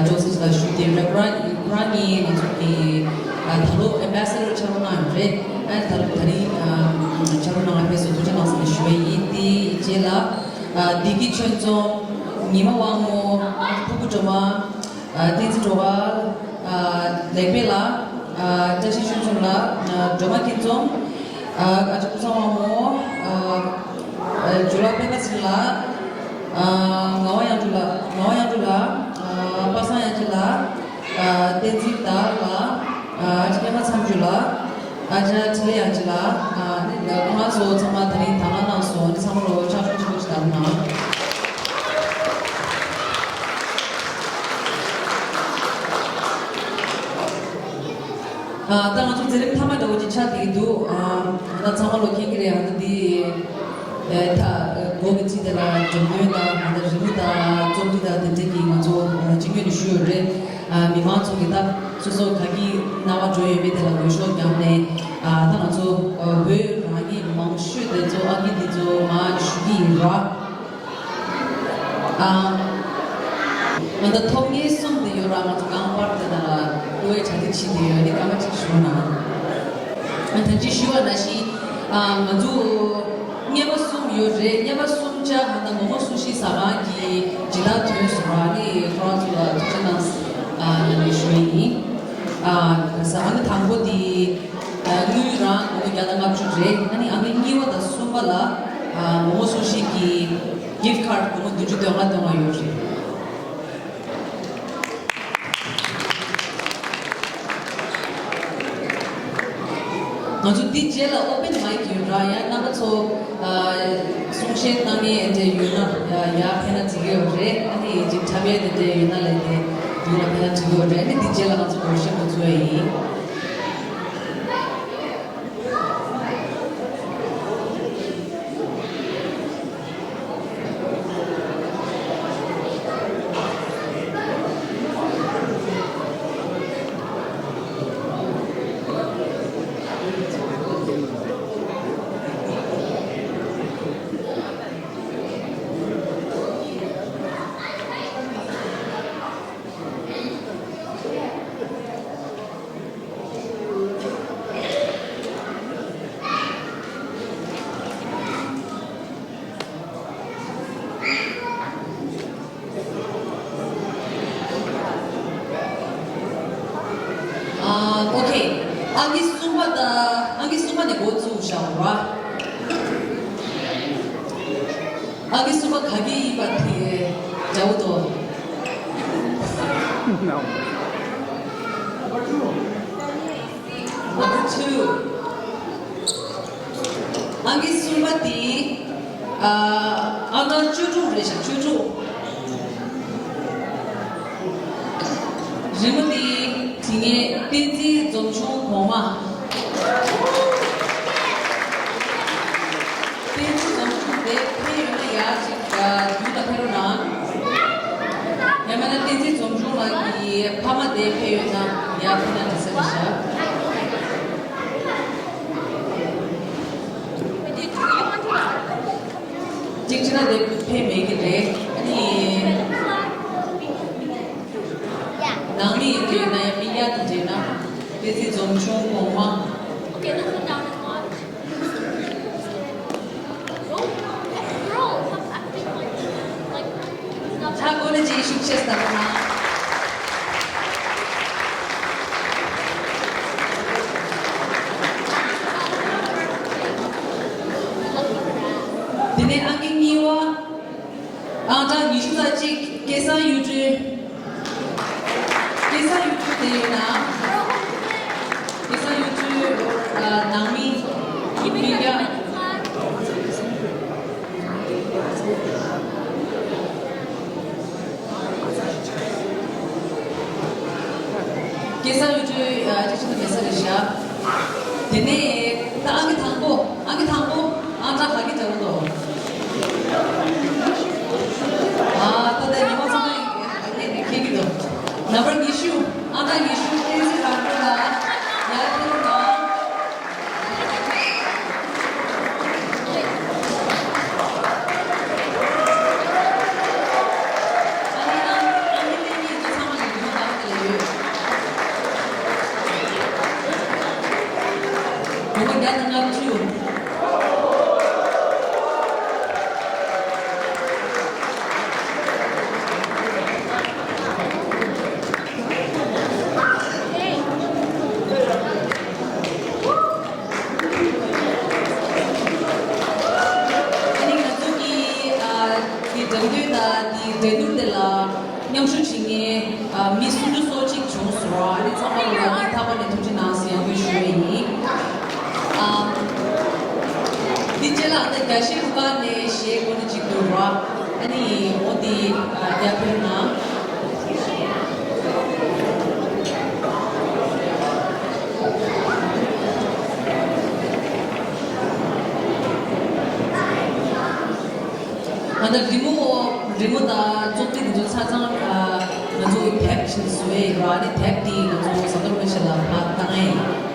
ཅོ་སི་ལ་ཞུ་དེ་རེད། ཁོ་རང་ཁོ་རང་གིས་ང་ཚོ་གི་ཨ་ད་ལོ་ཨེམ་བྷེ་སེ་ཌར་ཕྱག་རོགས་གནང་ཡོད་རེད། ཨ་ད་ལོ་ད་རིང་ཨ་ཕྱག་རོགས་གནང་བ་ཕེབས་སོང་། ཐུགས་རྗེ་གནང་ཟེར་ནས་ཞུ་བ་ཡིན། དེའི་རྗེས་ལ་ཨ་བདེ་སྐྱིད་ཆོས་འཛོམས། ཉི་མ་དབང་མོ། ཕུར་བུ་སྒྲོལ་མ། ཨ་བསྟན་འཛིན་སྒྲོལ་དཀར། ཨ་ལེགས་སྤེལ་ལགས། ཨ་བཀྲ་ཤིས་ཆོས་འཛོམས་ལགས། ཨ་སྒྲོལ་མ་སྐྱིད་འཛོམས། ཨ་ཨ་ཅག་ཀུན་བཟང་དབང་མོ། ཨ་ཨ་ཇོ་ལགས་པད་མ་ཚེ་རིང་ལགས། ཨ་ངག་དབང་དབྱངས་སྒྲོན་ལགས། ངག་དབང་དབྱངས་སྒྲོན་ལགས། ཨ་པ་སངས་དབྱངས་སྐྱིད་ལགས། ཨ་བསྟན་འཛིན་དར་ལགས། ཨ་ཨ་ཅག་པད་མ་མཚམས་གཅོད་ལགས། ཨ་ཅག་འཕྲིན་ལས་དབྱངས་སྐྱིད་ལགས། ཨ་ནི་ཁོང་ཚོ་ཚང་མ་ད་རིང་དང་བླངས་གནང་སོང་། ཨ་ནི་ཚང་མ་ལོ་ཕྱག་ཞུ་ཆེན་པོ་ཞིག་གནང་། ཨ་ད་ང་ཚོ་མཛད་རིམ་མཐའ་མ་འདྲ་བོ་ཅིག་ཆགས་བསྡད་ཀྱི་འདུག་ཨ་ད་ཚང་མ་ལོ་མཁྱེན་གྱི་རེད། ཨ་ད་འདི་ཨེ་ད་འགོ་གི་ཚིག་དེ་ལ་འགྲེམས་སྟོན་དང་ཨ་ད་རི་མོ་དང་རྩོམ་རིག་དང་དེ་འདྲས་ཀྱི་ང་ཚོ་ཨ་སྤྱི་མོས་ནས་ཞུས་ཡོད་རེད། ཨ་མི་མང་ཚོ་གི་ད་སོ་སོ་ག་གི་སྣང་བ་འགྲོ་ཡོད་མེད་དེ་ལ་འོས་ཤོག་བརྒྱབ་ནས་ཨ་ད་ང་ཚོ་ཨ་བོད་རང་ཉིད་མང་ཤོས་དེ་ཚོ་ཨང་ཀི་འདི་ཚོ་མར་ཞུ་གི་ཡིན་ར། ཨ། ང་ད་ཐོབ་མཁན་གསུམ་དེ་ཡོད་ར། ང་ཚོ་རྐང་པར་དེ་ན་ལ་བླུག་པའི་གྲ་སྒྲིག་བྱས་ཏེ་ཡོད། ཨ་ནི་སྐར་མ་གཅིག་བཞུགས་ན། ཨ་ད་ཅི་ཞུ་བ་ནང་བཞིན་ཨ་ང་ཚོ་རྔན་པ་གསུམ་ཡོད་རེད། རྔན་པ་གསུམ་ཆ་ང་ད་མོག་མོག་སུ་ཤི་ཟ་ཁང་གི་སྦྱིན་བདག་ཐོན་སོང་ར། ཨ་ནི་ཁོ་རང་ཚོ་ལ་ཐུགས་རྗེ་གནང་ཨ་ལ་ནས་ཞུ་ཡི་ཡིན། ཨ་ཟ་ཁང་གི་དང་པོ་དེ། དངུལ་རང་སྒོར་མོ་བརྒྱ་དང་ལྔ་བཅུ་རེད། ཨ་ནི་ཨང་ཀི་གཉིས་པ་དང་གསུམ་པ་ལ་མོག་མོག་སུ་ཤི་གི་gift card སྒོར་མོ་བདུན་ཅུ་དོན་ལྔ་དོན་ལྔ་ཡོད་རེད། ང་ཚོ་འདི་རྗེས་ལ་open mic ཡོད་ར། ཡང་རྣམ་པ་ཚོ་གསུང་བཤད་གནང་མཁན་དེ་འདྲ་ཡོད་ན་ཡར་ཕེབས་ན་འགྲིག་གི་ཡོད་རེད། ཨ་ནི་ཅིག་འཁྲབ་ཡས་དེ་འདྲ་ཡོད་ན་ལས་དེ་མདུན་ལ་ཕེབས་ན་འགྲིག་གི་ཡོད་རེད། ཨ་ནི་འདི་རྗེས་ལ་ང་ཚོ་workshop ཚུགས་ཡས་ཡིན། ཨ། ཨོ་ཁེ། ཨང་ཀི་གསུམ་པ་དང་ཨང་ཀི་གསུམ་པ་ནས་འགོ་བཙུགས་བཞག་ར། ཨང་ཀི་གསུམ་པ་ག་གི་ཡིན་པ་དེ་འདྲ་བོ་འདུག Number two. ཨང་ཀི་གསུམ་པ་དེ། ཨ། ཨ་ན་བཅུ་དྲུག་རེད་ཤག་བཅུ་དྲུག་རི་མོ་དེ་བྲིས་མཁན་བསྟན་འཛིན་འཛོམས་ཆུང་གོང་མ། བསྟན་འཛིན་འཛོམས་ཆུང་དེ་ཕེབས་ཡོད་ན་ཡར་ཅིག་མདུན་ལ་ཕེབས་རོགས་གནང་། ཡང་མིན་ན་བསྟན་འཛིན་འཛོམས་ཆུང་ལགས་ཀྱི་ཕ་མ་དེ་ཕེབས་ཡོད་ན་ཡར་ཕེབས་ན་འགྲིག་ས་རེད་ཤག་གཅིག་བྱས་ན་དེ་ཕན་མེད་ཀྱི་རེད། ཨ་ནི། ནང་མི་ཡིན་དུས་ན་ཡང་མི་ཡ་དང་འདྲེས་ན་བསྟན་འཛིན་འཛོམས་ཆུང་གོང་མ། ཧ་གོ་ན་ཅིག་ཤུགས་ཆེ་ས་དང་། དེ་ནས་ཨང་ཀི་གཉིས་པ། ཨང་གྲངས་ཉི་ཤུ་རྩ་གཅིག་སྐལ་བཟང་གཡུ་སྒྲོན། སྐལ་བཟང་གཡུ་སྒྲོན་དེ་ཡོད་ན། སྐལ་བཟང་གཡུ་སྒྲོན་ནང་མི་མི་སྐྱ། སྐལ་བཟང་གཡུ་སྒྲོན་ཨ་ཅིག་ཅིག་ཏུ་མེད་ས་རེད་ཤག་དེ་ནས་ད་ཨང་ཀི་དང་པོ། ཨང་ཀི་དང་པོ། ཨང་གྲངས་ག་གི་འདྲ་བོ་འདུག་ཨ་ད་ལྟ་ཉི་མ་ཚང་མ་ཡིན་གྱི་ཁྱེད་ཀྱི་འདུག་ནམ་བར་ཉི་ཤུ། ཨང་གྲངས་ཉི་ཤུ་བསྟན་འཛིན་དཀར་པོ་ལགས་ཡར་ཕེབས་རོགས་གནང་། ཨ་ནི་ཨང་ཨང་ཀི་ལེན་མཁན་ཚོ་ཚང་མ་ལ་ ཚང་མ་ལ་ཡང་ཐག་པ་ནས་ཐུགས་རྗེ་གནང་ཟེར་ཡང་སྐུལ་ཞུ་ཡི་ཡིན། ཨ། འདི་རྗེས་ལ་ཨ་ནི་རྒྱལ་སྤྱིའི་ལྷུ་ཁང་ནས་གཞས་སྐོར་གཅིག་ཏུ་ར། ཨ་ནི་འོ་འདི་ཨ་རྒྱ་བོད་ནང་། ང་ཚོ་རི་མོ་རི་མོ་དང་ཙོག་ཏི་འདི་ཚོ་ཆ་ཚང་ང་ཚོ་དེབ་ཅིག་བཟོས་ཡོད་ར། ཨ་ནི་དེབ་འདི་ང་ཚོ་ཟ་ཏོར་མི་ཆེ་ལ་ཕར་བཏང་ཡིན།